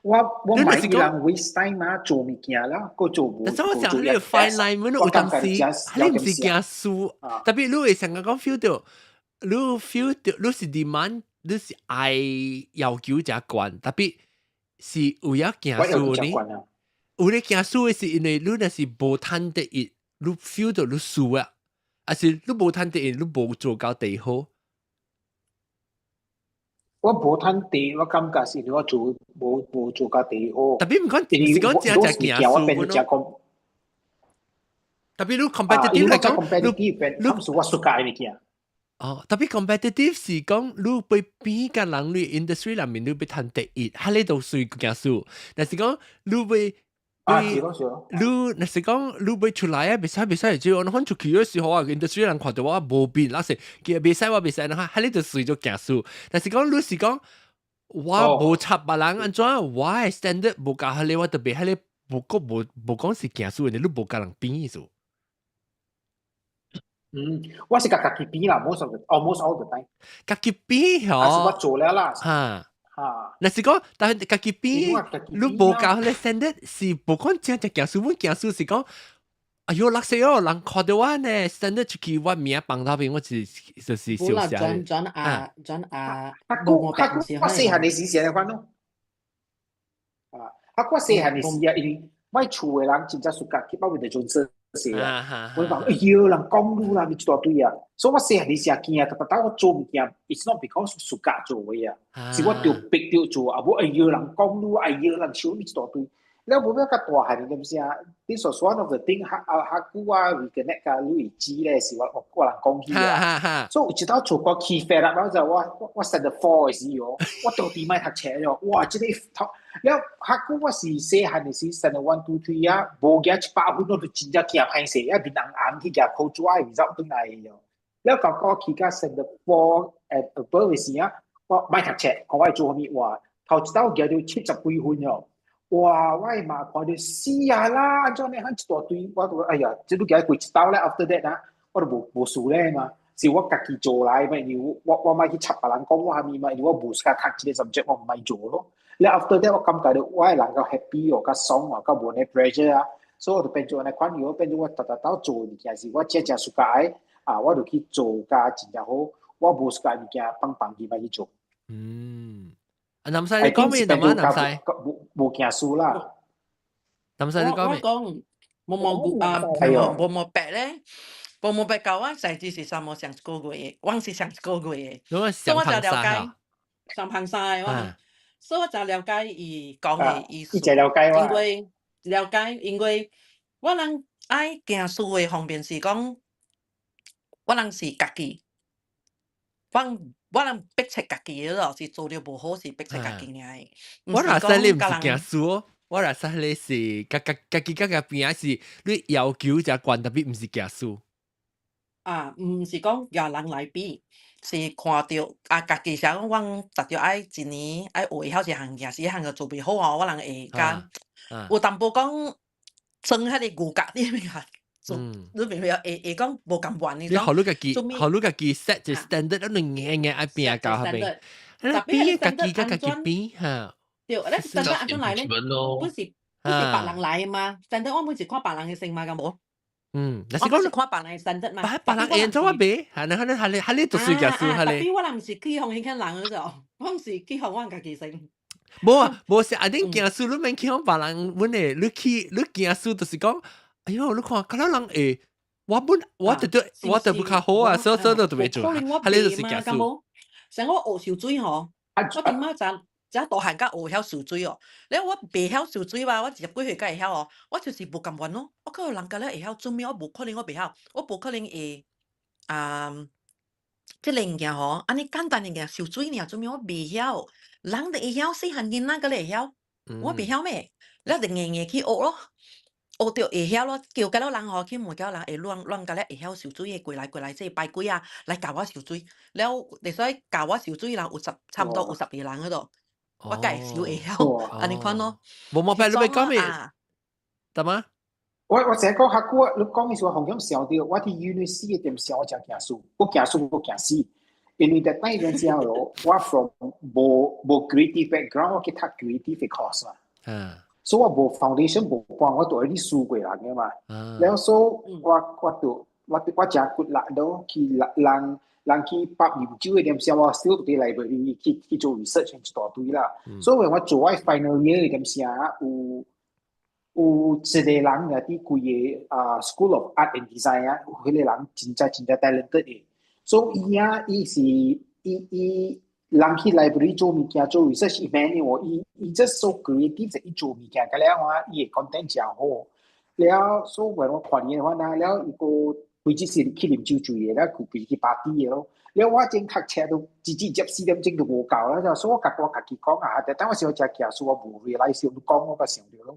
我莫予人 waste time 嘛，做物件啦，閣做無。但是我想你 fine line，有當時你毋是驚輸，特別你會上個講 feel 到，你 feel 到你是 demand，你是愛要求遮懸，特別是有影驚輸呢？有咧驚輸的是因為你若是無趁第一，你 feel 到你輸啊，還是你無趁第一，你無做到第好？我無趁第，我感覺是我做無做到第好。特別毋講，是講真正驚輸咯。特別你 competitive 嚟講，你你是我 suka 的物件。哦，特別 competitive 是講你欲比佮人你 industry 內面你欲趁第一，哈你都算驚輸。但是講你欲啊，是講是。你若是講你欲出來啊，袂使袂使，就我看出去嘅時候啊，industry 人看到我無變，那是其實袂使我袂使，哈，哈你就隨就驚輸。但是講你是講我無插別人按怎，我的 standard 無共彼個，我特別彼個無講無講是驚輸，你無共人比意思。嗯，我是共家己比啦，almost all the time。家己比嗬，是我做了啦。嚇嚇。若是講，但係家己比，你無共彼個 standard 是無講真正驚輸，阮驚輸是講，哎喲，垃圾哦，人看到我呢，standard 出去，我名放頭邊，我是就是小聲。轉轉啊轉啊，我我細漢的時時款咯。啊，啊，我細漢的時啊，因為我厝的人真正 suka keep up with the Joneses 啊，我講哎喲，人講你啦，你一大堆啊，所以我細漢的時啊驚，特別當我做物件，it's not because suka 做的啊，是我著逼著做，啊無哎喲，人講你，哎喲，人笑你一大堆。了無欲較大漢點聲，this was one of the thing 較啊較久啊 reconnect 佮你會知咧，是我我個人講起啊。所以有一道做過起飛啦，我就我 standard four 的時候，我到底莫讀冊了，哇！這個頭了較久我是細漢的時 standard one two three 啊，無舉100分我就真正驚歹勢，啊面紅紅去舉考紙的 result 轉來的。了到我去到 standard four and above 的時啊，我莫讀冊，看我會做啥物哇！頭一道舉到70幾分哦。哇！我的媽看到死啊啦！按怎呢？一大堆，我都哎呀，這都舉過一道咧。After that 啊，我都無無事咧嘛。是我家己做來嘛，因為我莫去插別人講我啥物嘛，因為我無 suka 讀這個 subject，我毋愛做咯。了 after that 我感覺到我的人較 happy 哦，較爽哦，較無呢 pressure 啊，所以我就變做按呢款，我變做我逐逐兜做物件是我真正 suka 的啊，我就去做甲真正好，我無 suka 物件放放去莫去做。嗯，啊，南西你講咩？南南西？無無驚輸啦。南西你講咩？我講無無啊，無無白咧。無無白教我細隻是啥物上一個月，我是上一個月的，所以我就了解上旁山的我，所以我就了解伊講的意思。伊就了解因為了解，因為我人愛驚輸的方面是講，我人是家己，我人逼出家己的咯，是做了無好是逼出家己爾的。我若使你毋是驚輸，我若使你是家家家己家家邊仔是你要求遮懸，特別毋是驚輸。啊，毋是講共人來比，是看著啊，家己想講，阮特著愛一年愛學會曉一項嘢，是彼項就做袂好哦，我人會較有淡薄講裝彼個牛角你明啊？做你明明會會講無甘願你予你家己，予你家己 set 一 standard，你硬硬愛拼到彼邊，你比家己佮家己比哈。對，你 standard 按怎來咧？不是別人來的嘛？standard 我本是看別人的先嘛，敢無？嗯，我是看別人的 standard 嘛。別人會怎我比？係你係你係你係你讀書教書係你。特別我人毋是去予彼款人嗰種，我是去予阮家己先。無啊，無是啊，恁驚輸，你免去講別人，阮的你去你驚輸，就是講，哎喲，你看，可能人會，我本我就對，我就不較好啊，所以就特別做，可能我係你就是嘛，驚輸。敢無？成我學游水吼，我點仔陣這大漢甲學曉游水哦。了我袂曉游水吧，我20幾歲才會曉哦。我就是無甘願咯。我看人家了會曉，做咩我無可能我袂曉，我無可能會啊。這個物件吼，按呢簡單的物件，游水爾，做咩我袂曉？人就會曉，細漢囡仔閣會曉，我袂曉咩？了就硬硬去學咯，學著會曉咯，叫甲了人吼去問叫人會亂亂甲了會曉游水的過來過來，這排隊啊來教我游水。了，會使教我游水的人有十差毋多有12人嗰度，我家會游會曉，按呢款咯。無冇排你欲講咩？得嗎？我成日講較久，你講的時候紅咁想到，我佇 university 點時我誠驚輸，我驚輸我驚死，因為在那陣時候我 from 無無 creative background，我去讀 creative 的 course 嘛。所以我無 foundation 無關，我都係啲輸過人嘅嘛。了所以我就我我誠骨力咯，去人人去捌研究的點時，我 still 佇 library 去做 research 一大堆啦。所以我做我 final year 的點時有。有一個人啊，佇規个啊 School of Art and Design 啊，有彼個人真正真正 talented 的，所以伊啊，伊是伊伊人去 library 做物件做 research，伊免的喎，伊伊 just so creative，伊做物件，甲了啊，伊的 content 誠好。了，所以我看伊的話呢，了伊個規日是去啉酒醉的，了佢規去 party 的咯。了我正讀冊都直直接4點鐘就無夠啦，所以我共我家己講啊，但我時候誠驚輸，我無 realize 你講我才想著咯。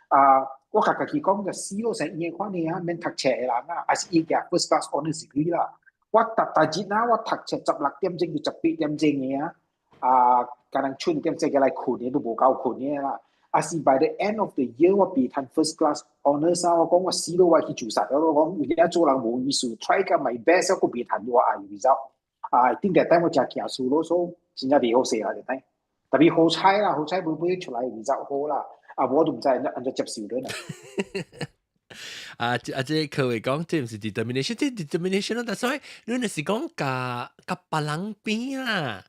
啊！我共家己講就死咯，成伊款的啊，免讀冊的人啊，還是伊嘅 first class honours degree 啦。我逐逐日啊，我讀冊16點鐘到18點鐘的啊，啊，敢若春點鐘來睏的都無夠睏的啦。啊是 by the end of the year 我袂趁 first class honours 啊，我講我死咯，我去自殺咯，我講有影做人無意思，try 甲 my best 我袂趁我愛 result。啊，I think that time 我誠驚輸咯，所以真正袂好勢啦，這擺。特別好彩啦，好彩尾尾出來 result 好啦。啊，我都毋知按怎接受了呢。啊啊！這可謂講，這毋是 determination，這 determination 咯。但所以你若是講共共別人比啊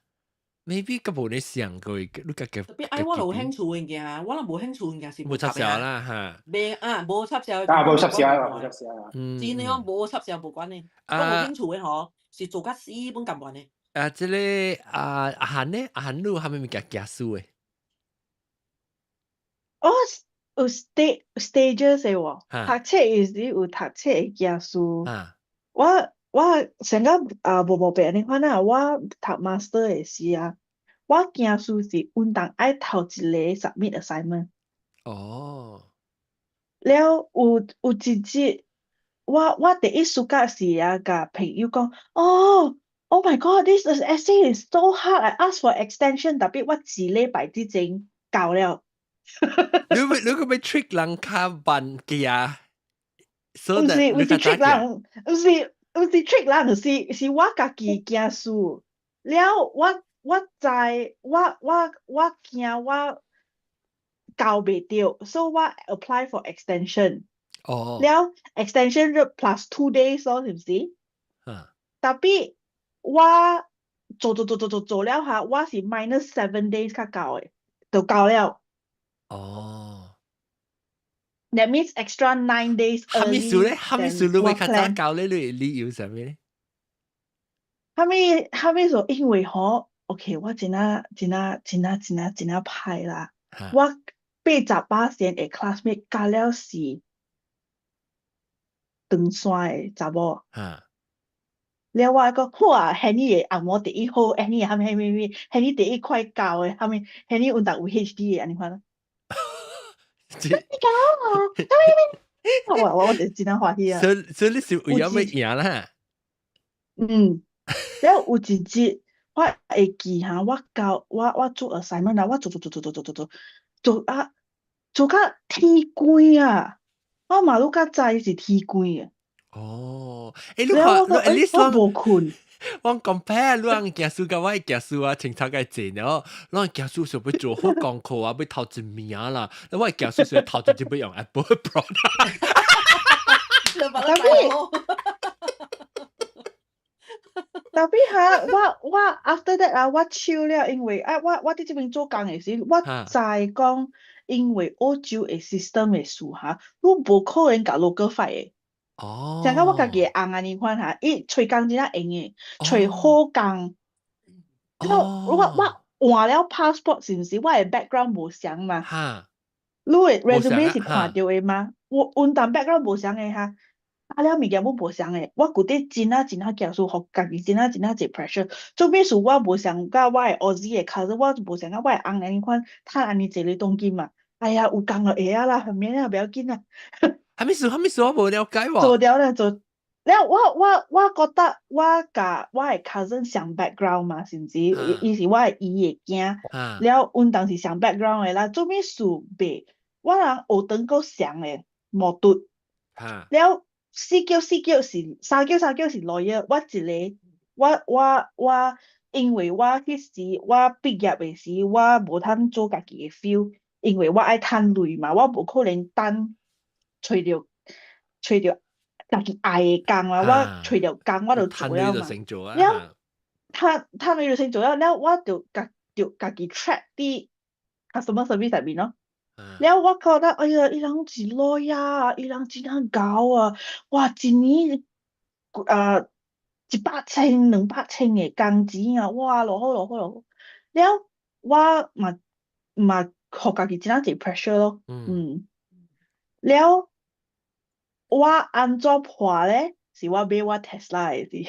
，maybe 較無你想過，你家己。特別愛我有興趣物件，我若無興趣物件是無插銷啦嚇。袂啊，無插銷。啊，無插銷啊，無插銷啊。真的講無插銷無關的，我有興趣的吼，是做甲死本甘願的。啊，這个啊阿韓呢？阿韓你有啥物物件驚輸的？哦，有 stages 的喎，讀冊有時有讀冊會驚輸。我我成個啊無無白按呢款啊，我讀 master 的時啊，我驚輸是阮當愛頭一个 submit assignment。了有有一日，我我第一暑假時啊，共朋友講，哦，Oh my God，this essay is so hard，I ask for extension，特別我一禮拜之前交了。你欲你閣欲 trick 人較慢行？毋是毋是 trick 人，毋是毋是 trick 人，是是我家己驚輸。了我我知我我我驚我交袂著，所以我 apply for extension。了 extension 就 plus 2 days 咯，是毋是？特別我做做做做做做了下，我是 minus 7 days 較交的，就交了。That means extra 9 days 蝦米數咧？蝦米數你會較早交咧？你理由啥物咧？蝦米蝦米數？因為吼，OK，我真啊真啊真啊真啊真啊歹啦。我80%的 classmate 交了是長山的查某。了我講，哇，彼的紅毛第一好，彼的蝦米蝦米蝦米，彼第一快交的，蝦米彼有當有 HD 的，按呢款。你講啊！我我我就真啊歡喜啊！所所以你是為咗欲贏啦？嗯，了有一日我會記哈，我交我我做 assignment 啊，我做做做做做做做做做啊，做甲天光啊！我嘛愈較知是天光啊。哦，欸，你看，你 at least 我無睏。我 compare 你人驚輸佮我驚輸啊，清楚個濟了。咱驚輸想欲做好功課啊，欲頭一名啦。我驚輸想頭一就欲用 Apple product。特別特別哈，我 after that 啊，我手了，因為啊，我佇這邊做工的時，我知講，因為澳洲的 system 的事哈，你無可能共 local fight 的。像講我家己的翁按呢款哈，伊揣工真正閒的，揣好工。我換了 passport 是毋是？我的 background 無相嘛？你的 resume 是看著的嗎？我阮當 background 無相的哈。啊了物件要無相的，我覺得真啊真啊驚輸，予家己真啊真啊濟 pressure。做咩事我無相佮我的 Aussie 的 cousin，我無相佮我的翁按呢款，趁按呢濟個當金嘛。哎呀，有工就會啊啦，免啊，不要緊啊。啥物事？啥物事？我無了解喎。做了咧做，了我覺得我佮我的 cousin 相 background 嘛，是毋是？伊是我的姨的囝，了阮當時相 background 的啦，做咩事袂？我人學堂閣相的無拄。了四腳四腳是三腳三腳是 lawyer，我一個我因為我彼時我畢業的時，我無通做家己的 field，因為我愛趁錢嘛，我無可能等揣著家己愛的工啊，我揣著工我就做了嘛。了，趁趁錢就先做了，了我就家己 trap 佇 customer service 內面咯。了我覺得，哎呀，伊人是 lawyer 啊，伊人真正𠢕啊，哇，一年啊100千、200千的工錢啊，哇，偌好偌好偌好。了我嘛嘛，予家己真正濟 pressure 咯，嗯。了我按怎破咧？是我買我 Tesla 的時。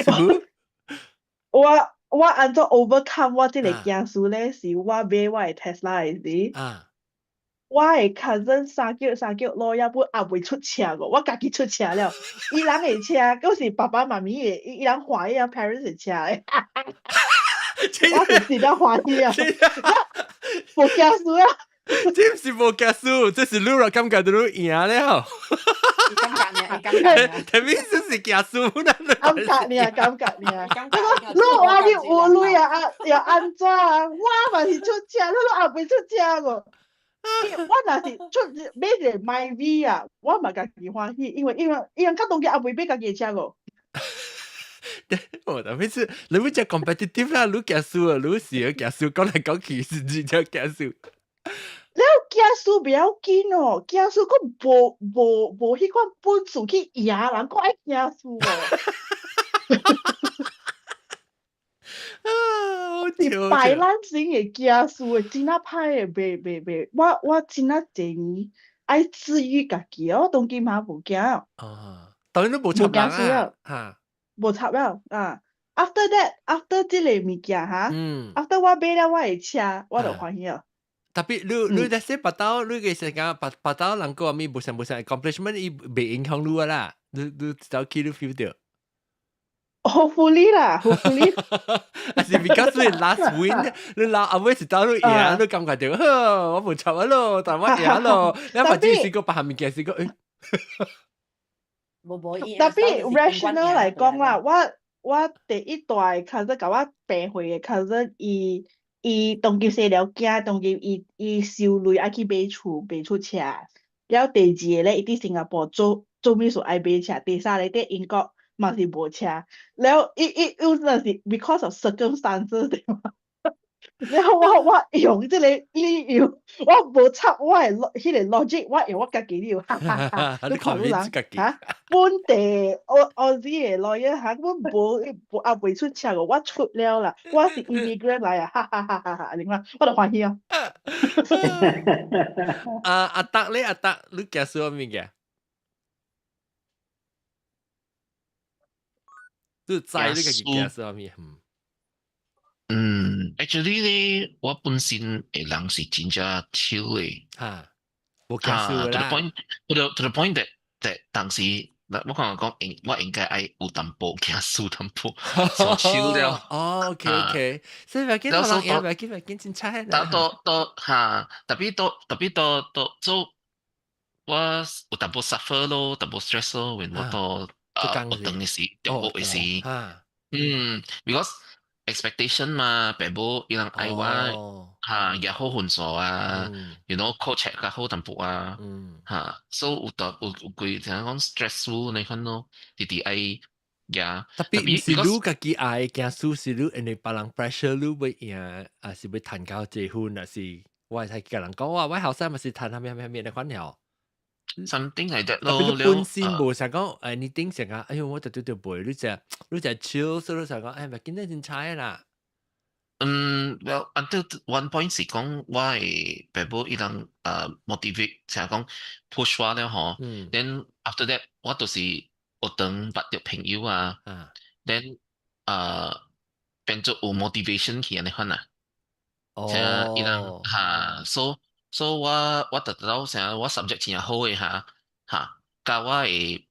啥物事？我按怎 overcome 我這個驚輸咧？是我買我的 Tesla 的時。我的 cousin 三腳三腳老爺本也未出車過，我家己出車了。伊人的車，閣是爸爸媽咪的，伊人歡喜啊，parents 的車的。我是真正歡喜啊！無驚輸啊！這毋是無驚輸，這是你若感覺到你贏了。感覺呢？感覺呢？特別是是驚輸啦！感覺呢？感覺呢？你話你有鐳啊？啊，又按怎啊？我嘛是出車，你攏也未出車無？我若是出買一個 Myvi 啊，我嘛家己歡喜，因為伊人較當今也未買家己的車無。我特別是你會只 competitive 啦，你驚輸啊，你是驚輸，講來講去是真正驚輸。了驚輸袂要緊哦，驚輸閣無彼款本事去贏人，閣愛驚輸哦。啊！是擺爛型的驚輸的，真正歹的，袂袂袂，我真正濟年愛治癒家己哦，當今嘛無驚。啊，當然都無插人啊，嚇，無插了啊。After that，after 這個物件哈，after 我買了我的車，我就歡喜了。特別你那些腹兜，你嘅時間腹兜人個咪無啥無啥 accomplishment，伊袂影響你啦，你走去你 feel 到。 Hopefully 啦，hopefully。還是 because 你 last win，你老後尾是走你贏，你感覺到，呵，我無插啊咯，但我贏咯，你反正試過別項物件試過，誒。無無伊。特別 rational 來講啦，我第一代 cousin 共我病歲的 cousin，伊當今生了囝，當今伊收鐳愛去買厝賣出車。了第二個咧，伊佇新加坡做做物事愛買車，第三個佇英國嘛是無車。了伊有陣是 because of circumstances 對嗎？了我用這個理由，我無插我的彼個 logic，我用我家己理由，哈哈哈！你看你人哈，本地澳洲的 lawyer 哈，阮無無也未出車過，我出了啦，我是 immigrant 來啊，哈哈哈哈哈！你看，我就歡喜啊。啊阿達咧，阿達，你驚啥物件？你知你家己驚啥物？嗯。嗯，actually 咧，我本身的人是真正 chill 的。哈，無驚輸啦。To the point，to the point that 當時，我感覺講應我應該愛有淡薄驚輸淡薄，就 chill 了。哦，OK OK，所以袂緊，我人袂緊袂緊，真差。但到到哈，特別到特別到到做，我有淡薄 suffer 咯，淡薄 stress 咯，when 我到啊學堂的時，中學的時，嗯，because expectation 嘛，爸母伊人愛我哈，也好分數啊，考冊較好淡薄啊，哈，所以有當有有幾聽講 stressful 那款咯，直直愛呀， Tapi 毋是你家己愛驚輸，是你因為別人 pressure 你欲贏，還是欲趁到這分，還是我會使共人講話，我後生嘛是趁啥物啥物啥物的款了。 Something like that 咯。咯。你本身無想講，anything 想講，哎喲，我就對對背，你就 chill，所以你想講，哎，咪見得真差啦。嗯，well until one point 是講我的爸母伊人motivate，成日講 push 我了嗬。Then after that 我就是學堂捌著朋友啊。Then 變做有 motivation 去按呢款啊。像伊人哈，so 我達到成我 subject 真好的哈哈，佮我的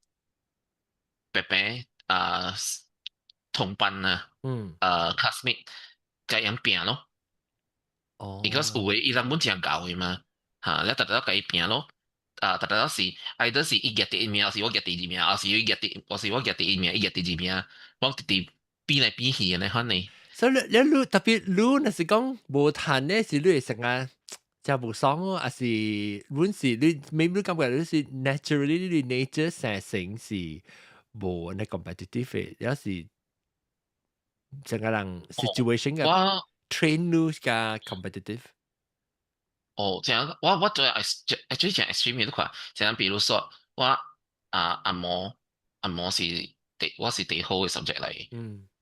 伯伯啊同班啊，classmate 共𪜶拚咯。Because 有的伊人本真𠢕的嘛，哈，了逐逐共伊拚咯。啊，逐逐是，either 是伊舉第一名，抑是我舉第二名，抑是伊舉第，抑是我舉第一名，伊舉第二名，我直直比來比去按呢款呢。所以你特別你若是講無趁咧，是你會成日真無爽哦，還是阮是你，maybe 你感覺你是 naturally 你 nature 生成是無按呢 competitive 的，抑是成個人 situation 嘅 train 你較 competitive。哦，這樣我做 actually 講 extreme 都看，這樣比如說我啊紅毛紅毛是第我是第好的 subject 來，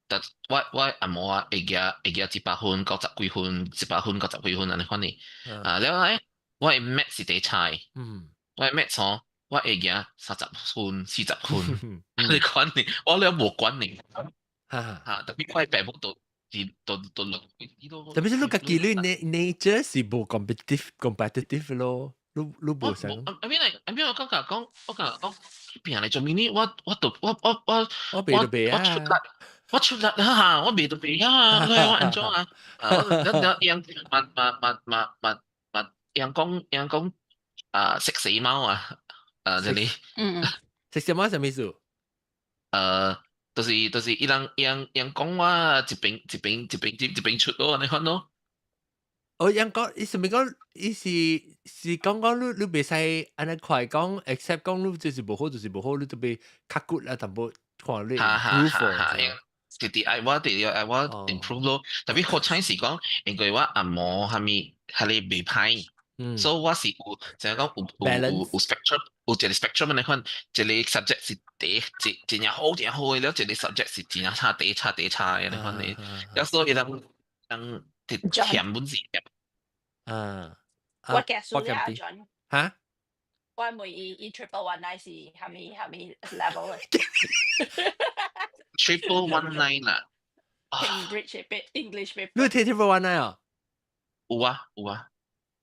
但我紅毛啊會舉100分、90幾分、100分、90幾分按呢款呢，啊了後我的 math 是第差的，我的 math 吼我會舉30分、40分，按呢款呢，我了無管呢，哈，特別我的爸母都都都落。特別是你家己你 nature 是無 competitive 咯，你無想。 I mean like I mean 我感覺講，我感覺講拚來做物呢，我都我我袂就袂啊，我出力，我出力啊，我袂就袂啊，我按怎啊？啊，我了樣嘛嘛嘛嘛嘛嘛，樣講樣講啊，食死貓啊，啊，這裡，食死貓啥物意思？就是伊人伊人伊人講我一邊一邊一邊一邊出咯，按呢款咯。哦，人講，伊是咪講，伊是講講你袂使按呢快講，accept 講你就是無好，就是無好，你就欲較骨啊，淡薄看你 improve。哈，直直愛我直直愛我 improve 咯。特別好彩是講，因為我紅毛啥物彼个袂歹，所以我是有就係講有 spectrum，有一個 spectrum 按呢款，一個 subject 是第真真正好真好的，了一個 subject 是真正差第差第差的按呢款的，了所以伊人人嫌本是嫌。我計數了 John。哈？我問伊伊 1119 是啥物啥物 level 的？1119 啦。 Cambridge English paper。你聽 1119 啊？有啊有啊。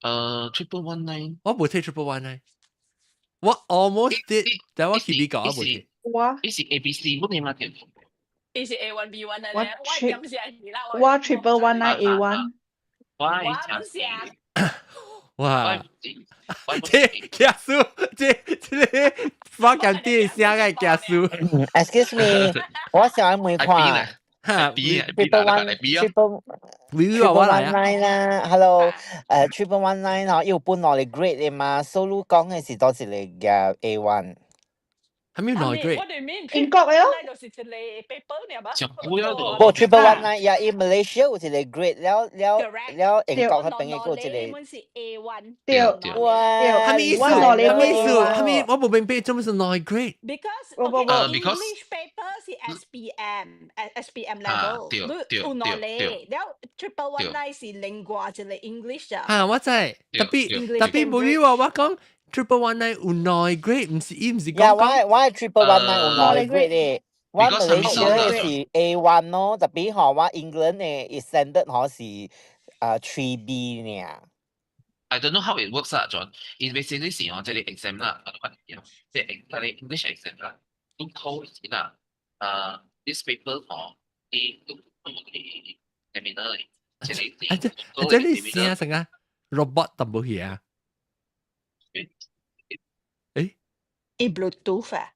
1119。我無聽 1119。我 almost did，但我去美國我無聽。我。伊是 A B C，我你嘛聽。伊是 A one B one 的我咧，我點是啦？我 1119 A one。我我唔想。哇！這假數，這個發緊啲聲嘅假數。 Excuse me，我想問看。 Triple one triple 1119 啦，Hello，1119 嗬，有分兩個 grade 的嘛，所以你講的是佗一個嘅 A one。係咪兩 grade？英國的咯。就是一個 paper 爾嘛。無 1119 也伊 Malaysia 有一個 grade，了了了英國彼邊的閣有一個。是 A one。對。哇！啥物意思？啥物意思？啥物？我無明白，做咩是兩 grade？ Because English paper 是 SPM SPM level，你有兩個，了 1119 是另外一個 English 啊。啊，我知，特別特別無語話我講 1119 有兩 grade，毋是伊毋是講講。我 1119 有兩個 grade 的，我 Malaysia 的是 A one 咯，特別吼我 England 的 standard 吼是3B 爾。 I don't know how it works 啦，John. It's basically 是哦，這個 exam 啦，這個 English exam 啦，都考一啦，this paper 吼，伊都 examiner 這個啊這這你聲成啊，robot 淡薄去啊？誒？伊 Bluetooth 啊？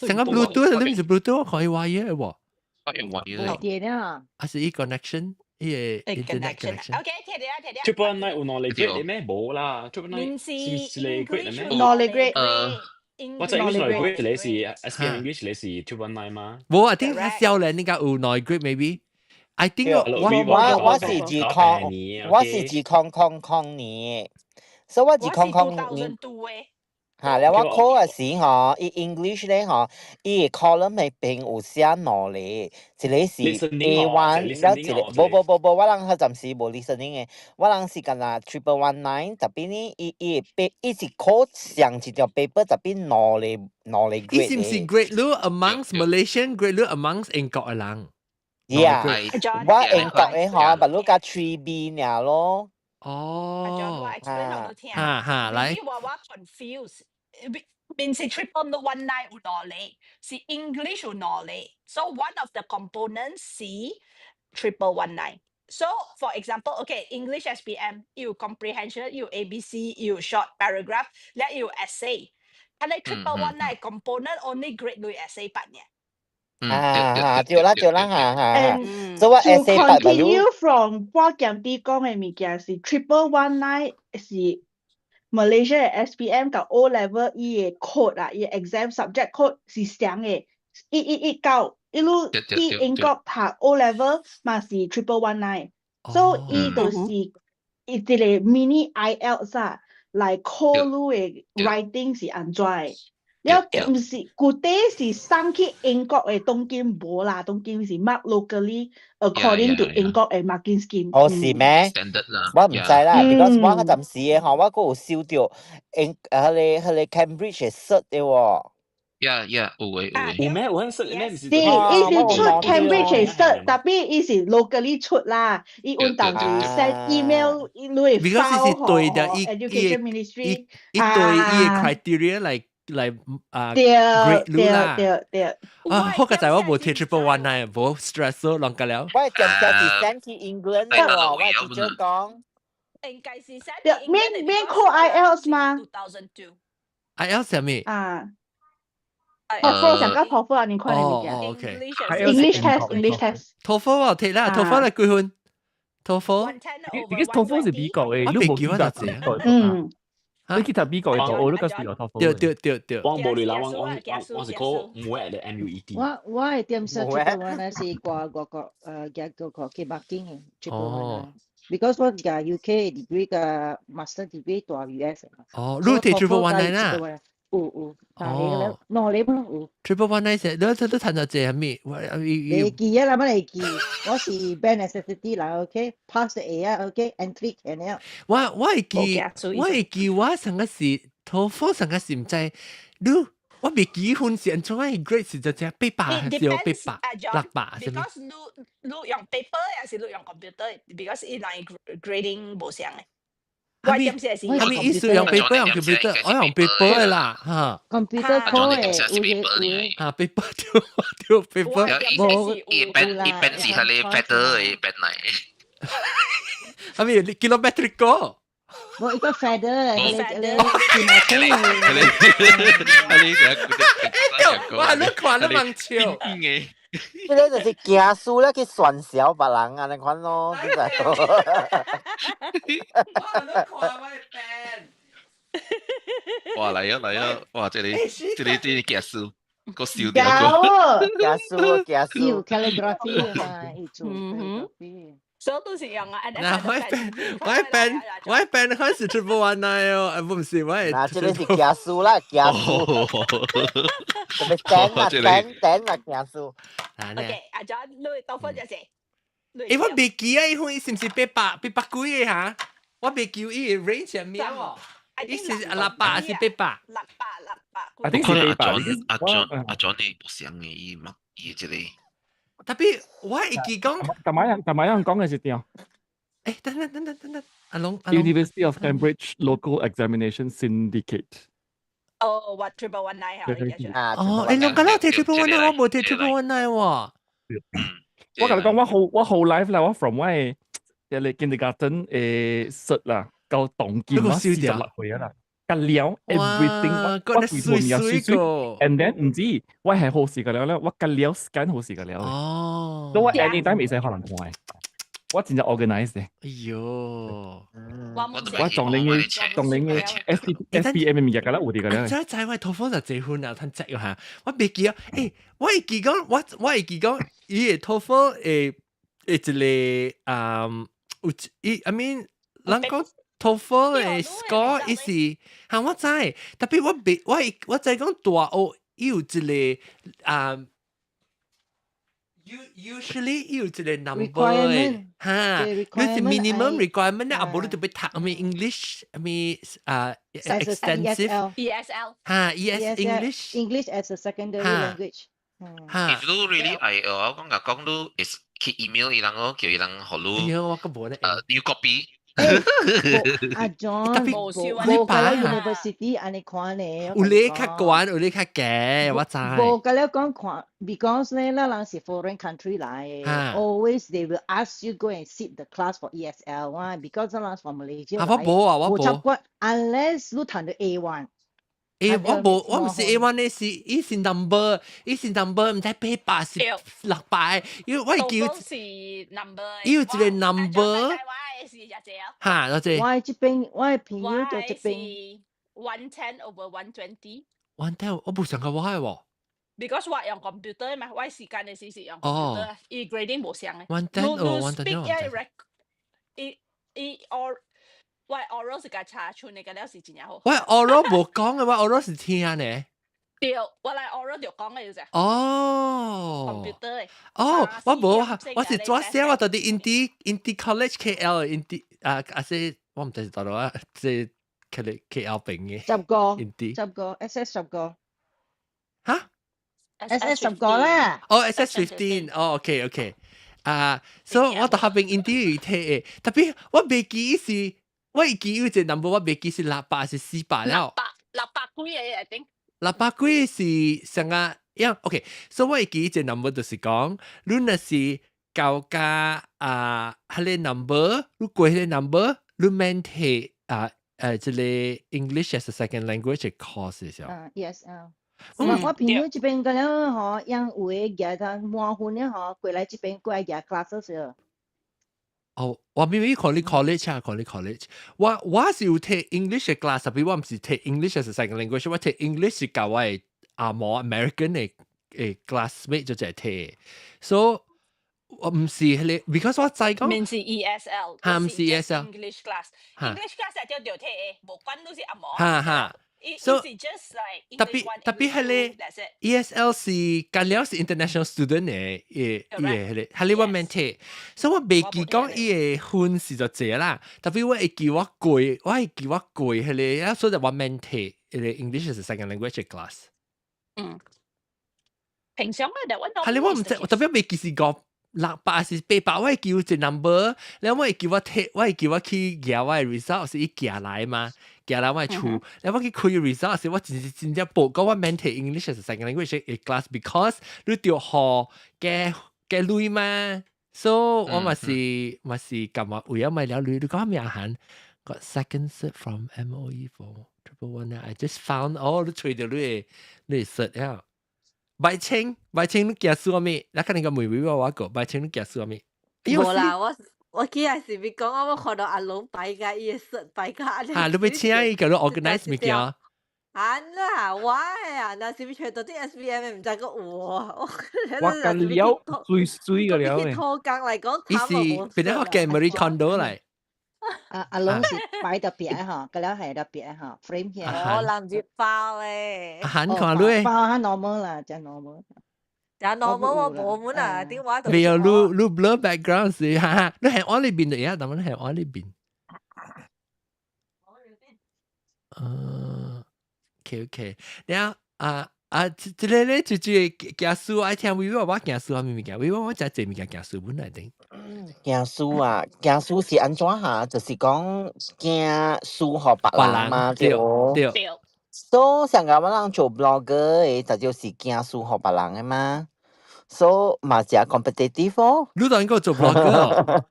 成個 Bluetooth，你毋是 Bluetooth，可以 wire 喎。可以 wire。電啊？還是伊 connection？伊個 internet connection。 OK，聽到啊，聽到。 1119 有兩個 grade 咩？無啦，1119 是一個 grade 咩？兩個 grade。我知 English 兩 grade 你是 SPM English 你是 219 嗎？無啊，聽較少年應該有兩 grade maybe。I think 我是二空，我是2000年，所以我2000年。嚇，了我考嘅時吼，伊 English 咧吼，伊個 column 內邊有寫兩個，一個是 A1，了一個無無無無，我人彼陣時無 listening 嘅，我人是干焦 1119，特別呢，伊伊個伊是考上一條 paper，特別兩個兩個 grade。伊是毋是 grade 你 amongst Malaysian grade 你 amongst 英國嘅人？ Yeah，我英國嘅吼，不如加 3B 爾咯。哦，哈哈，來。我 confuse，變是 1119 有兩個，是 English 有兩個，so one of the components 是 1119。So for example, okay, English SPM 有 comprehension，有 ABC，有 short paragraph，了有 essay。但係 1119 component only grade 你 essay 八年。啊啊，對啦對啦，哈哈。所以我 essay 八 continue from 我鹹啲講嘅物件是 1119 是 Malaysia 嘅 SPM 佮 O level 伊嘅 code 啊，伊 exam subject code 是相嘅，1119，一路去英國讀 O level 嘛是 1119，所以伊就是伊一個 mini IELTS 啊，來考你嘅 writing 是按怎嘅。了毋是具體是送去英國嘅當今無啦，當今是 mark locally according to 英國嘅 marking scheme。哦，是咩？我毋知啦，because 我彼陣時嘅吼，我閣有收著英彼個 Cambridge 嘅 cert 的喎。 Yeah，有嘅有嘅。有咩？有彼 cert 咩？是，伊是出 Cambridge 嘅 cert，特別伊是 locally 出啦，伊有當時 send email 伊會 because 是對的，伊 Education Ministry 伊對伊嘅 criteria 來來啊 grade 你啦。對對。啊，好佳哉我無提 1119，無 stress 咯，攏個了。我係直接是 send 去 England 喎，我係直接講。應該是 send 對，免免考 IELTS 嗎？IELTS 係咩？啊。TOEFL 上個 TOEFL 啊，你看你物件。哦，OK。 English test，English test。 TOEFL 我提啦，TOEFL 嚟幾分？TOEFL。你個 TOEFL 是美國嘅，你無記得字。嗯。你去讀美國嘅就你個是有 TOEFL。對對對對。我無理啦，我是考 MUET 的 MUET。我係點說 1119 是掛外國夾個個去北京嘅 1119。Because 我夾 UK degree 嘅 master degree 大 US。哦，你提 1119 啊？有有，哦，兩個本有。 1119 是，你你談到這係咩？我會記啊啦，乜會記？我是 bare necessity 啦，OK，pass A 啊，OK，entry can 了。我會記，我會記，我上個是 TOEFL 上個是毋知，你我未記分是按怎樣 grade 是就只800還是800 600啥物？Because 你你用 paper 還是你用 computer？Because 伊人 grading 無相嘅。係咪係咪意思用 paper 用 computer？我用 paper 嘅啦，嚇。 computer 考嘅，有嘅嚇 paper 對對 paper。無伊 pen 伊 pen 是係你 feather 嘅 pen 嚟。係咪 kilometric？無一個 feather，你你你你你哇！你看你望笑。呢個就是驚輸咧去傳銷別人啊，你看咯，真係。哇！你看我的 pen。哇！嚟啊嚟啊！哇！這裡這裡這裡驚輸，個笑掉個。驚輸驚輸。有 calligraphy 嘛，伊做 calligraphy。所以都是用啊。嗱，我 pen 我 pen 我 pen 開始 1119 哦，啊，唔是我係。嗱，這個是驚輸啦，驚輸。特別頂啊頂頂啊驚輸。 OK，阿 John，你多分就是。誒，我未記啊，伊分是毋是800幾個嚇？我未記伊個 range 係咩喎？伊是600還是800？600 600。 I think 是800。阿 John 阿 John 你無想嘅，伊乜伊這個。特別我會記講，大馬人講嘅是點？誒，等等等等等等，阿龍阿龍。 University of Cambridge Local Examination Syndicate。哦，我 1119 啊！哦，你攏敢若提 1119，我無提 1119 喎。我共你講，我好 life 啦，我 from 我嘅一個 kindergarten 誒 cert 啦，到當今我46歲啊啦，甲了 everything 我我規套物水水，and then 毋止我係好時個了咧，我甲了 scan 好時個了。哦。所以我 anytime 會使可能看。我真正 organize 嘅。哎喲，我撞你嘅，撞你嘅 S S P M 嘅物件，敢若有啲個咧。真知我 TOEFL 就這分啊，趁這嚇，我袂記啊。欸，我會記講，我會記講，伊個 TOEFL 會一個啊，有伊，I mean，人講 TOEFL 的 score 伊是，嚇我知，特別我袂，我知講大學伊有一個啊。Usually 有一個 number 嘅，嚇，你是 minimum requirement 咧，啊無你就欲讀咩 English 咩啊 extensive ESL 嚇 ES English English as a secondary language。嚇。 If 你 really 愛我講甲講你會去 email 伊人哦，叫伊人予你。哎喲，我個無咧。你 copy。阿 John，無無個 university 按呢款咧，有咧較懸，有咧較低，我知。無個了講看，because 咧，咱人是 foreign country 來，always they will ask you go and sit the class for ESL one，because 咱人 from Malaysia。啊，我無啊，我無。無習慣，unless 你讀到 A1。欸，我無，我毋是 A1 咧，是伊是 number，伊是 number，毋知88600，因為我會記。是 number。伊有一個 number。嚇，多謝。我這邊，我的朋友在這邊。 110 over 120。 110，我無想過我係喎。 Because 我用 computer 嘛，我時間的時是用 computer，伊 grading 無相嘅。 110 over 120。伊伊 or 我 oral 是共查出來個了是真正好。我 oral 無講嘅，我 oral 是聽呢。對，我來 oral 就講嘅就。哦。 computer 嘅。哦，我無，我是怎寫我到底 Inti College KL Inti 啊啊是，我毋知是佗落啊，這 KL 邊嘅。十個。 Inti。 10個，SS 10個。嚇？SS 十個啦。哦，SS 15，哦，OK OK，啊，所以我到下邊 Inti 有睇嘅，特別我袂記是。我會記有一個 number，我袂記是600是400了。600幾個一定。六百幾是上個樣，OK，所以我會記一個 number 就是講，你若是交加啊，彼個 number，你過彼個 number，你免提啊這個 English as a second language 的 course 是。啊，ESL。我朋友這邊個了吼，讓有的舉他滿分的吼，過來這邊過來舉 class 時。哦，我明明看你 college 啊，看你 college，我是有 take English 的 class，特別我毋是 take English as a second language，我 take English 是教我的阿毛 American 的 classmate 就係 take，so 我毋是彼個，because 我知講，毋是 ESL，嚇毋是 ESL English class，English class 係條條 take 的，無管都是阿毛。哈哈。 So just like 特別特別彼個 ESL 是干了是 international student 的，伊伊個彼個，彼個我免 take，所以我袂記講伊個分是就這啦。特別我會記我過，我會記我過彼個，啊，所以我免 take 彼個 English as a second language class。嗯，平常啊，我彼個我毋知，我特別袂記是500是800，我會記有一個 number，然後我會記我 take，我會記我去舉我的 result 是伊寄來嘛。寄來我厝，然後我去開 result 時，我真是真正報告我免 take English as a second language 的 class because 你著予加加鐳嘛，所以我嘛是感覺為咗買了鐳，你講咩行？Got second cert from MOE for 111. I just found 哦，你揣著你的 cert 了。白清白清，你寄書咩？你肯定個妹妹我我個白清你寄書咩？無啦，我記係是咪講我看到阿龍擺甲伊的 cert 擺甲啊，你欲請伊共你 organize 物件？啊啦，我啊，若是欲揣到啲 SBM 毋知閣有無？我緊了水水個了咧。土工來講，伊是變咗個 Marie Kondo 來。阿阿龍是擺特別吼，個了係特別吼，frame 起來。我人入包咧。阿韓看你。包較 normal 啦，真 normal。真 normal 我無滿啊，點話未有你你 blur background 是哈哈，你係我呢邊的呀，但係你係我呢邊。OK OK，然後啊啊，這個咧就就行書愛聽維我我行書啥物物件，維我我誠濟物件行書本來頂。行書啊，行書是按怎下？就是講驚輸予別人嘛，對對。所以上個我人做 blogger 的，就就是驚輸予別人的嘛。所以嘛誠 competitive 哦。你當應該做 blogger？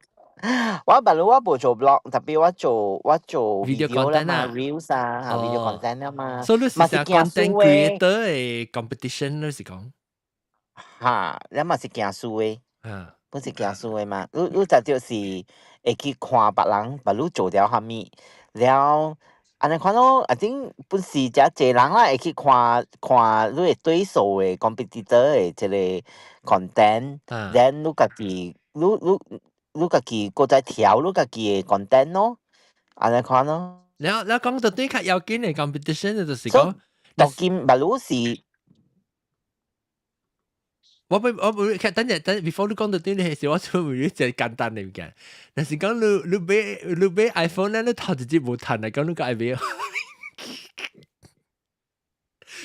我捌我無做 blog，特別我做 video video 啦 content 嘛啊，reels 啊，video content 啦嘛。所以你是嘛是啥驚輸 content 的。 creator 的 competition 你是講？哈，你嘛是驚輸的。本是驚輸的嘛。你就就是會去看別人，別你做了啥物，了按呢款咯，I think 本是遮濟人啦，會去看看你的對手的 competitor 的這個 content，then 你家己閣再調你家己的 content 咯，按呢款咯。了了講到對較要緊的 competition 就是講，當今別你是。我俾等陣等 before 你講到對你係時，我想問你一個簡單的物件。若是講你買 iPhone 咧，你頭一日無趁來講，你閣愛買？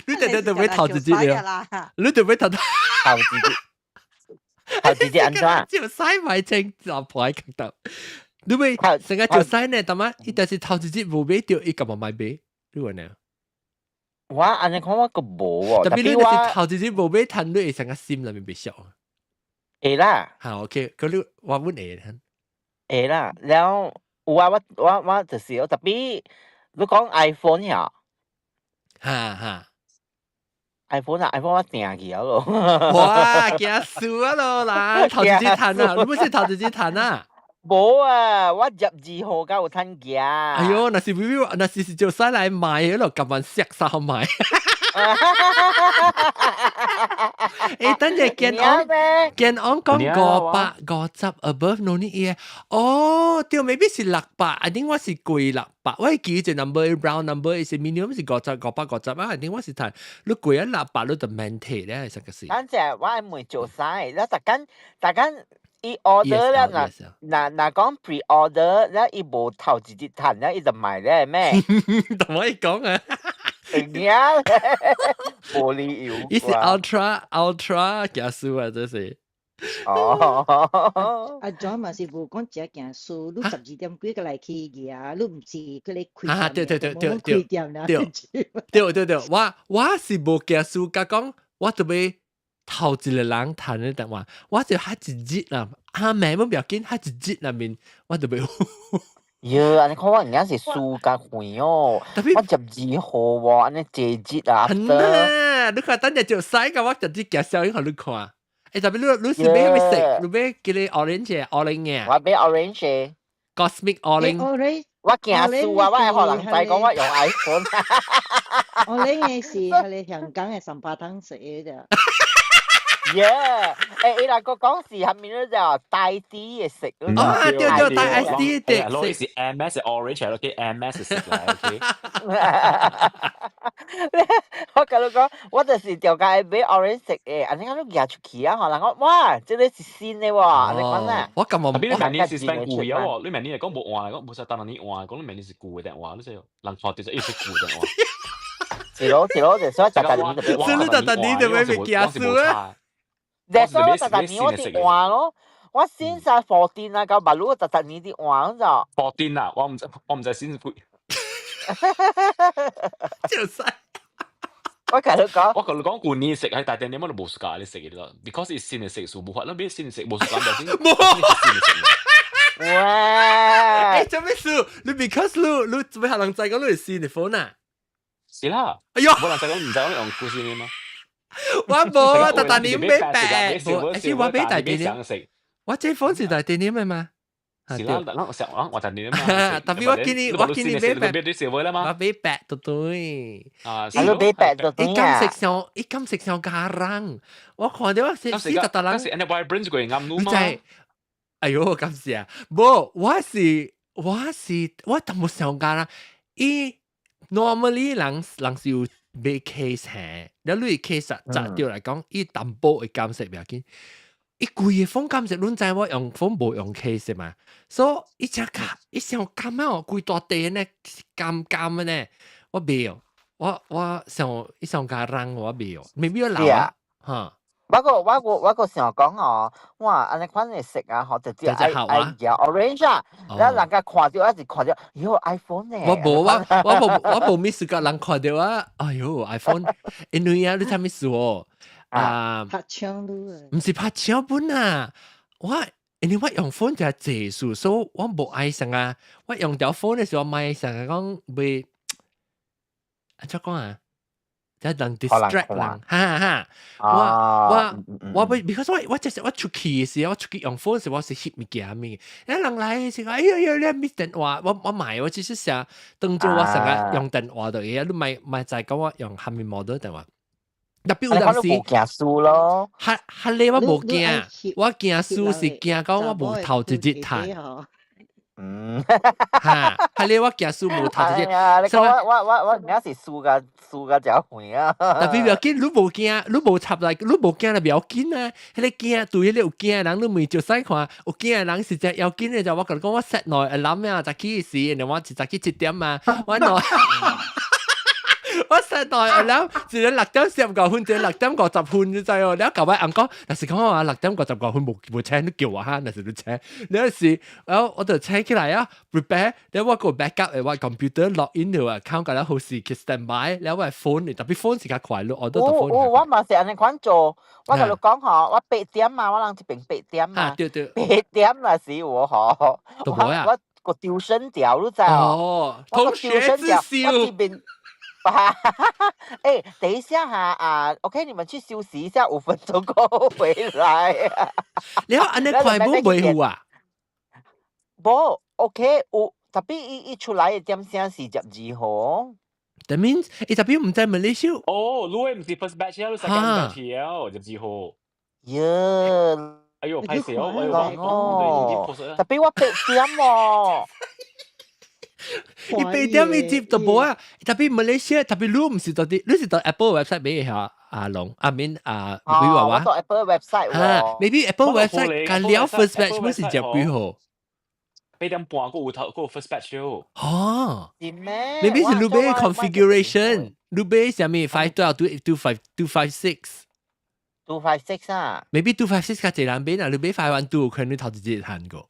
你特特特買頭一日了，你特買頭頭一日，頭一日按怎？就使買清就破喺度。你買成個就使呢？但嘛，伊但是頭一日無買著，伊幹嘛買買？你話呢？我按呢看我閣無喎，特別你若是頭一日無買趁，你會成個心內面袂俗。會啦。好，OK，佮你我問會。會啦，了有啊，我就是特別你講 iPhone 呀，哈哈，iPhone 啊，iPhone 我訂去了咯。哇，驚輸啊咯啦，頭一日趁啊，你不是頭一日趁啊？無啊，我12號才有趁價。哎喲，若是若是是就使來買咯，夾萬錫衫買。等陣健安健安講550 above no need 嘢，哦，對，maybe 是600，I think 我是貴六百，我記一 number round number 是 minimum 是50550啊，I think 我是趁你貴啊六百，你就免提咧，係個是。等陣我係問做啥？你逐間逐間。伊 order 了，若講 pre order 了，伊無頭一日趁了，伊就賣了咩？同我講啊，會驚無理由。伊是 ultra ultra 驚輸啊，這是。哦。阿 John 嘛是無講這件事，你12點幾個來去舉，你毋是佢咧開啊？對對對對對開店啦。對對對對，我是無驚輸，佮講我特別。頭一個人趁咧，但話我就喺一日啦，阿妹們不要緊，喺一日內面我就袂。喲，按呢看我而家是輸甲遠哦，我12號喎，按呢這日啊。啊，你看等陣就使個，我直接介紹予你看。特別你是買啥物色？你買叫你 orange orange 嘅？我買 orange。 Cosmic orange。我驚輸啊！我係予人知講我用 iPhone。 orange 嘅是係你香港嘅三巴糖食嘅啫。 Yeah，伊若個講是係咪咧就帶啲嘅色？哦，對對，帶 SD 的色。是 MS orange 係咯，叫 MS 色嚟，OK。我共你講，我就是條街買 orange 色嘅，按呢我都舉出去啊！嗬，人講哇，這個是新的喎，按呢款啊。我感覺特別你明年是變貴啊喎，你明年係講無換，講無使等你換，講你明年是舊的電話，你知人看到就一直舊電話。是咯是咯，就所以逐逐年就變換。所以逐逐年就會變驚輸啊！就所以我逐逐年我佇換咯，我先晒14啊，到馬路逐逐年佇換就。 14啊，我唔知先就是。我共你講，我共你講，舊年食喺大店，你乜都無 suka 你食嘅咯，because 伊新的色數無法，你買新的色無 suka 就先，無新的色。哇！做咩事？你 because 你做咩予人知講你是新的 phone 啊？是啦。哎喲，無人知講毋知講你用舊新的嗎？我無，逐逐年買白，是我買大電點。我這 phone 是大電點的嘛？是啦，咱我想我大電點嘛。特別我見你買白，我買白對對。啊，你買白就對啊。伊金色上加人，我看到我死死特特人。但是 and vibrant 過啱路嘛？哎喲，感謝啊！無，我淡薄上加啦。伊 normally 人是有買 case 嘿，了你 case 實對來講，伊淡薄會監色不要緊。伊規个 phone 監色，恁知我用 phone 無用 case 嘛？所以伊只卡，伊上監哦，規大地呢，監監的呢，我袂哦，我上伊上加人我袂哦，maybe 我老啊，嚇。我個想講哦，哇，按呢款的色啊，嗬，直接愛愛搖 orange 啊，然後人家看著一直看著，喲 iPhone 呢？我無我無 miss 過人看著啊，哎喲 iPhone，因為啊，你知咩事哦？啊，拍槍都毋是拍槍本啊，我因為我用 phone 就係濟數，所以我無愛上啊，我用條 phone 的時候，莫愛上啊講袂，按怎講啊？即係人 distract 人，哈哈。我 because 我就是我出去時，我出去用 phone 時，我是翕物件物。一人來是講，哎呀呀，你搣電話，我買，我只是想當做我成日用電話就嘢，你咪咪就係講我用蝦米 model 電話。特別有陣時，無驚輸咯，哈哈你我無驚，我驚輸是驚講我無頭一日趁。哈，係你我驚輸無頭一日。你講我而家是輸甲輸甲真遠啊！特別不要緊，你無驚，你無插來，你無驚就不要緊啊。彼個驚對彼個有驚的人，你咪就使看，有驚的人是只要緊的就我共你講，我 set 內 alarm 啊，早起時，然後我是早起7點啊，我內。我 set 內 alarm，一個6點45分，一個6點50分，你知哦。你舊擺暗講，若是講我6點55分無無請，你叫我哈，若是你請，你有時，我就請起來啊，prepare，然後我個 backup 的我 computer log in 到 account 個了好時去 stand by，然後我 phone 特別 phone 是較快咯，我都 phone。有我嘛是按呢款做，我共你講吼，我8點嘛，我人這邊八點嘛，對對，八點若是有吼，我我個丟身掉，你知哦？同學自修。我這邊。哈哈哈！哎，等一下哈啊，OK，你們去休息一下，5分鐘過後回來。你好，按呢快冇維護啊？無，OK，有，特別伊伊出來的點聲是12號。 That means，伊特別毋知馬來西亞。哦，你唔是 first batch 啊，你 second batch 啊，12號。耶！哎呦，歹勢哦，哦，特別我八點喎。伊八點伊接就無啊，特別馬來西亞，特別你毋是到啲，你是到 Apple website 買下阿龍，阿明啊，比如話我到 Apple website 喎。Maybe Apple website 甲了 first batch 本是十幾號？ 8點半個有頭個 first batch 了。哦，是咩？Maybe 是你買 configuration，你買啥物 512 two two five two five six。 256啊？Maybe 256較濟人買，若你買 512，可能你頭一日趁過。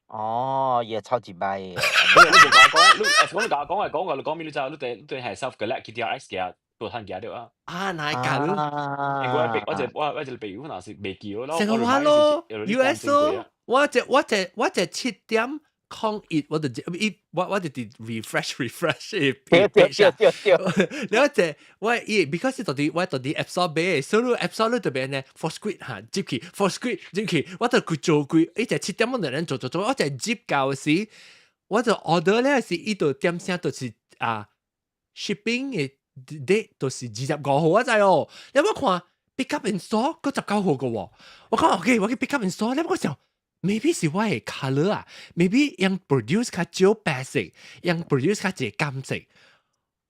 哦，也超級歹。你你無講，你講你講講係講個，你講咩？你就你對你係 self 嘅叻，KTRX 嘅，做趁嘅對啊。啊，哪會假？我我我我一個朋友若是袂記咯。成個話咯，US 咯，我這7點01，我就一我我就佇 refresh refresh 對對對對對。了這我伊 because 到底我到底 App Store 買，所以 App Store 裏特別呢，Foursquare 嚇入去，Foursquare 入去，我就佢做佢，伊就七點我就人做做做，我就接到時，我就 order 咧是伊就點聲就是啊 shipping 的 date 就是25號我知哦，你我看 pick up in store 閣19號個喎，我講 OK，我去 pick up in store，你我想。maybe 是我的 colour 啊，maybe 用 produce 較少白色，用 produce 較濟金色。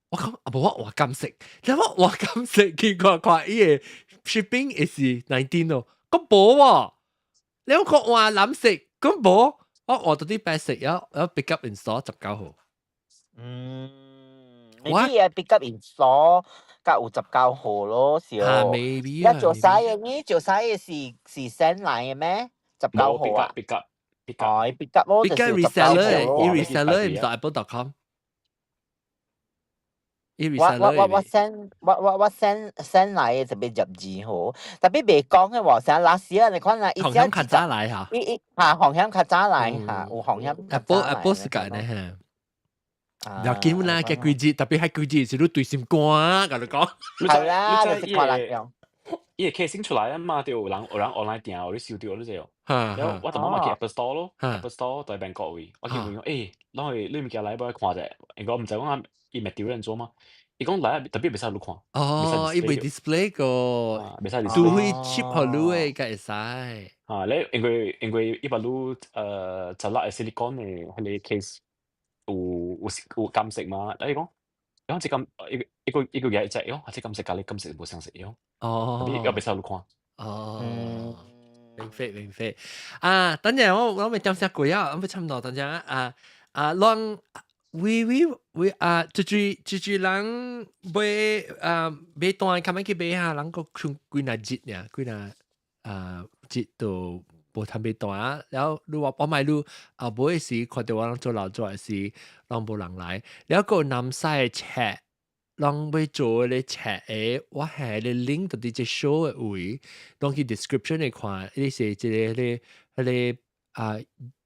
我講啊，無我換金色，然後我換金色，結果看伊個 shipping 是 19 咯，閣無喎。你講換藍色，閣無，我換到啲白色，然後然後 pick up in store 19號。嗯，maybe 啊 pick up in store 較有19號咯，是哦。maybe 啊，做啥嘅呢？做啥嘅是是 send 來嘅咩？十九號啊？pick up pick up 哦，pick up 咯， pick up reseller，伊 reseller 毋是 Apple.com。伊我我我我 send 我我我 send send 來嘅特別12號，特別袂講嘅話，成那時啊，你看啦，紅險較早來嚇，伊伊嚇紅險較早來嚇，有紅險。 Apple Apple 是咁呢嚇。要緊啦，嘅季節特別係季節是你對心肝，共你講。係啦，就是看人用。伊個 casing 出來啊嘛，就有人有人 online 訂，你收到你知哦。然後我就媽媽去 Apple Store 咯，Apple Store 在 Bangkok 位，我去問講，欸，攞去你物件來幫我看者，伊講毋知講啊，伊material 做嘛？伊講來特別袂使你看。哦，伊袂 display 個，袂使 display。除非 chip 予你的，才會使。啊，你因為伊把你十六個 silicone 的彼個 case 有有有金色嘛？你講。伊講這金一個一個一個嘢一隻，伊講這金色佮你金色無相似，伊講。哦。特別袂使你看。哦。明白明白。啊，等陣我我咪點寫過啊，我咪差唔多等陣啊啊，攏微微微啊，這句這句人買啊買單，較免去買哈，人閣剩幾若日爾，幾若啊日都無通買單。然後你話我買你啊買時看著我人做老做時，攏無人來。然後閣有南西的冊，人欲做咧冊的，我下咧 link 到佇這 show 的位，攏去 description 的看，伊是一個彼個彼個啊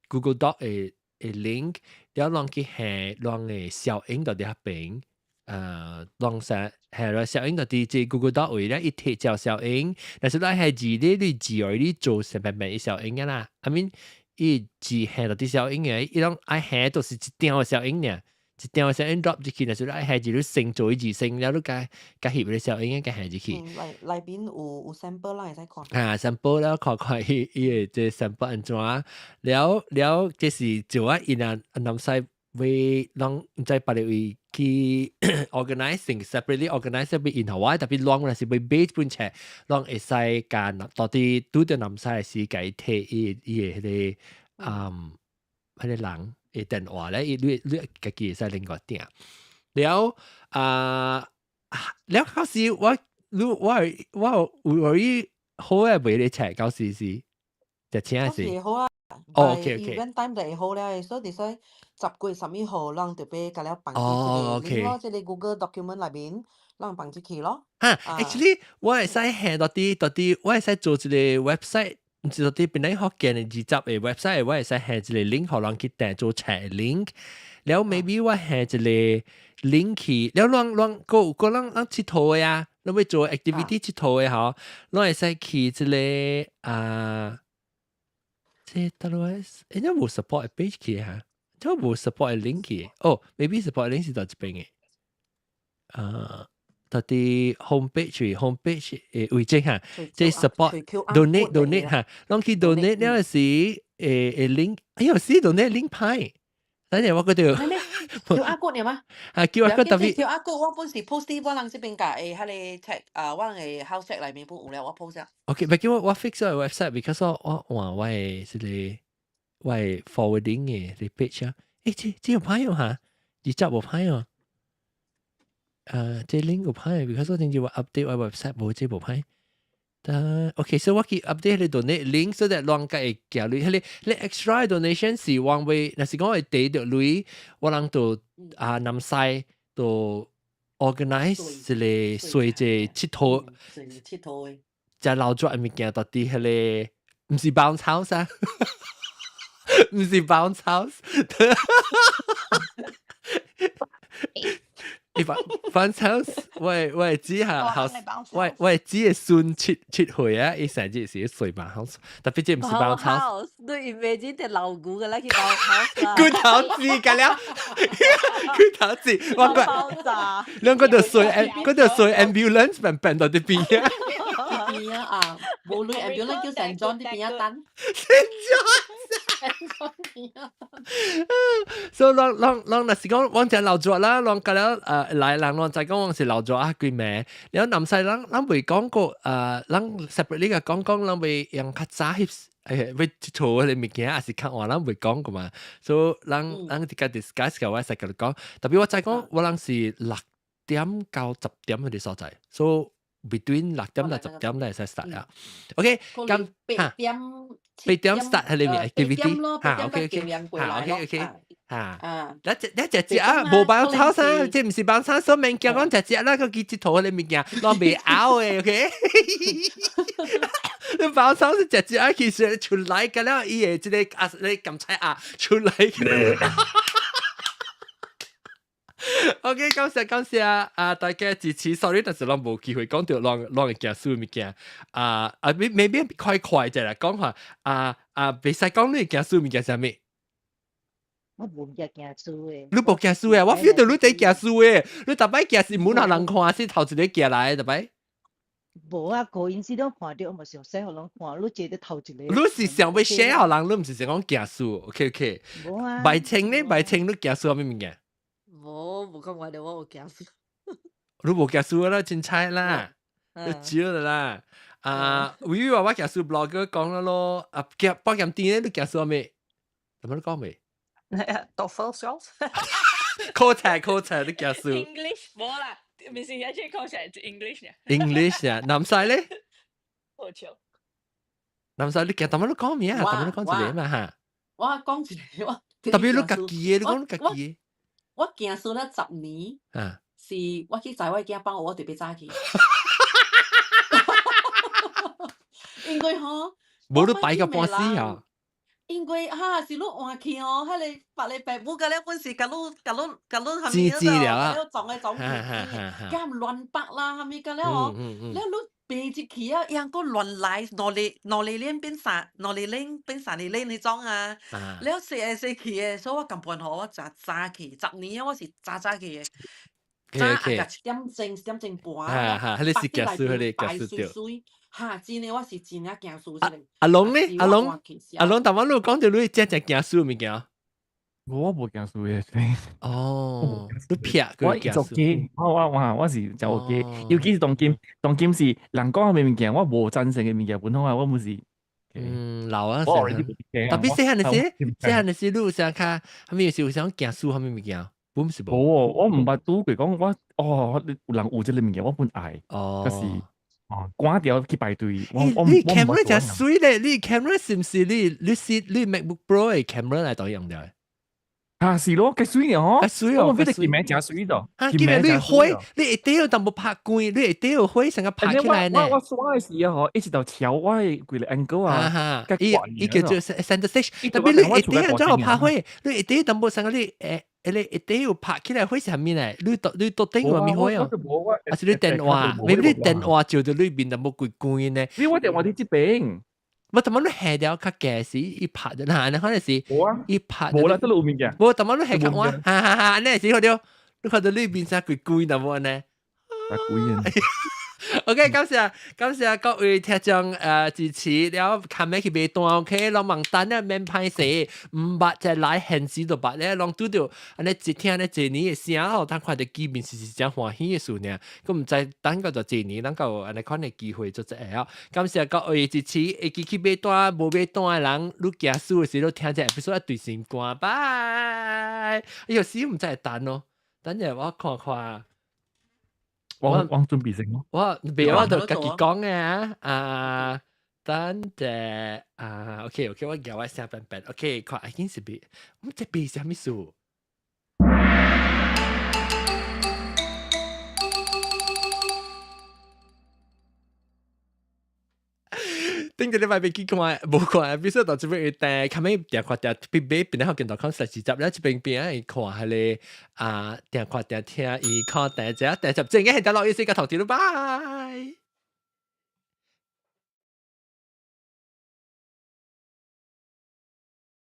Google Doc 的的 link，了人去下人的小影到佇遐邊。攏啥係啦，小英就佇這 Google Doc 位咧，伊貼照小英，但是咱係字咧，你字愛你做成白白小英嘅啦。I mean，伊字係到啲小英嘅，伊攏愛下都是一點嘅小英爾，一點嘅小英 drop 入去，但是咱愛下字你先做伊字先，了你加加翕個小英嘅加下入去。內內邊有 sample 啦，會使看。啊，sample 了看看伊伊個這 sample 按怎，了了這是做啊，伊若南西會攏毋知別個位去 organizing separately organize 欲印予我，特別攏若是欲買這本冊，攏會使共到底拄著南西時，共伊提伊伊個彼個嗯彼個人的電話咧，伊你你家己會使另外訂。了啊，了到時我你我我有有伊好誒賣咧冊，到時是就請是。好啊。哦，OK OK。 event time 就會好了，所以所以10月11號，咱就欲共了放佇這個 link 咯，這個 Google document 內面，咱放入去咯。哈，actually 我會使下到底到底，我會使做一個 website，毋是到底本來福建的二十個 website，我會使下一個 link，予人去訂做冊 link，了 maybe 我下一個 link 去，了攏攏閣閣咱咱𨑨迌的啊，咱欲做 activity 𨑨迌的吼，攏會使去這個啊。這倒落來，欸，你無 support page 去哈？這無 support link 去？哦，maybe support link 是佗一邊的。啊，到底 home page home page 誒位置哈，這 support donate donate 哈，攏去 donate 了時誒誒 link，哎喲，是 donate link 歹，等陣我嗰度。 QR code 嗎？啊，QR code 特別。 QR code 我本是 post 佇我人這邊共誒，彼個 chat 啊，我人的 house chat 內面本有了，我 post 啊。 OK，唔叫我我 fix 咗 website，because 我我換我的這個我的 forwarding 的這 page 啊，欸，這這有歹哦哈，二集無歹哦。這 link 有歹，because 我頂次我 update 我 website 無這無歹。但 OK，所以我去 update 彼個 donate link，所以 that 攏會寄鐳，彼個彼 extra donation 是往為，若是講會提著鐳，我人就啊南西就 organize 一個隨這𨑨迌，𨑨迌的，食老熱的物件到底彼個毋是 bounce house 啊，毋是 bounce house。欸，bounce house，我我姊下後，我我姊的孫7歲啊，伊生日是歲 bounce house，特別這毋是 bounce house。你 imagine 隻老牛嘅來去 bounce house 啦。骨頭子個了，骨頭子，我個兩個就睡，嗰度睡 ambulance 變變到啲邊啊。邊啊啊，無論 ambulance 叫 Saint John 啲邊啊等。 Saint John。邊啊。所以攏攏攏若是講，往只老熱啦，攏甲了來人攏知講往是老熱啊幾名，了南西人咱未講過咱 separately 個講講，咱未用較早翕欲𨑨迌彼個物件，抑是較晚咱未講過嘛，所以咱咱直接 discuss 個我會使共你講，特別我知講我人是6點到10點彼個所在，所以 between 6點到10點咧會使 start 啊。OK，咁8點 8點 start 係裡面 activity 嚇，OK OK，嚇 OK OK，嚇，你只你食食啊，無 bounce house 啊，這毋是 bounce house，所以免驚講食食啦，閣去𨑨迌彼個物件，攏袂拗的，OK。你 bounce house 食食啊，其實出來個了，伊會這個啊，你檢查啊出來。OK，感謝感謝啊！大家支持，sorry，但是攏無機會講著攏攏會驚輸物件啊啊！maybe 快快者來講下啊啊！袂使講你驚輸物件啥物？我無驚驚輸的。你無驚輸的？我 feel 到你佇驚輸的，你逐擺驚是滿下人看，是頭一個行來的逐擺。無啊，個人時攏看著，我嘛想使予人看，你坐佇頭一個。你是想欲 share 予人，你毋是想講驚輸？OK OK。無啊。白清呢？白清你驚輸啥物物件？無，無感覺著我有驚輸。你無驚輸啦，凊彩啦，你少啦。啊，微微話我驚輸 blogger 講了咯，啊，驚保險店咧，你驚輸啥物？怎麼你講未？ TOEFL 小。考冊考冊，你驚輸？English 無啦，毋是一隻考冊是 English 呢。 English 啊，南西咧？好笑。南西你驚？怎麼你講咩啊？怎麼你講一個嘛哈？我講一個我。特別你家己的，你講你家己的。我驚輸了10年，是我去載我囝放學，我特別早去。因為吼，無你擺個半死啊！因為哈是你換去哦，彼個別個爸母甲了本是共你共你共你啥物知知了啊，了撞來撞去，敢亂拍啦，啥物甲了哦，了你爬入去啊，抑閣亂來，兩個鏈變三，兩個鏈變三個鏈彼種啊，了踅來踅去的，所以我根本吼我誠早去，10年啊我是早早去的。早啊，甲1點鐘1點鐘半，哈，彼個是驚死，彼個驚死著。哈，真的我是真正驚死這個。阿龍呢？阿龍，阿龍，頭先你講著你真正驚死物件。我無驚死的。哦，你撇我做機，我是就機，尤其是當今，當今是人講的物件，我無贊成的物件，本來我毋是。嗯，老啊，特別細漢的時，細漢的時，你有啥較，啥物是有啥驚死啥物物件？本是無。無，我毋捌拄過講我，哦，有人有這个物件，我本愛。哦。可是，哦，趕著去排隊。我你 camera 誠媠咧，你 camera 是毋是你是你 MacBook Pro 的 camera 來當用著？啊，是咯，幾媠呢吼！較媠哦，我記得佢名誠媠的。啊，記得你火，你一定要淡薄拍光，你一定要火成個拍起來呢。我刷的時候，一直就調我的規個 angle 啊，伊伊叫做 center stage，特別你一定要怎樣拍火，你一定要淡薄成個你誒，你一定要拍起來火是啥物呢？你到頂有啥物火啊？還是你電話？maybe 你電話照到裏面淡薄規光呢？你我電話佇這邊。我淡薄你下掉較低時，伊拍就嗱，你可能是伊拍。無啦，得路面嘅。無，淡薄你下較晚，哈哈哈！你是看到，你看到裏面啥鬼鬼淡薄呢？啊鬼啊！ OK，感謝感謝各位聽眾支持，了後面去買單 OK，攏網單咧免歹勢，毋捌再來現時就捌咧，攏拄著按呢一聽咧一年的聲，予通看著見面是是誠歡喜的事爾，閣毋知等到就一年，咱閣有按呢款的機會做這個哦。感謝各位支持，會記去買單無買單的人，你驚輸的時，你聽這 episode 對心肝，拜。哎喲，死毋知會等哦，等下我看看。我我準備先咯。我袂我就家己講嘅啊，啊，等者啊，OK OK，我叫我寫本本，OK，看已經是別，我這筆啥物事？頂個禮拜欲去看，無看，比如說到這邊會訂，後尾訂看訂別買邊個見到看十四集了，這邊邊會看彼個啊，訂看訂聽，伊看第一集，第一集正經係得落意思個頭條咯，拜。